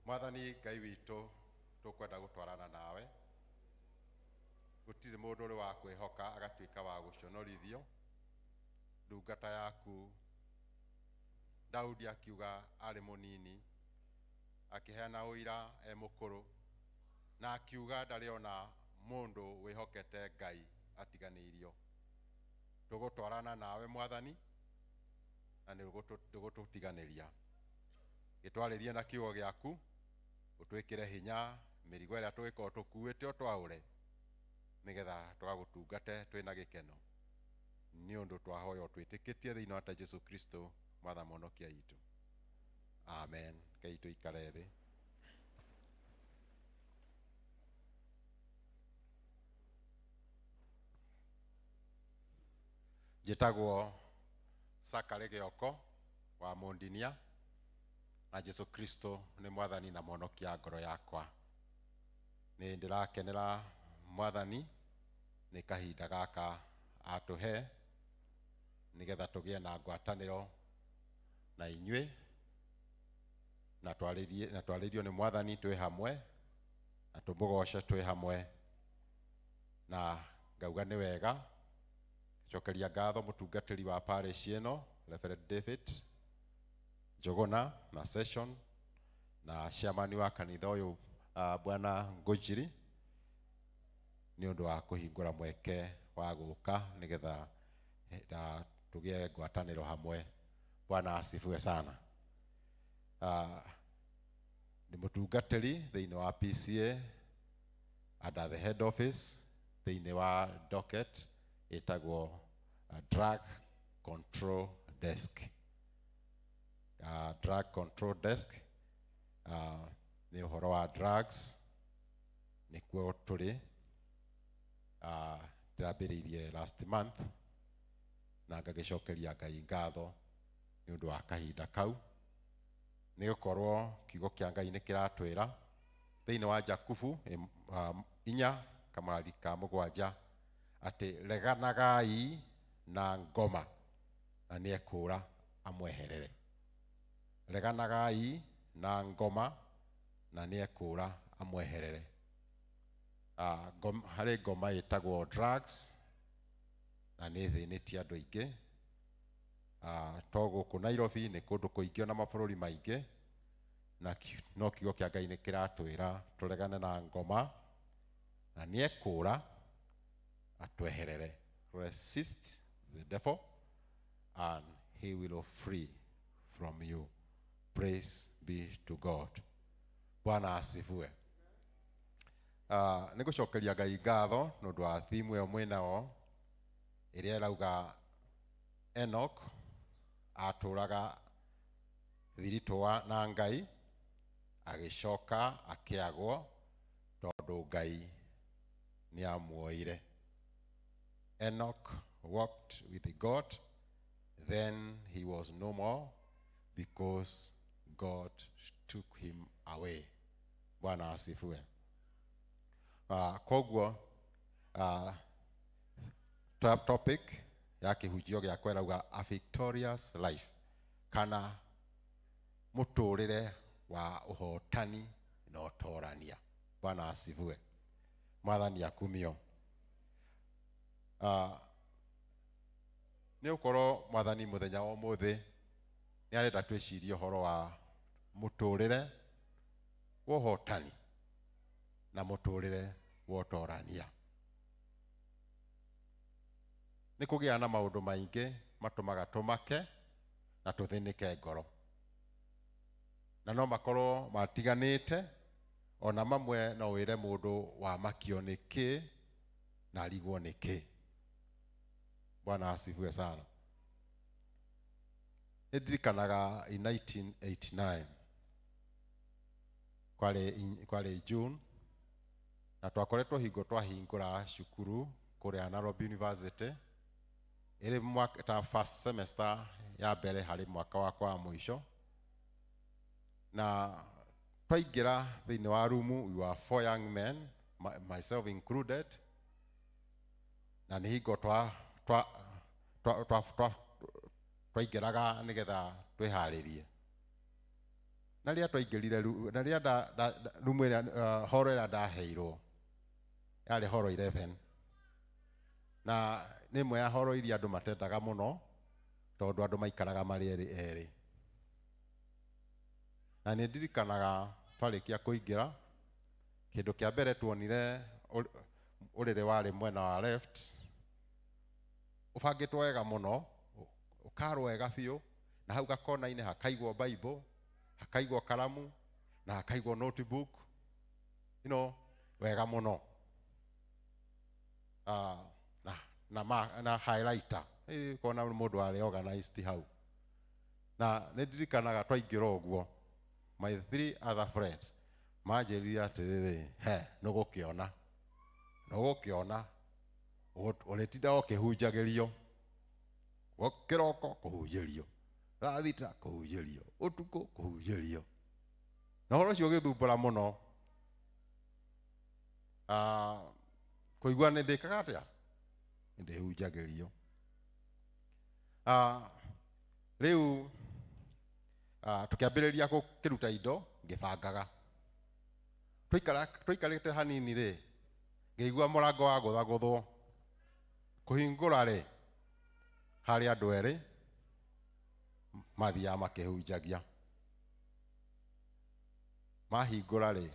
Mwathani Ngai witũ tũkwenda gũtwarana nawe. Gũtirĩ mũndũ ũrĩ wa kwĩhoka agatuĩka wa gũconorithio. Ndungata yaku Daudi akiuga arĩ mũnini, akĩheana ũira e mũkũrũ, na akiuga ndarĩ ona mũndũ wĩhokete Ngai atiganĩirio. Tũgũtwarana nawe Mwathani, na nĩ ndũgũtũtiganĩria. Gĩtwarĩrie na kiugo gĩaku, Ũtwĩkĩre hinya mĩrigo ĩrĩa tũgĩkorwo tũkuĩte ũtwaũre, nĩgetha tũgagũtungate twĩna gĩkeno, nĩ ũndũ twahoya twĩtĩkĩtie thĩinĩ wa ta Jesu Kristo Mwathani mũhonokia witũ. Amen. Ngai tũikare thĩ. Njĩtagwo Sakarĩ Gĩoko wa Mũndinia, na Jesu Kristo nĩ Mwathani na Mũhonokia ngoro yakwa. Nĩ ndĩrakenera Mwathani nĩ kahinda gaka atũhe nĩgetha tũgĩe na ngwatanĩro na inyuĩ, na twarĩrie na twarĩrio nĩ Mwathani twĩ hamwe, na tũmũgoce twĩ hamwe, na ngauga nĩ wega. Cokeria ngatho mũtungatĩri wa parish ĩno Reverend David Njũgũna na session na chairman wa kanitha ũyũ Bwana Ngũnjiri, nĩ ũndũ wa kũhingũra mweke wa gũka nĩgetha tũgĩe ngwatanĩro hamwe. Bwana asifiwe sana. Nĩ mũtungatĩri thĩinĩ wa PCA under the head office thĩinĩ wa docket ĩtagwo drug control desk. Drug control desk nĩ ũhoro wa drugs nĩkuo tũrĩ. Ndĩrambĩrĩirie last month na ngagĩcokeria Ngai ngatho nĩ ũndũ wa kahinda kau, nĩ gũkorwo kiugo kĩa Ngai nĩ kĩratwĩra thĩinĩ wa Jakubu 4 kamũrari ka 7 atĩ reganagai na ngoma na nĩ ekũũra amweherere. Reganagai na ngoma na nĩ ekũũra amweherere. Harĩ ngoma ĩtagwo drugs na nĩ ĩthĩnĩtie andũ aingĩ. To gũkũ Nairobi, nĩ kũndũ kũingĩ ona mabũrũri maingĩ, na no kiugo kĩa Ngai nĩ kĩratwĩra tũregane na ngoma na nĩ ekũũra atweherere. Resist the devil and he will flee from you. Praise be to God. Bwana asifiwe. Nĩ gũcokeria Ngai ngatho nĩ ũndũ wa thimu ĩyo mwĩnao ĩrĩa ĩrauga Enoch atũraga thiritũ wa na Ngai, agĩcoka akĩagwo tondũ Ngai nĩ amuoire. Enoch walked with God, then he was no more because God took him away. Bwana asifiwe. Koguo topic ya kĩhunjio gĩakwa ĩrauga a victorious life, kana mũtũrĩre wa ũhotani na ũtorania. Bwana asifiwe. Mwathani akumio. Nĩ ũkorwo Mwathani mũthenya wa ũmũthĩ nĩ arenda twĩcirie ũhoro wa mũtũrĩre wa ũhotani na mũtũrĩre wa ũtorania. Nĩ kũgĩa na maũndũ maingĩ matũmaga tũmake na tũthĩnĩke ngoro, na no makorwo matiganĩte, ona mamwe no wĩre mũndũ wamakio nĩ kĩ na arigwo nĩ kĩ. Bwana asifiwe sana. Nĩ ndirikanaga in 1989 kwarĩ June, na twakoretwo hingo twahingũra cukuru kũrĩa Nairobi University ĩrĩ mwaka ta first semester ya mbere harĩ mwaka wakwa wa mũico, na twaingĩra thĩinĩ wa rumu, we were 4 young men, myself included, na nĩ hingo twaingĩraga nĩgetha twĩharĩrie. Na rĩrĩa twaingĩrire na rĩrĩa rumu ĩrĩa, horo ĩrĩa ndaheirwo yarĩ horo 11, na nĩ ĩmwe ya horo iria andũ matendaga mũno tondũ andũ maikaraga marĩ erĩ erĩ. Na nĩ ndirikanaga twarĩkia kũingĩra, kĩndũ kĩa mbere tuonire ũrĩrĩ warĩ mwena wa left ũbangĩtwo wega mũno, ũkarwo wega biũ, na hau gakona-inĩ hakaigwo Bible, hakaigwo karamu, Na hakaigwo notebook, you know, wega mũno. Na highlighter. Kona mũndũ warĩ organized hau. Na nĩ ndirikanaga twaingĩra ũguo, my three other friends manjĩrire atĩrĩrĩ, he nĩũgũkĩona, nĩũgũkĩona ũrĩtinda ũkĩhunjagĩrio, kĩroko kũhunjĩrio, thaa thita kũhunjĩrio, ũtukũ kũhunjĩrio. Na ũhoro ũcio ũgĩthumbũra mũno. Kũigua nĩ ndĩkaga atĩa? Nĩ ndĩhunjagĩrio. Rĩu tũkĩambĩrĩria gũkĩruta indo ngĩbangaga. Tũikarĩte hanini rĩ, ngĩigua mũrango wa gũthagũthwo. Kũhingũra rĩ, harĩ andũ erĩ mathiaga makĩhunjagia. Mahingũra rĩ,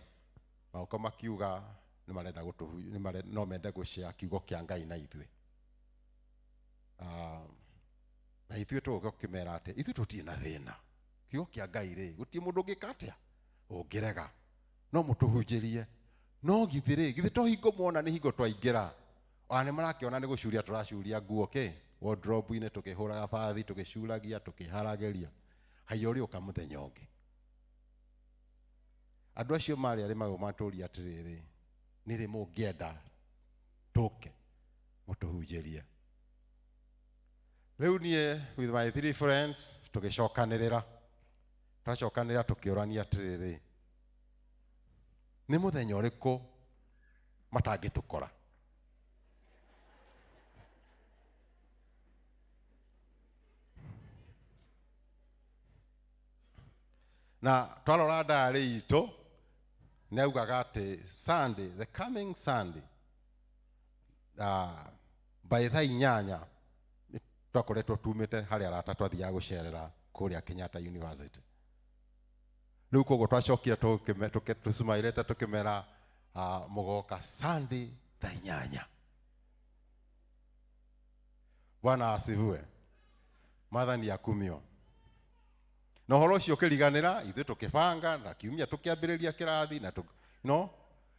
magoka makiuga nĩ marenda no mende gũshare kiugo kĩa Ngai na ithuĩ. Na ithuĩ tũgũka kũmera atĩ ithuĩ tũtirĩ na thĩna. Kiugo kĩa Ngai rĩ, gũtirĩ mũndũ ũngĩka atĩa? Ũngĩrega. No mũtũhunjĩrie. No githĩ rĩ, githĩ to hingo mwona nĩ hingo twaingĩra. Ona nĩ marakĩona nĩ gũcuria tũracuria nguo kĩ? Wardrobe-inĩ tũkĩhũraga bathi, tũgĩcuragia, tũkĩharagĩria. Haiya ũrĩũka mũthenya ũngĩ. Andũ acio marĩ arĩ magũ matũria atĩrĩrĩ, nĩ rĩ mũngĩenda tũke mũtũhunjĩrie. Rĩu niĩ with my three friends tũgĩcokanĩrĩra. Twacokanĩrĩra tũkĩũrania atĩrĩrĩ, nĩ mũthenya ũrĩkũ matangĩtũkora? Na twarora diary itũ, nĩ augaga atĩ Sunday, the coming Sunday, by thaa inyanya, nĩ twakoretwo tumĩte harĩ arata twathiaga gũcerera kũrĩa Kenyatta University. Rĩu koguo twacokire tũcumairĩte tũkĩmera, mũgoka Sunday thaa inyanya. Bwana asifiwe. Mwathani akumio. Na ũhoro ũcio ũkĩriganĩra, ithuĩ tũkĩbanga na kiumia tũkĩambĩrĩria kĩrathi na no,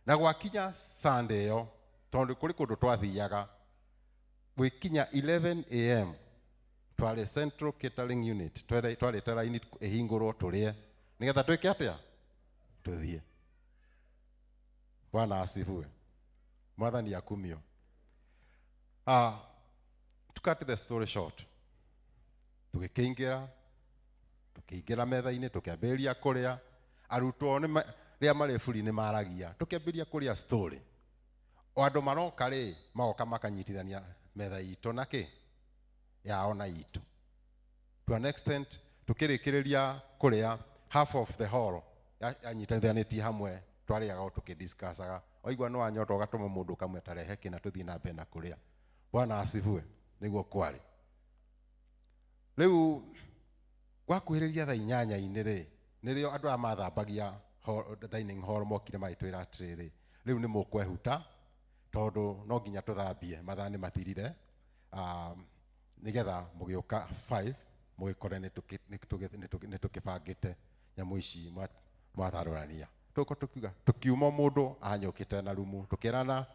na gwakinya Sunday ĩyo, tondũ kũrĩ kũndũ twathiaga, gwĩkinya 11 a.m. twarĩ Central Catering Unit, twarĩte raini ĩhingũrwo tũrĩe, nĩgetha twĩke atĩa? Tũthiĩ. Bwana asifiwe. Mwathani akumio. To cut the story short, tũgĩkĩingĩra, tũkĩingĩra metha-inĩ, tũkĩambĩrĩria kũrĩa. Arutwo rĩrĩa marĩ buri nĩ maragia, tũkĩambĩrĩria kũrĩa story. O andũ maroka rĩ, magoka makanyitithania metha itũ na kĩ? Yao na itũ. To an extent, tũkĩrĩkĩrĩria kũrĩa, half of the hall yanyitithanĩtie hamwe, twarĩaga o tũkĩdiscussaga. Waigua nĩ wanyota ũgatũma mũndũ ũkamwĩra ta rehe kĩna tũthiĩ na mbere na kũrĩa. Bwana asifiwe. Nĩguo kwarĩ. Rĩu gwakuhĩrĩria thaa inyanya-inĩ rĩ, nĩrĩo andũ arĩa mathambagia dining hall mokire magĩtwĩra atĩrĩrĩ, rĩu nĩ mũkwehuta tondũ no nginya tũthambie, mathaa nĩ mathirire, nĩgetha mũgĩũka 5 mũgĩkore nĩ tũkĩbangĩte nyamũ ici mwatharũrania. Tũko tũkiuga, tũkiuma mũndũ anyũkĩte na rumu, tũkĩrana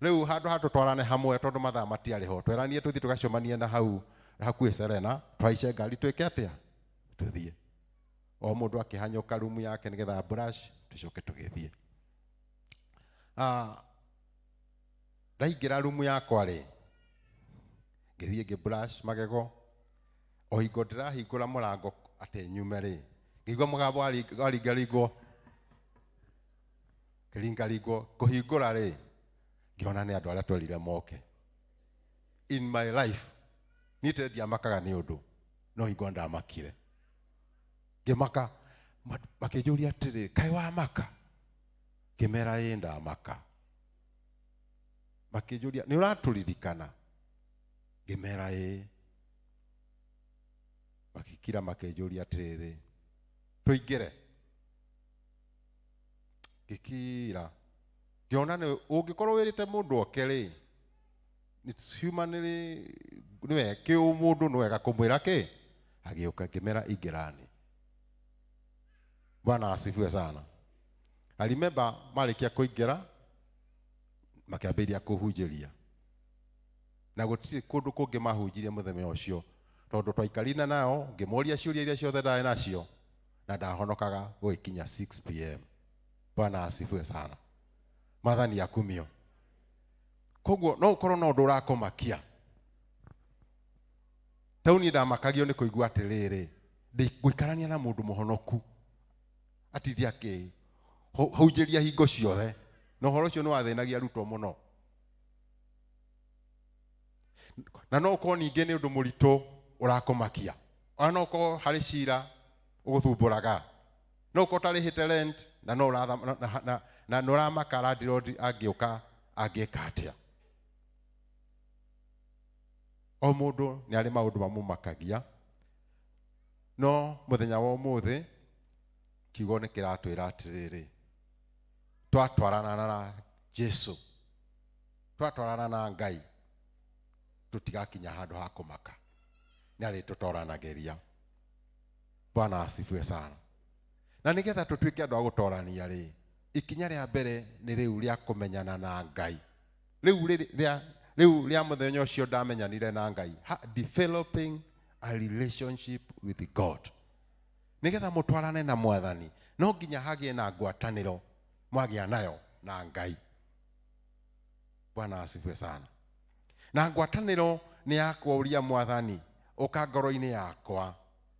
rĩu handũ ha tũtwarane hamwe tondũ mathaa matiarĩ ho, tweranie tũthiĩ tũgacemanie na hau hakuhĩ Serena, twaice ngari twĩke atĩa? Tũthiĩ. O mũndũ akĩhanyũka rumu yake nĩgetha brush, tũcoke tũgĩthiĩ. Ndaingĩra rumu yakwa rĩ, ngĩthiĩ ngĩ brush magego, o hingo ndĩrahingũra mũrango atĩ nyume rĩ, ngĩigua mũgambo waringaringwo, kĩringaringwo, kũhingũra rĩ, ngĩona nĩ andũ arĩa twerire moke. In my life, niĩ te ndiamakaga nĩ ũndũ, no hingo ndamakire. Ngĩmaka, makĩnjũria atĩrĩ, kaĩ wamaka? Ngĩmera ĩ ndamaka. Makĩnjũria, nĩ ũratũririkana? Ngĩmera ĩ. Makĩkira makĩnjũria atĩrĩrĩ, tũingĩre? Ngĩkira. Ngĩona nĩ ũngĩkorwo wĩrĩte mũndũ oke rĩ, it's humanly, nĩwe kĩũmũndũ nĩ wega kũmwĩra kĩ? Agĩũka, ngĩmera ingĩrani. Bwana asifiwe sana. I remember marĩkia kũingĩra makĩambĩrĩria kũhunjĩria na gũtirĩ kũndũ kũngĩ mahunjirie mũthenya ũcio tondũ twaikarire nao ngĩmoria ciũria iria ciothe ndarĩ nacio na ndahonokaga gũgĩkinya 6 pm. Bwana asifiwe sana. Mwathani akumio. Koguo no ũkorwo na ũndũ ũrakũmakia. Tau niĩ ndamakagio nĩ kũigua atĩrĩrĩ, ngũikarania na mũndũ mũhonoku atinde akĩhunjĩria hingo ciothe, na ũhoro ũcio nĩ wathĩnagia arutwo mũno. Na no ũkorwo ningĩ nĩ ũndũ mũritũ ũrakũmakia, ona no ũkorwo harĩ cira ũgũthumbũraga, no ũkorwo ũtarĩhĩte rent na no ũratha, na nĩ ũramaka landlord angĩũka angĩka atĩa. O mũndũ nĩ arĩ maũndũ mamũmakagia, no mũthenya wa ũmũthĩ kiugo nĩ kĩratwĩra atĩrĩrĩ, twatwarana na Jesu, twatwarana na Ngai, tũtigakinya handũ ha kũmaka, nĩ arĩtũtoranagĩria. Bwana asifiwe sana. Na nĩgetha tũtuĩke andũ a gũtorania rĩ, ikinya rĩa mbere nĩ rĩu rĩa kũmenyana na Ngai. Rĩu rĩu rĩa mũthenya ũcio ndamenyanire na Ngai, developing a relationship with God. Nĩgetha mũtwarane na Mwathani, no nginya hagĩe na ngwatanĩro mwagĩa nayo na Ngai. Bwana asifiwe sana. Na ngwatanĩro nĩ ya kũũria Mwathani, ũka ngoro-inĩ yakwa,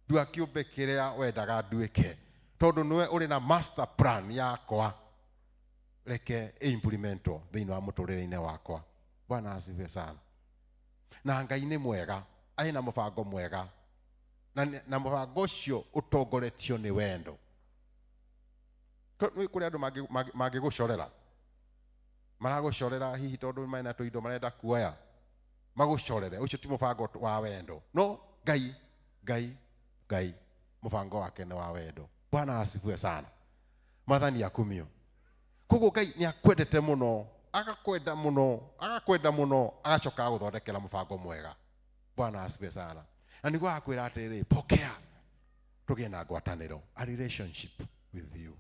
ndua kĩũmbe kĩrĩa wendaga nduĩke, tondũ nĩwe ũrĩ na master plan yakwa, reke ĩimplementwo thĩinĩ wa mũtũrĩre-inĩ wakwa. Bwana asifiwe sana. Na Ngai nĩ mwega, arĩ na mũbango mwega, na mũbango ũcio ũtongoretio nĩ wendo. Nĩ kũrĩ andũ mangĩgũcorera, maragũcorera hihi tondũ mena tũindo marenda kuoya, magũcorere, ũcio ti mũbango wa wendo. No Ngai, Ngai, Ngai, mũbango wake nĩ wa wendo. Bwana asifiwe sana. Mwathani akumio. Koguo Ngai nĩ akwendete mũno, agakwenda mũno, agakwenda mũno, agacoka agũthondekera mũbango mwega. Bwana asifiwe sana. Na nĩguo akwĩra atĩrĩrĩ, pokea, tũgĩe na ngwatanĩro, a relationship with you.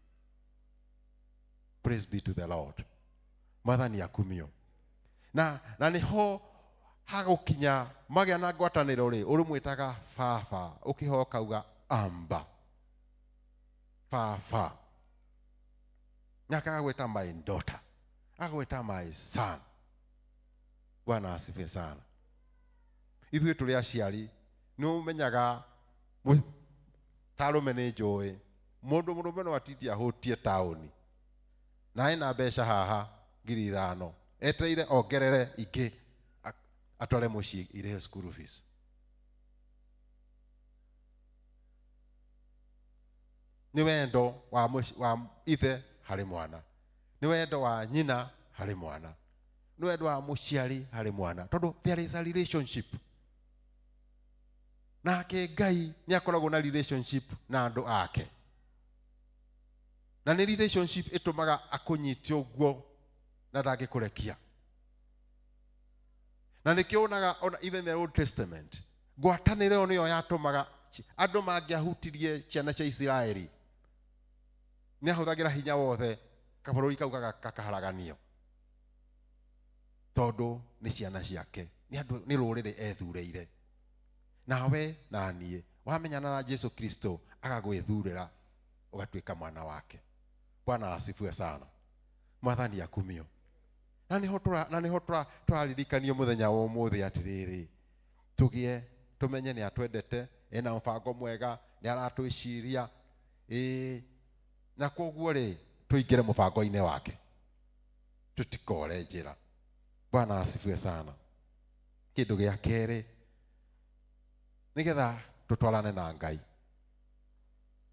Praise be to the Lord. Mwathani akumio. Na nĩho hagũkinya magĩa na ngwatanĩro rĩ, ũrĩmwĩtaga baba, ũkĩhoka kauga amba baba, nake agagwĩta my daughter, agagwĩta my son. Bwana asifiwe sana. Ithuĩ tũrĩ aciari, nĩ ũmenyaga ta arũme nĩ njũĩ, mũndũ mũrũme no atindie ahũtie taũni na ena mbeca haha 5,000, etereire ongerere ingĩ atware mũciĩ irĩhe school fees. Nĩ wendo wa ithe harĩ mwana, nĩ wendo wa nyina harĩ mwana, nĩ wendo wa mũciari harĩ mwana, tondũ there is a relationship. Nake Ngai nĩ akoragwo na relationship na andũ ake, na nĩ relationship ĩtũmaga akũnyite ũguo na ndangĩkũrekia. Na nĩkĩo wonaga ona even the Old Testament ngwatanĩro ĩyo nĩyo yatũmaga andũ mangĩahutirie ciana cia Isiraeli, nĩ ahũthagĩra hinya wothe kabũrũri kau gakaharaganio, tondũ nĩ ciana ciake, nĩ andũ, nĩ rũrĩrĩ ethurĩire. Nawe na niĩ wamenyana na Jesu Kristo agagwĩthurĩra ũgatuĩka mwana wake. Bwana asifiwe sana. Mwathani akumio. Na nĩho tũraririkanio mũthenya wa ũmũthĩ atĩrĩrĩ, tũgĩe tũmenye nĩ atwendete, ena mũbango mwega, nĩ aratwĩciria, na koguo rĩ tũingĩre mũbango-inĩ wake, tũtikore njĩra. Bwana asifiwe sana. Kĩndũ gĩa kerĩ, nĩgetha tũtwarane na Ngai,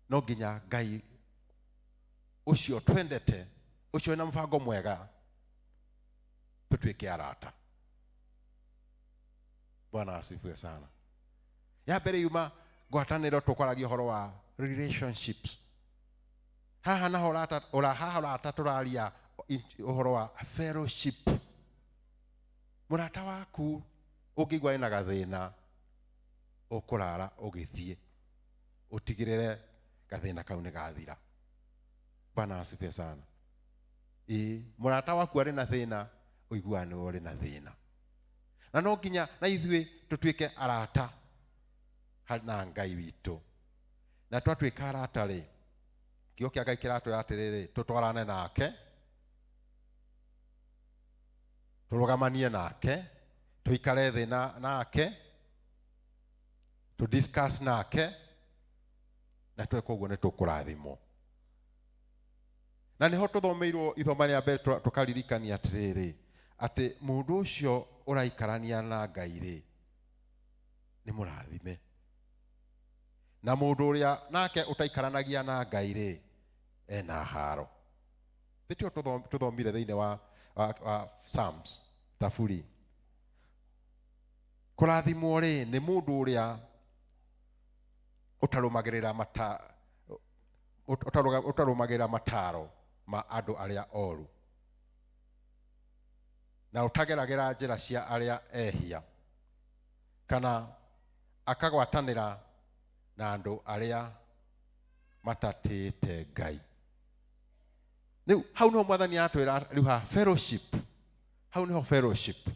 no nginya Ngai ũcio twendete, ũcio wĩna mũbango mwega, tũtuĩke arata. Bwana asifiwe sana. Ya mbere yuma ngwatanĩro, tũkwaragia ũhoro wa relationships. Haha naho haha ũrata tũraria ũhoro wa fellowship. Mũrata waku ũngĩigua ena gathĩna, ũkũrara ũgĩthiĩ, ũtigĩrĩre gathĩna kau nĩ gathira. Bwana asifiwe sana. Ĩĩ, mũrata waku arĩ na thĩna, ũiguaga nĩwe ũrĩ na thĩna. Na no nginya na ithuĩ tũtuĩke arata na Ngai witũ. Na twatuĩka arata rĩ, kiugo kĩa Ngai kĩratwĩra atĩrĩrĩ, tũtwarane nake, tũrũgamanie nake, tũikare thĩ nake, tũ discuss nake, na tweka ũguo nĩ tũkũrathimwo. Na nĩho tũthomeirwo ithoma rĩa mbere tũkaririkania atĩrĩrĩ, atĩ mũndũ ũcio ũraikarania na Ngai rĩ, nĩ mũrathime. Na mũndũ ũrĩa nake ũtaikaranagia na Ngai rĩ, ena haro. Nĩkĩo tũthomire thĩinĩ wa Psalms, Thaburi. Kũrathimwo rĩ, nĩ mũndũ ũrĩa ũtarũmagĩrĩra ũtarũmagĩrĩra mataro ma andũ arĩa oru, na ũtageragĩra njĩra cia arĩa ehia, kana akagwatanĩra na andũ arĩa matatĩĩte Ngai. Rĩu hau nĩho Mwathani atwĩra rĩu ha fellowship. Hau nĩho fellowship.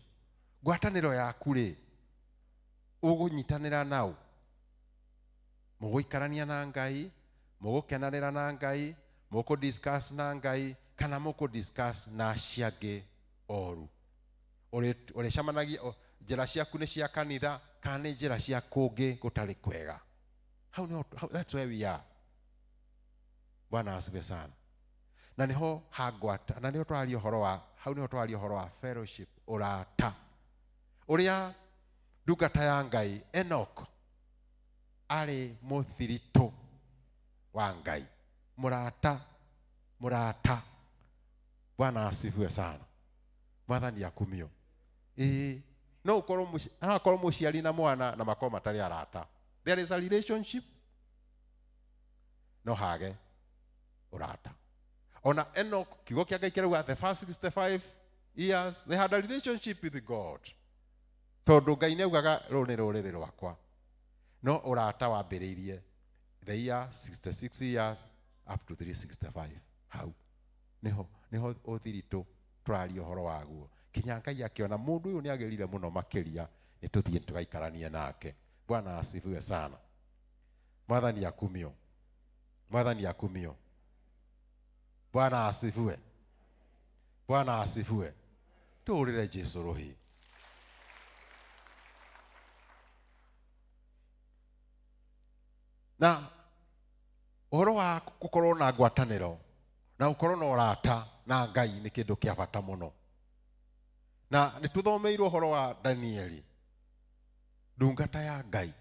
Ngwatanĩro yaku rĩ, ũgũnyitanĩra nao, mũgũikarania na Ngai, mũgũkenanĩra na Ngai, mũkũ discuss na Ngai, kana mũkũ discuss na acio angĩ oru. Ũrĩcemanagia, njĩra ciaku nĩ cia kanitha kana nĩ njĩra cia kũngĩ gũtarĩ kwega. Hau nĩho, hau, that's where we are. Bwana asifiwe sana. Na nĩho hangwata, na nĩho twaria ũhoro wa, hau nĩho twaria ũhoro wa fellowship, ũrata. Ũrĩa ndungata ya Ngai Enoch arĩ mũthiritũ wa Ngai, mũrata, mũrata. Bwana asifiwe sana. Mwathani akumio. Ĩĩ, no ũkorwo no akorwo mũciari na mwana na makorwo matarĩ arata. There is a relationship, no hage ũrata. Ona Enoch, kiugo kĩa Ngai kĩrauga the first 65 years they had a relationship with God, tondũ Ngai nĩaugaga rũrũ nĩ rũrĩrĩ rwakwa. No ũrata wambĩrĩirie the year 66 years up to 365. Hau nĩho ũthiritũ tũraria ũhoro waguo. Kinya Ngai akĩona mũndũ ũyũ nĩagĩrire mũno makĩria, nĩ tũthiĩ tũgaikaranie nake. Bwana asifiwe sana. Mwathani akumio. Mwathani akumio. Bwana asifiwe. Bwana asifiwe. Tũũrĩre Jesu rũhĩ. Na ũhoro wa gũkorwo na ngwatanĩro na gũkorwo na ũrata na Ngai nĩ kĩndũ kĩa bata mũno. Na nĩ tũthomeirwo ũhoro wa Danieli, ndungata ya Ngai,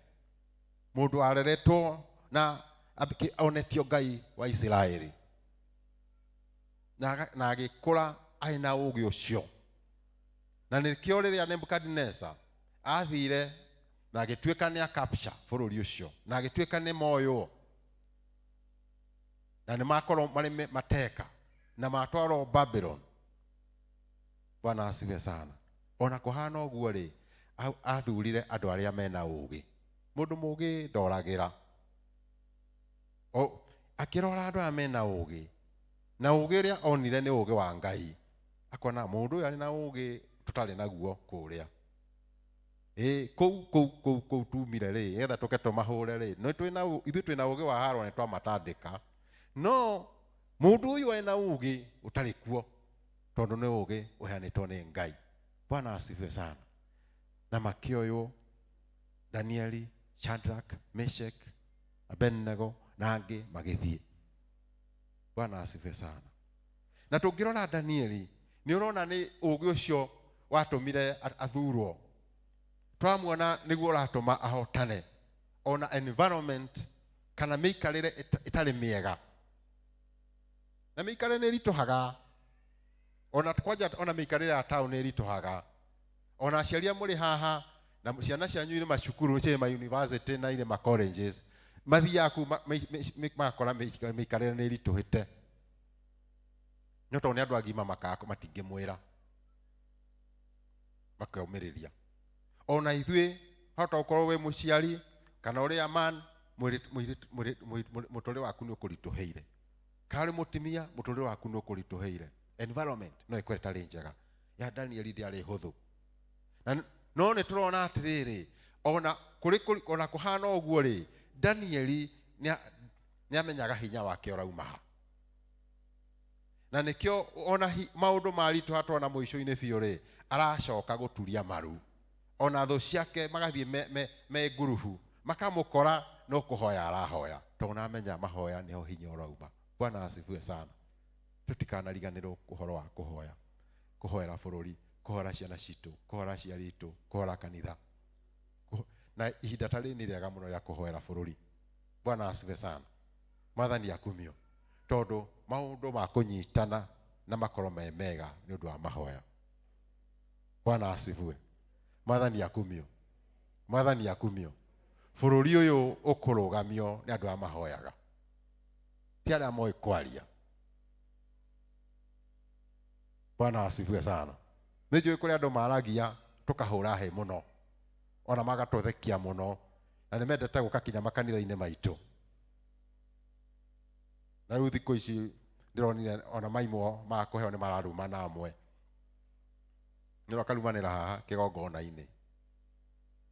mũndũ wareretwo na onetio Ngai wa Isiraeli, na agĩkũra arĩ na ũũgĩ ũcio. Na nĩkĩo rĩrĩa Nebukadneza athire na agĩtuĩka nĩ akapture bũrũri ũcio, na agĩtuĩka nĩ moywo, na nĩ makorwo marĩ mateka na matwarwo Babylon. Bwana asifiwe sana. Ona kũhana ũguo rĩ, athurire andũ arĩa mena ũũgĩ. Mũndũ mũũgĩ ndoragĩra. O, akĩrora andũ arĩa mena ũũgĩ, na ũũgĩ ũrĩa onire nĩ ũũgĩ wa Ngai, akona mũndũ ũyũ arĩ na ũũgĩ tũtarĩ naguo kũrĩa. Ĩ, kũu, kũu, kũu, kũu tumire rĩ, nĩgetha tũke tũmahũre rĩ, nĩ twĩna ithuĩ twĩna ũũgĩ wa harwa nĩ twamatandĩka. No mũndũ ũyũ ena ũũgĩ ũtarĩ kuo, tondũ nĩ ũũgĩ ũheanĩtwo nĩ Ngai. Bwana asifiwe sana. Na makĩoywo Danieli, Shadrach, Meshach, Abednego na angĩ magĩthiĩ. Bwana asifiwe sana. Na tũngĩrora Danieli, nĩ ũrona nĩ ũũgĩ ũcio watũmire athurwo. Twamuona nĩguo ũratũma ahotane ona environment kana mĩikarĩre ĩtarĩ mĩega. Na mĩikarĩre nĩ ĩritũhaga. Ona kwanja ona mĩikarĩre ya town nĩ ĩritũhaga. Ona aciari a mũrĩ haha na ciana cianyu irĩ macukuru, cirĩ ma university na irĩ ma colleges, mathiaga kũu magakora mĩikarĩre nĩ ĩritũhĩte. No tondũ nĩ andũ agima matingĩmwĩra, makeũmĩrĩria. Ona ithuĩ hota gũkorwo wĩ mũciari kana ũrĩ a man, mũtũrĩre waku nĩ ũkũritũhĩire. Kana ũrĩ mũtumia, mũtũrĩre waku nĩ ũkũritũhĩire. Environment no ĩkorwo ĩtarĩ njega. Ya Danieli ndĩarĩ hũthũ. Na no nĩ tũrona atĩrĩrĩ, ona kũrĩ ona kũhana ũguo rĩ, Danieli nĩamenyaga hinya wake ũrauma ha. Na nĩkĩo ona maũndũ maritũha tuona mũico-inĩ biũ rĩ, aracoka gũturia maru. Ona thũ ciake magathiĩ me ngurubu, makamũkora no kũhoya arahoya, tondũ nĩamenya mahoya nĩho hinya ũrauma. Bwana asifiwe sana. Tũtikanariganĩrwo ũhoro wa kũhoya, kũhoera bũrũri, kũhoera ciana citũ, kũhoera aciari aitũ, kũhoera kanitha. Na ihinda ta rĩrĩ nĩ rĩega mũno rĩa kũhoera bũrũri. Bwana asifiwe sana. Mwathani akumio. Tondũ maũndũ ma kũnyitana na makorwo me mega nĩ ũndũ wa mahoya. Bwana asifiwe. Mwathani akumio. Mwathani akumio. Bũrũri ũyũ ũkũrũgamio nĩ andũ arĩa mahoyaga, ti arĩa moĩ kwaria. Bwana asifiwe sana. Nĩ njũĩ kũrĩ andũ maragia tũkahũra hĩ mũno, ona magatũthekia mũno, na nĩ mendete gũka kinya makanitha-inĩ maitũ. Na rĩu thikũ ici ndĩronire ona maimwo ma kũheo nĩ mararumana amwe. Nĩ makarumanĩra haha kĩgongona-inĩ,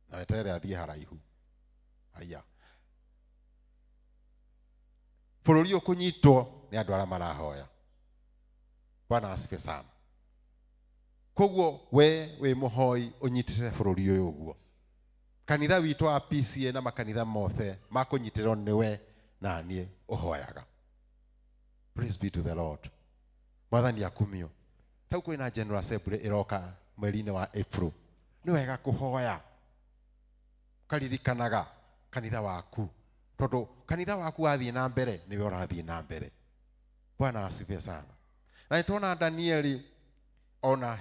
na weterere athiĩ haraihu. Haiya, bũrũri ũkũnyitwo nĩ andũ arĩa marahoya. Bwana asifiwe sana. Koguo we wĩ mũhoi ũnyitĩte bũrũri ũyũ ũguo. Kanitha witũ wa PCA na makanitha mothe makũnyitĩrwo nĩ we na niĩ ũhoyaga. Praise be to the Lord. Mwathani akumio. Hau kwĩna General Assembly ĩroka mweri-inĩ wa April. Nĩ wega kũhoya, ũkaririkanaga kanitha waku, tondũ kanitha waku wathiĩ na mbere nĩwe ũrathiĩ na mbere. Bwana asifiwe sana. Na nĩtuona Danieli ona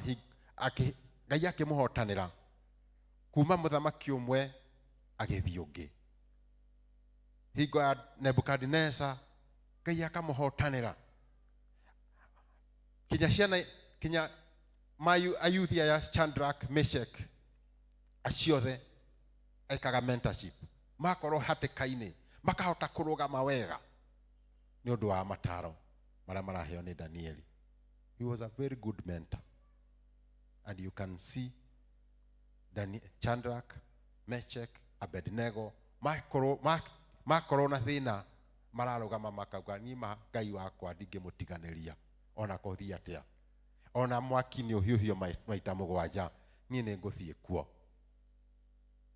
Ngai akĩmũhotanĩra kuma mũthamaki ũmwe agĩthiĩ ũngĩ. Hingo ya Nebukadneza Ngai akamũhotanĩra kinya ciana, kinya mayu ayuthi aya Shadrach, Meshach acio othe ekaga mentorship, makorwo hatĩka-inĩ makahota kũrũgama wega nĩ ũndũ wa mataro marĩa maraheo nĩ Danieli. He was a very good mentor, and you can see Shadrach, Meshach, Abednego makorwo na thĩna mararũgama makauga niĩ ma Ngai wakwa ndingĩmũtiganĩria ona kũthiĩ atĩa, ona mwaki nĩ ũhiũhio maita mũgwanja, niĩ nĩ ngũthiĩ kuo.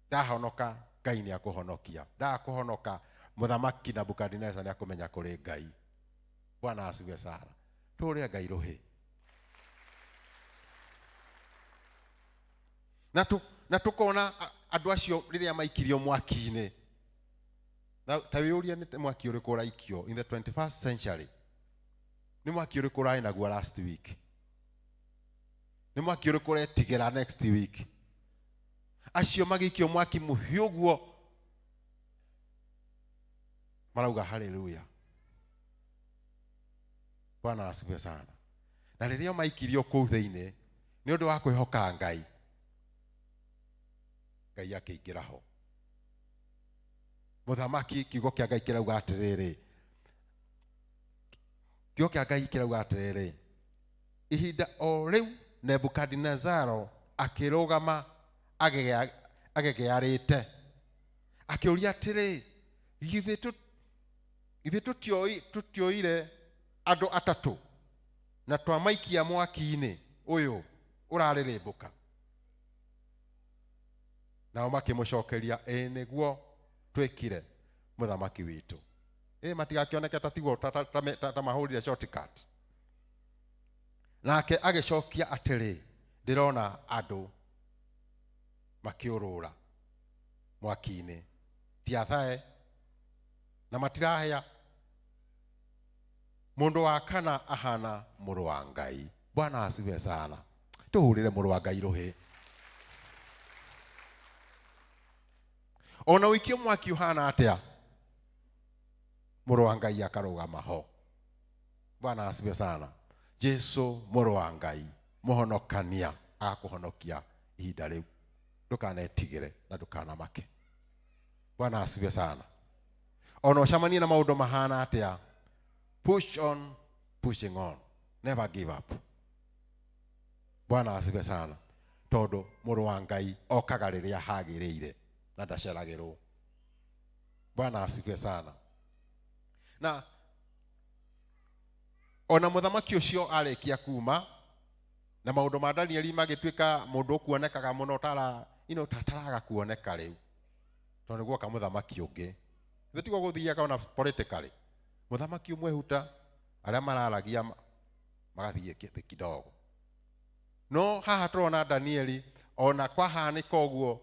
Ndahonoka Ngai nĩ akũhonokia, ndakũhonoka mũthamaki Nebukadneza nĩ akũmenya kũrĩ Ngai. Bwana asifiwe sana. Tũrĩa Ngai rũhĩ. Na tũkona andũ acio rĩrĩa maikirio mwaki-inĩ. Na ta wĩyũrie nĩ mwaki ũrĩkũ ũraikio in the 21st century. Nĩ mwaki ũrĩkũ ũrarĩ naguo last week? Nĩ mwaki ũrĩkũ ũretigĩra next week? Acio magĩikio mwaki mũhiũ ũguo marauga haleluya. Bwana asifiwe sana. Na rĩrĩa maikirio kũu thĩinĩ nĩ ũndũ wa kwĩhoka Ngai, Ngai akĩingĩra ho. Mũthamaki, kiugo kĩa Ngai kĩrauga atĩrĩrĩ, kiugo kĩa Ngai kĩrauga atĩrĩrĩ, ihinda o rĩu Nebukadinezaro akĩrũgama agegearĩte, akĩũria atĩrĩ, githĩ tũtioire andũ atatũ na twamaikia mwaki-inĩ ũyũ ũrarĩrĩmbũka? Nao makĩmũcokeria, ĩĩ nĩguo twĩkire mũthamaki witũ. Ĩĩ matigakĩoneke ta tiguo ta mahũrire shortcut. Nake agĩcokia atĩrĩ, ndĩrona andũ makĩũrũra mwaki-inĩ, ti athae na matirahĩa. Mũndũ wa kana ahana mũrũ wa Ngai. Bwana asifiwe sana. Tũhũrĩre mũrũ wa Ngai rũhĩ. Ona ũikio mwaki ũhana atĩa, mũrũ wa Ngai akarũgama ho. Bwana asifiwe sana. Jesu mũrũ wa Ngai mũhonokania agakũhonokia ihinda rĩu. Ndũkanetigĩre na ndũkanamake. Bwana asifiwe sana. Ona ũcemanie na maũndũ mahana atĩa, push on, pushing on. Never give up. Bwana asifiwe sana. Tondu mũrũ wa Ngai okaga rĩrĩa hagĩrĩire na ndaceragĩrwo. Bwana asifiwe sana. Na ona mũthamaki ũcio arĩkia kuma na maũndũ ma Danieli magĩtuĩka mũndũ ũkuonekaga mũno tara ino tataraga kuoneka rĩu, tondũ nĩ guoka mũthamaki ũngĩ. Ithe tiguo gũthiaga ona politically, mũthamaki ũmwe huta arĩa mararagia magathiĩ thĩ kidogo. No haha tũrona Danieli ona kwahanĩka ũguo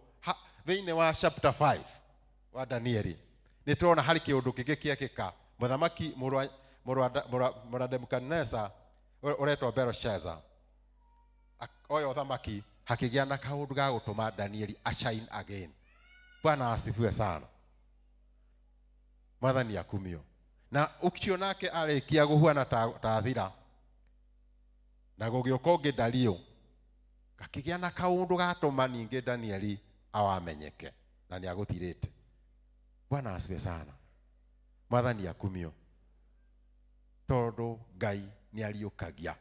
thĩinĩ wa chapter 5 wa Danieli nĩ tũrona harĩ kĩũndũ kĩngĩ kĩekĩka. Mũthamaki mũrũ wa Nebukadneza ũretwo Belshazzar oya ũthamaki, hakĩgĩa na kaũndũ ga gũtũma Danieli ashine again. Bwana asifiwe sana. Mwathani akumio. Na ũcio nake arĩkia gũhuana ta thira, na gũgĩũka ũngĩ Dario, gakĩgĩa na kaũndũ gatũma ningĩ Danieli awamenyeke na nĩ agũthirĩte. Bwana asifiwe sana. Mwathani akumio. Tondũ Ngai nĩ ariũkagia.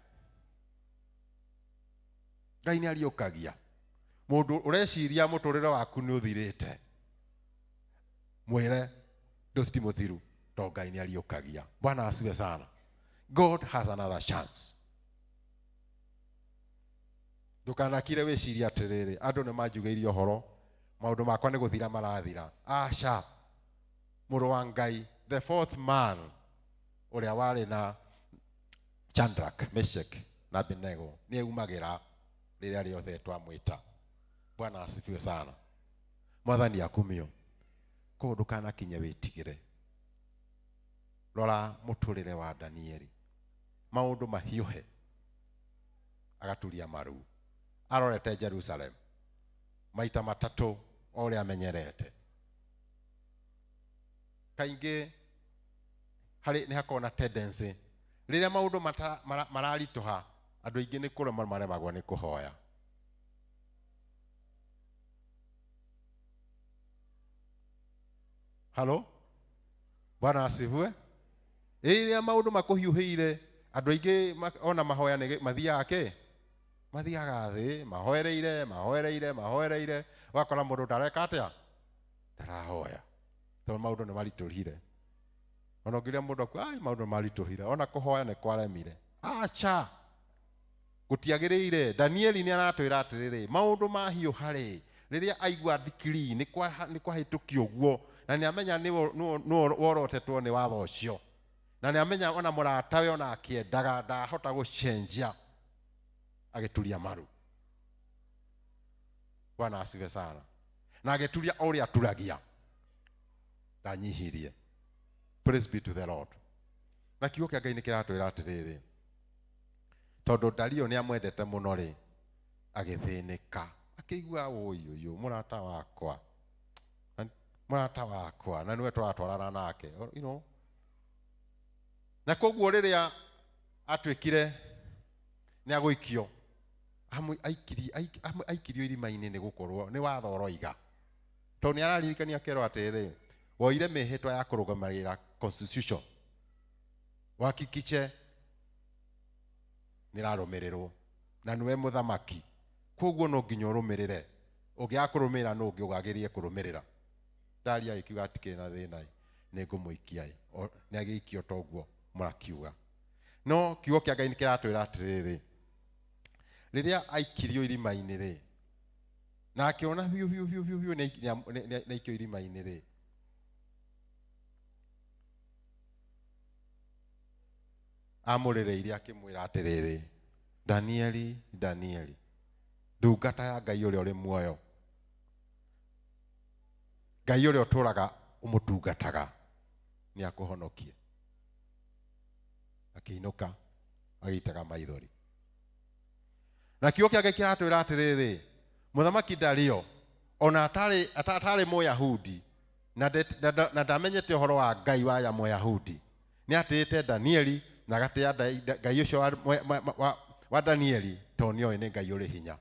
Ngai nĩ ariũkagia. Mũndũ ũreciria mũtũrĩre waku nĩ ũthirĩte, mwĩre ndũti mũthiru, tondũ Ngai nĩ ariũkagia. Bwana asifiwe sana. God has another chance. Ndũkanakire wĩcirie atĩrĩrĩ, andũ nĩ manjugĩirie ũhoro, maũndũ makwa nĩ gũthira marathira. Aca, mũrũ wa Ngai, the fourth man ũrĩa warĩ na Shadrach, Meshach na Abednego nĩ aumagĩra rĩrĩa rĩothe twamwĩta. Bwana asifiwe sana. Mwathani akumio. Koguo ndũkanakinye wĩtigĩre. Rora mũtũrĩre wa Danieli, maũndũ mahiũhe agaturia maru, arorete Jerusalem maita matatũ o ũrĩa amenyerete. Kaingĩ harĩ nĩ hakoragwo na tendency rĩrĩa maũndũ mararitũha, andũ aingĩ nĩ kũremwo maremagwo nĩ kũhoya. Halo, Bwana asifiwe. Rĩrĩa maũndũ makũhiũhĩire, andũ aingĩ ona mahoya nĩ mathiaga kĩ? Mathiaga thĩ, mahoereire, mahoereire, mahoereire, ũgakora mũndũ ndareka atĩa? Ndarahoya. Tondũ maũndũ nĩ maritũhire. Ona ũngĩria mũndũ akua, ai, maũndũ nĩ maritũhire, ona kũhoya nĩ kwaremire. Aca, gũtiagĩrĩire. Danieli nĩ aratwĩra atĩrĩrĩ, maũndũ mahiũha rĩ, rĩrĩa aigua decree nĩ kwahĩtũkio ũguo, na nĩ amenya nĩ worotetwo nĩ watho ũcio, na nĩ amenya ona mũratawe ona akĩendaga ndahota gũcenjia, agĩturia maru. Bwana asifiwe sana. Na agĩturia o ũrĩa aturagia, ndanyihirie. Praise be to the Lord. Na kiugo kĩa Ngai nĩ kĩratwĩra atĩrĩrĩ, tondũ Dario nĩ amwendete mũno rĩ, agĩthĩnĩka, akĩigua ũi ũyũ mũrata wakwa, mũrata wakwa, na nĩwe tũratwarana nake, you know. Na koguo rĩrĩa atuĩkire nĩ agũikio, aikirio irima-inĩ nĩ gũkorwo nĩ watho ũroiga. Tondũ nĩ araririkania akerwo atĩrĩrĩ, woire mĩhĩtwa ya kũrũgamĩrĩra constitution, wakikiche nĩ ĩrarũmĩrĩrwo, na nĩwe mũthamaki, koguo no nginya ũrũmĩrĩre. Ũngĩaga kũrũmĩrĩra nũ ũngĩ ũgagĩrĩire kũrũmĩrĩra? Dario agĩkiuga atikĩrĩ na thĩna, nĩ ngũmũikia, nĩ agĩikio toguo mũrakiuga. No kiugo kĩa Ngai nĩ kĩratwĩra atĩrĩrĩ, rĩrĩa aikirio irima-inĩ rĩ, na akĩona biũ biũ biũ biũ biũ nĩ aikio irima-inĩ rĩ, amũrĩrĩirie akĩmwĩra atĩrĩrĩ, Danieli, Danieli, ndungata ya Ngai ũrĩa ũrĩ muoyo, Ngai ũrĩa ũtũũraga ũmũtungataga, nĩ akũhonokie. Akĩinũka agĩitaga maithori. Na kiugo kĩa Ngai kĩratwĩra atĩrĩrĩ, mũthamaki Dario ona atarĩ Mũyahudi na ndamenyete ũhoro wa Ngai wa ya Mũyahudi, nĩ atĩĩte Danieli na agatĩa Ngai ũcio wa Danieli, tondũ nĩoĩ nĩ Ngai ũrĩ hinya.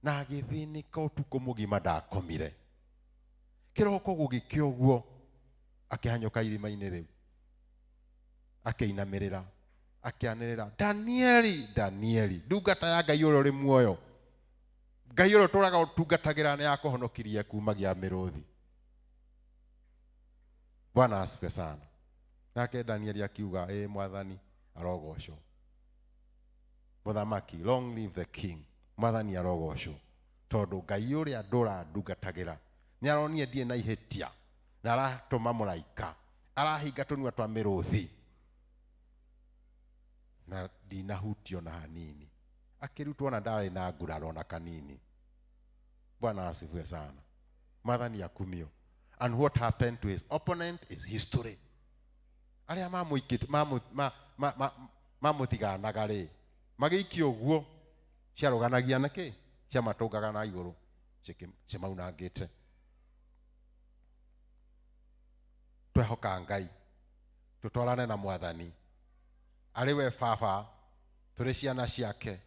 Na agĩthĩnĩka ũtukũ mũgima ndakomire. Kĩroko gũgĩkĩa ũguo, akĩhanyũka irima-inĩ rĩu, akĩinamĩrĩra, Akĩanĩrĩra, Danieli, Danieli, ndungata ya Ngai ũrĩa ũrĩ muoyo, Ngai ũrĩa ũtũũraga ũtungatagĩra nĩ akũhonokirie kumagia mĩrũthi. Bwana asifiwe sana. Nake Danieli akiuga, ĩ mwathani arogocwo, mũthamaki, long live the king, mwathani arogocwo, tondũ Ngai ũrĩa ndũra ndungatagĩra nĩ aronire ndirĩ na ihĩtia na aratũma mũraika arahinga tũnua twa mĩrũthi na ndinahutio na hanini. Akĩrutwo na ndarĩ na nguraro na kanini. Bwana asifiwe sana. Mwathani akumio. And what happened to his opponent is history. Arĩa mamũikĩte mamũthiganaga rĩ, magĩikio ũguo ciarũganagia na kĩ, ciamatũngaga na igũrũ cimaunangĩte. Twehoka Ngai, tũtwarane na mwathani arĩ we baba, tũrĩ ciana ciake,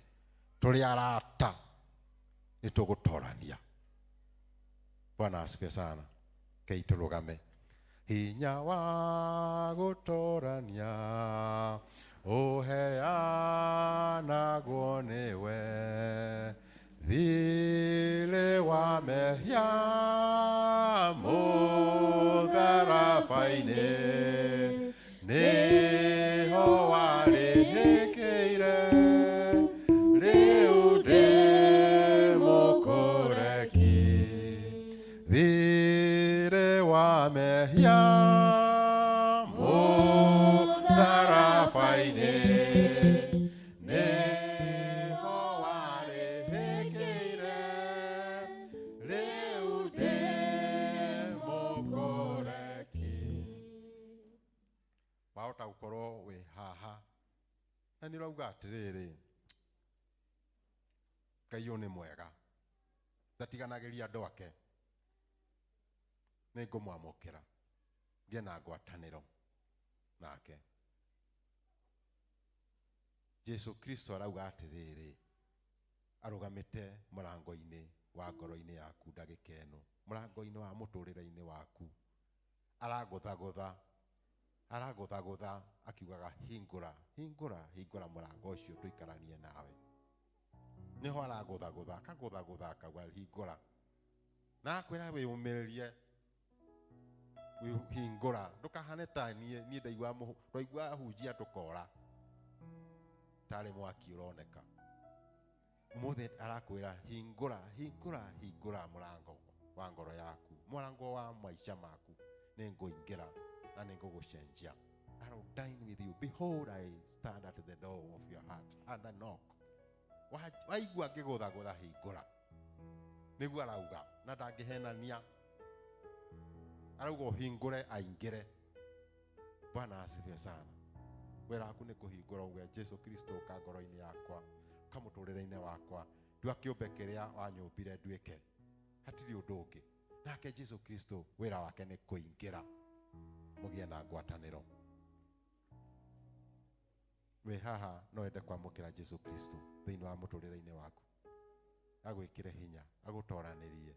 tũrĩ arata, nĩ tũgũtorania. Bwana asifiwe sana. Kei tũrũgame. Hinya wa gũtorania ũheanagwo nĩwe, thirĩ wa mehia mũtharaba-inĩ nĩho warĩhĩkĩire, rĩu ndĩ mũkũreki. Thirĩ wa mehia mũtharaba-inĩ nĩho warĩhĩkĩire, rĩu ndĩ mũkũreki. Wahota gũkorwo wĩ haha na nĩ ũrauga atĩrĩrĩ, Ngai ũyũ nĩ mwega, ndatiganagĩria andũ ake, nĩ ngũmwamũkĩra ngĩe na ngwatanĩro nake. Jesu Kristo arauga atĩrĩrĩ, arũgamĩte mũrango-inĩ wa ngoro-inĩ yaku ndagĩka ĩno, mũrango-inĩ wa mũtũrĩre-inĩ waku, aragũthagũtha, aragũthagũtha akiugaga hingũra, hingũra, hingũra mũrango ũcio tũikaranie nawe. Nĩho aragũthagũtha, akagũthagũtha akauga hingũra, na akwĩra wĩyũmĩrĩrie, hingũra, ndũkahane ta niĩ, niĩ ndaigua twaigua hunjia tũkora tarĩ mwaki ũroneka. Ũmũthĩ arakwĩra hingũra, hingũra, hingũra mũrango wa ngoro yaku, mũrango wa maica maku, nĩngũingĩra na nĩngũgũcenjia. I will dine with you. Behold, I stand at the door of your heart and I knock. Waigua ngĩgũthagũtha, hingũra. Nĩguo arauga, na ndangĩhenania. Arauga ũhingũre aingĩre. Bwana asifiwe sana. Wĩra waku nĩ kũhingũra uge Jesu Kristo ũka ngoro-inĩ yakwa, ũka mũtũrĩre-inĩ wakwa, ndua kĩũmbe kĩrĩa wanyũmbire nduĩke. Hatirĩ ũndũ ũngĩ. Nake Jesu Kristo wĩra wake nĩ kũingĩra, mũgĩe na ngwatanĩro. Wĩ haha no wende kwamũkĩra Jesu Kristo thĩinĩ wa mũtũrĩre-inĩ waku, agwĩkĩre hinya, agũtoranĩrie,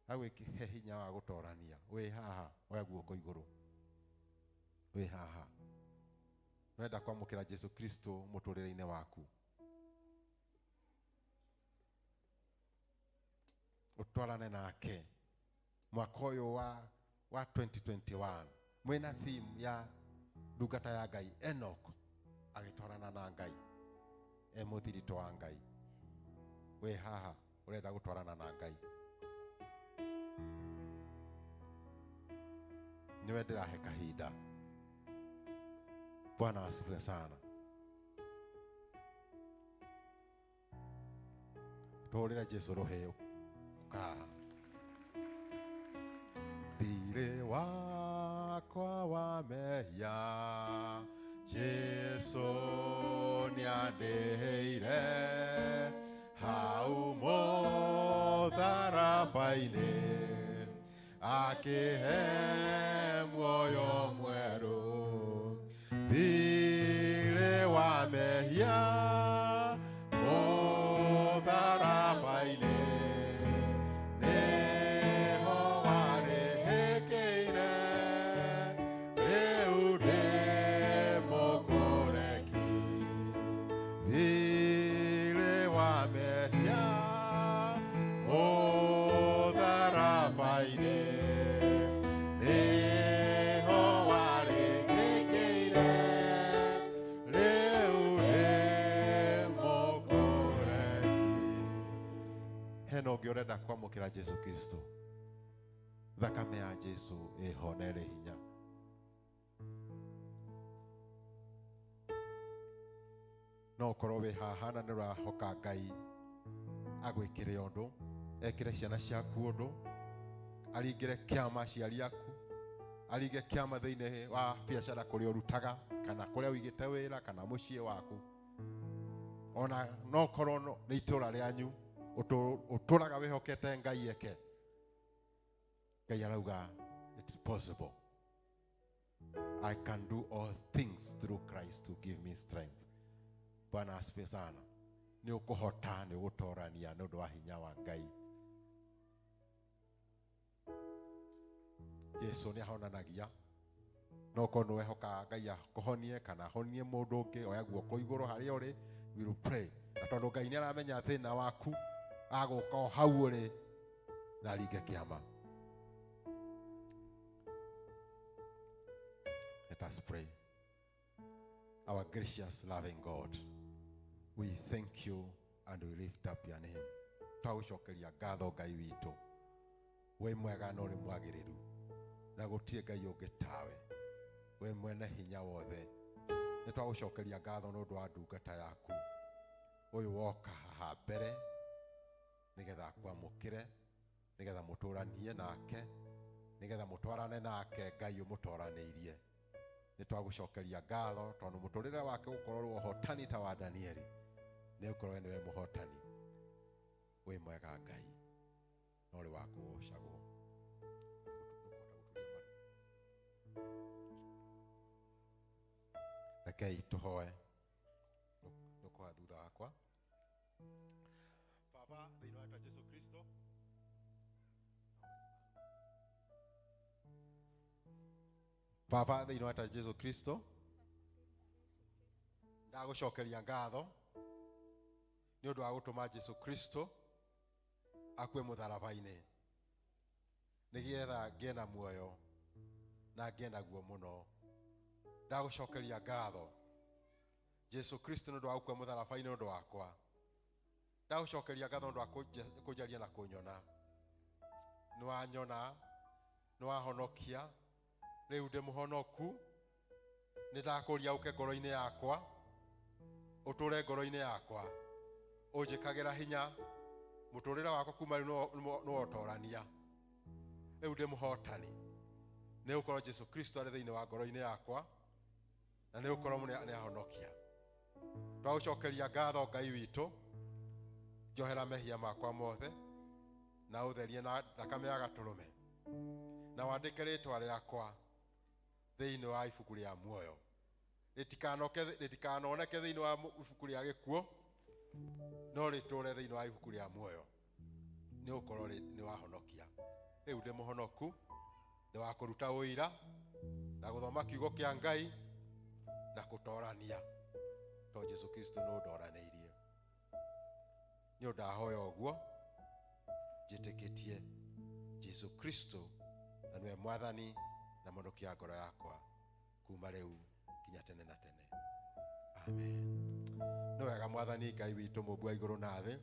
agwĩkĩre hinya wa gũtorania. Wĩ haha oya guoko igũrũ. Wĩ haha wenda kwamũkĩra Jesu Kristo mũtũrĩre-inĩ waku, ũtwarane nake mwaka ũyũ wa 2021. Mwĩna theme ya ndungata ya Ngai Enoch agĩtwarana na Ngai, e mũthiritũ wa Ngai. Wĩ haha ũrenda gũtwarana na Ngai, nĩwe ndĩrahe kahinda. Bwana asifiwe sana. Tũhũrĩre Jesu rũhĩ ũkaha. Thirĩ wakwa wa mehia Jesu nĩandĩhĩire, hau mũtharaba-inĩ akĩhe muoyo mwerũ. Thirĩ wa mehia mũtharaba-inĩ nĩho warĩhĩkĩire, rĩu ndĩ mũkũreki. Hena ũngĩ ũrenda kwamũkĩra Jesu Kristo? Thakame ya Jesu ĩho na ĩrĩ hinya. No ũkorwo wĩ haha na nĩ ũrahoka Ngai agwĩkĩre ũndũ, ekĩre ciana ciaku ũndũ, aringĩre kĩama aciari aku, aringe kĩama thĩinĩ wa biacara kũrĩa ũrutaga kana kũrĩa ũigĩte wĩra kana mũciĩ waku, ona no korwo nĩ itũra rĩanyu ũtũraga wĩhokete Ngai eke. Ngai arauga it's possible. I can do all things through Christ who give me strength. Bwana asifiwe sana. Nĩ ũkũhota, nĩ ũgũtorania nĩ ũndũ wa hinya wa Ngai. Jesu nĩ ahonanagia. No korwo nĩ wehoka Ngai akũhonie kana ahonie mũndũ ũngĩ, oya guoko igũrũ harĩa ũrĩ, we will pray. Na tondũ Ngai nĩ aramenya thĩna waku, agũka o hau ũrĩ na aringe kĩama. Let us pray. Our gracious, loving God, we thank you and we lift up your name. Twagũcokeria ngatho Ngai witũ, wĩ mwega na ũrĩ mwagĩrĩru, na gũtirĩ Ngai ũngĩ tawe, wĩ mwene hinya wothe. Nĩ twagũcokeria ngatho nĩ ũndũ wa ndungata yaku ũyũ woka haha mbere nĩgetha akwamũkĩre, nĩgetha mũtũranie nake, nĩgetha mũtwarane nake Ngai ũmũtoranĩirie. Nĩ twagũcokeria ngatho tondũ mũtũrĩre wake ũgũkorwo ũhotani ta wa Danieli, nĩ ũkorwo nĩwe mũhotani. Wĩ mwega Ngai, na ũrĩ wa kũgocagwo. Rekei tũhoe. Nĩũkũhoya thutha wakwa. Baba, thĩinĩ wa rĩĩtwa Jesu Kristo, Baba, thĩinĩ wa rĩĩtwa Jesu Kristo, ndagũcokeria ngatho nĩ ũndũ wa gũtũma Jesu Kristo akue mũtharaba-inĩ nĩgetha ngĩe na muoyo na ngĩe naguo mũno. Ndagũcokeria ngatho Jesu Kristo nĩ ũndũ wa gũkua mũtharaba-inĩ nĩ ũndũ wakwa. Ndagũcokeria ngatho nĩ ũndũ wa kũnjaria na kũnyona. Nĩ wanyona, nĩ wahonokia, rĩu ndĩ mũhonoku. Nĩ ndakũria ũke ngoro-inĩ yakwa, ũtũre ngoro-inĩ yakwa, ũnjĩkagĩra hinya, mũtũrĩre wakwa kuma rĩu nĩ wotorania. Rĩu ndĩ mũhotani, nĩ gũkorwo Jesu Kristo arĩ thĩinĩ wa ngoro-inĩ yakwa, na nĩ gũkorwo nĩ ahonokia. Twagũcokeria ngatho Ngai witũ, njohera mehia makwa mothe, na ũtherie na thakame ya gatũrũme, na wandĩke rĩtwa rĩakwa thĩinĩ wa ibuku rĩa muoyo. Rĩtikanoneke thĩinĩ wa ibuku rĩa gĩkuũ, no rĩtũre thĩinĩ wa ibuku rĩa muoyo, nĩ gũkorwo nĩ wahonokia. Rĩu ndĩ mũhonoku, ndĩ wa kũruta ũira na gũthoma kiugo kĩa Ngai na kũtorania, tondũ Jesu Kristo nĩ ũndoranĩirie. Nĩ ũndũ ndahoya ũguo njĩtĩkĩtie Jesu Kristo na nĩwe Mwathani na Mũhonokia wa ngoro yakwa kuma rĩu nginya tene na tene. Amen. Nĩ wega Mwathani Ngai witũ mũmbi wa igũrũ na thĩ,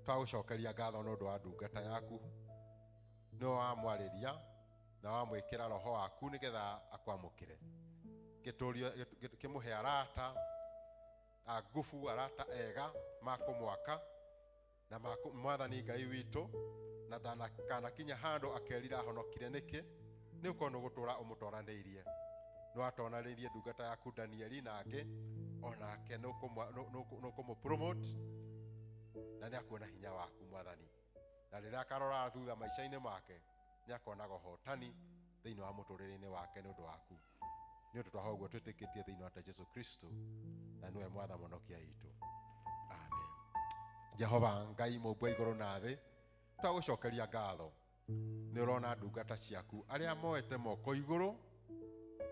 twagũcokeria ngatho nĩ ũndũ wa ndungata yaku, nĩwe wamwarĩria na wamwĩkĩra roho waku nĩgetha akwamũkĩre. Kĩmũhe arata a ngubu, arata ega ma kũmwaka na ma Mwathani Ngai witũ, na ndakanakinya handũ akerira ahonokire nĩkĩ, nĩ ũkorwo nĩ ũgũtũra ũmũtoranĩirie. Nĩ watoranĩirie ndungata yaku Danieli na angĩ, onake nĩ ũkũmũ-promote na nĩ akuona hinya waku Mwathani, na rĩrĩa akarora thutha maica-inĩ make nĩ akonaga ũhotani thĩinĩ wa mũtũrĩre-inĩ wake nĩ ũndũ waku. Nĩ ũndũ twahoya ũguo twĩtĩkĩtie thĩinĩ wa Jesu Kristo, na nĩwe Mwathani Mũhonokia witũ. Amen. Jehova Ngai mũmbi wa igũrũ na thĩ, twagũcokeria ngatho nĩ ũrona ndungata ciaku arĩa moete moko igũrũ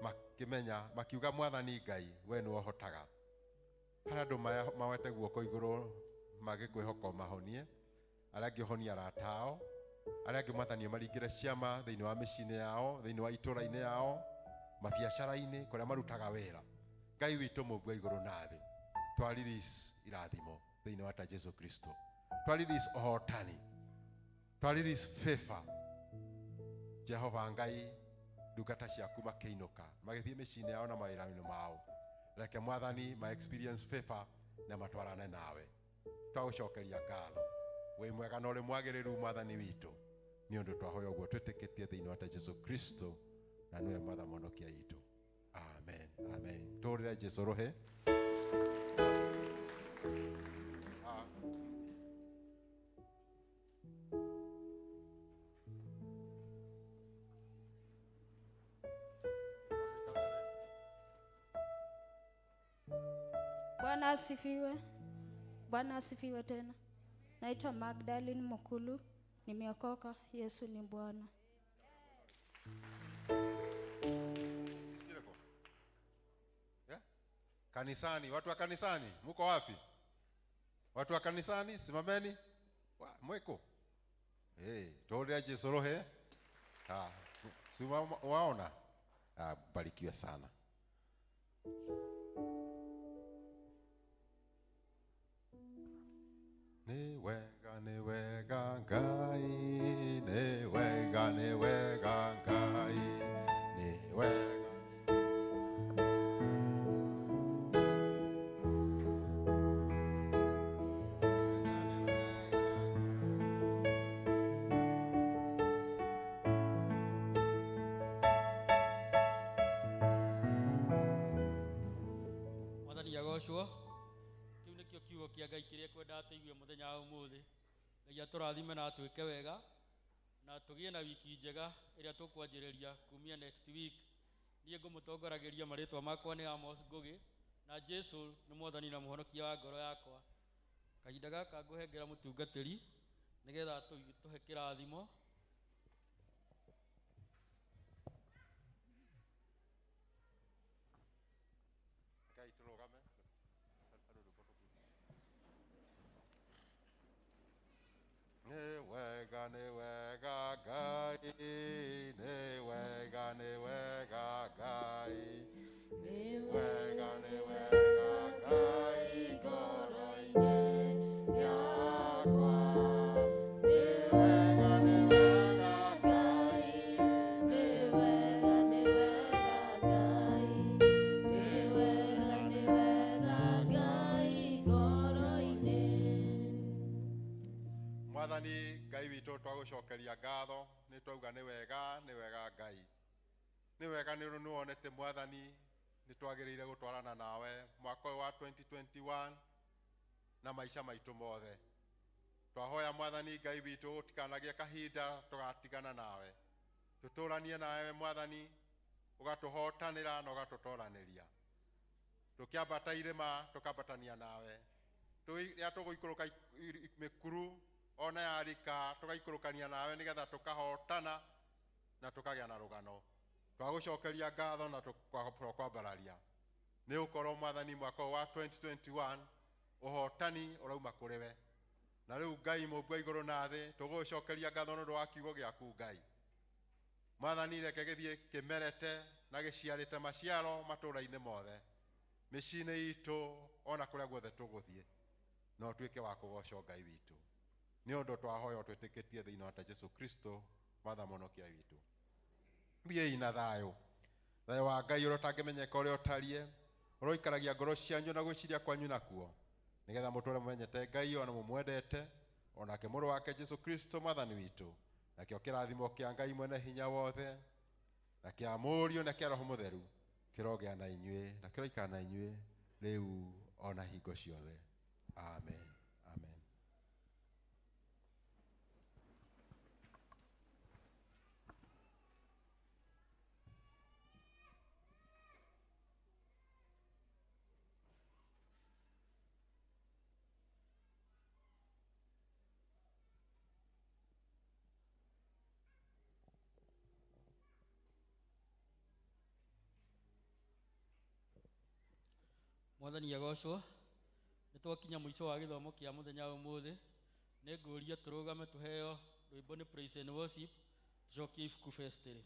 makĩmenya, makiuga Mwathani Ngai we nĩwe ũhotaga. Harĩ andũ moete guoko igũrũ magĩkwĩhoka ũmahonie, arĩa angĩ ũhonie arata ao, arĩa angĩ Mwathani ũmaringĩre ciama thĩinĩ wa mĩciĩ-inĩ yao, thĩinĩ wa itũũra-inĩ yao, mabiacara-inĩ kũrĩa marutaga wĩra. Ngai witũ mũmbi wa igũrũ na thĩ, twa release irathimo thĩinĩ wa ta Jesu Kristo, twa release ũhotani Twa release favor. Jehova Ngai ndungata ciaku makĩinũka magĩthiĩ mĩciĩ-inĩ yao na mawĩra-inĩ mao. Reke Mwathani ma experience favor na matwarane nawe. Twagũcokeria ngatho. Wĩ mwega na ũrĩ mwagĩrĩru Mwathani witũ. Nĩ ũndũ twahoya ũguo twĩtĩkĩtie thĩinĩ wa Jesu Kristo na nĩwe Mwathani mũhonokia witũ. Amen. Amen. Tũrĩre Jesu rũhĩ. Bwana asifiwe. Bwana asifiwe tena. Naitwa Magdalene Mukulu, nimeokoka. Yesu ni Bwana. Yeah? Kanisani, watu wa kanisani, muko wapi? Watu wa kanisani, simameni. Mweko. Hey, tolea Jesu rohe. Ah, si waona? Ah, barikiwe sana. Ni wega Ngai, ni wega Ngai, ni wega. Mwathani agocwo. Kĩu nĩkĩo kiugo kĩa Ngai kĩrĩa kwendaga tũigue mũthenya wa ũmũthĩ. Ngai atũrathime na atwĩke wega na tũgĩe na wiki njega ĩrĩa tũkwanjĩrĩria kumia next week. Niĩ ngũmũtongoragĩria marĩtwa makwa nĩ Amos Ngũgĩ na Jesu nĩ Mwathani na mũhonokia wa ngoro yakwa. Kahinda gaka ngũhengera mũtungatĩri nĩgetha tũhe kĩrathimo. Ngai tũrũgame. Nĩ wega Ngai, nĩ wega Ngai, nĩ wega Ngai ngoro-inĩ yakwa. Nĩ wega Ngai, nĩ wega Ngai, nĩ wega Ngai ngoro-inĩ. Mwathani Ngai witũ twagũcokeria ngatho nĩ twauga nĩ wega Ngai. Nĩ wega nĩ ũndũ nĩwonete Mwathani nĩ twagĩrĩire gũtwarana nawe mwaka ũyũ wa 2021 na maica maitũ mothe. Twahoya Mwathani Ngai witũ gũtikanagĩe kahinda tũgatigana nawe. Tũtũranie nawe Mwathani, ũgatũhotanĩra na ũgatũtoranĩria. Tũkĩambata irĩma tũkambatania nawe. Rĩrĩa tũgũikũrũka mĩkuru ona ya rika tũgaikũrũkania nawe nĩgetha tũkahotana na tũkagĩa na rũgano. Twagũcokeria ngatho na tũkwambararia. Nĩ ũkorwo Mwathani mwaka ũyũ wa 2021 ũhotani ũrauma kũrĩ we. Na rĩu Ngai mũmbi wa igũrũ na thĩ tũgũcokeria ngatho nĩ ũndũ wa kiugo gĩaku Ngai. Mwathani reke gĩthiĩ kĩmerete na gĩciarĩte maciaro matũũra-inĩ mothe, mĩciĩ-inĩ itũ ona kũrĩa guothe tũgũthiĩ, no tuĩke wa kũgocwo Ngai witũ. Nĩ ũndũ twahoya twĩtĩkĩtie thĩinĩ wa Jesu Kristo Mwathani mũhonokia witũ. Thiĩi na thayũ. Thayũ wa Ngai ũrĩa ũtangĩmenyeka ũrĩa ũtariĩ, ũroikaragia ngoro cianyu na gwĩciria kwanyu nakuo, nĩgetha mũtũũre mũmenyete Ngai ona mũmwendete, onake mũrũ wake Jesu Kristo Mwathani witũ. Nakĩo kĩrathimo kĩa Ngai mwene hinya wothe, na kĩa Mũriũ na kĩa Roho Mũtheru kĩrogĩa na inyuĩ na kĩroikara na inyuĩ rĩu ona hingo ciothe. Amen. Amen. Mwathani agocwo. Nĩ twakinya mũico wa gĩthomo kĩa mũthenya wa ũmũthĩ. Nĩ ngũria tũrũgame tũheo rwĩmbo nĩ praise and worship, tũcokie ibuku festĩrĩ.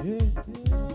Hey, hey.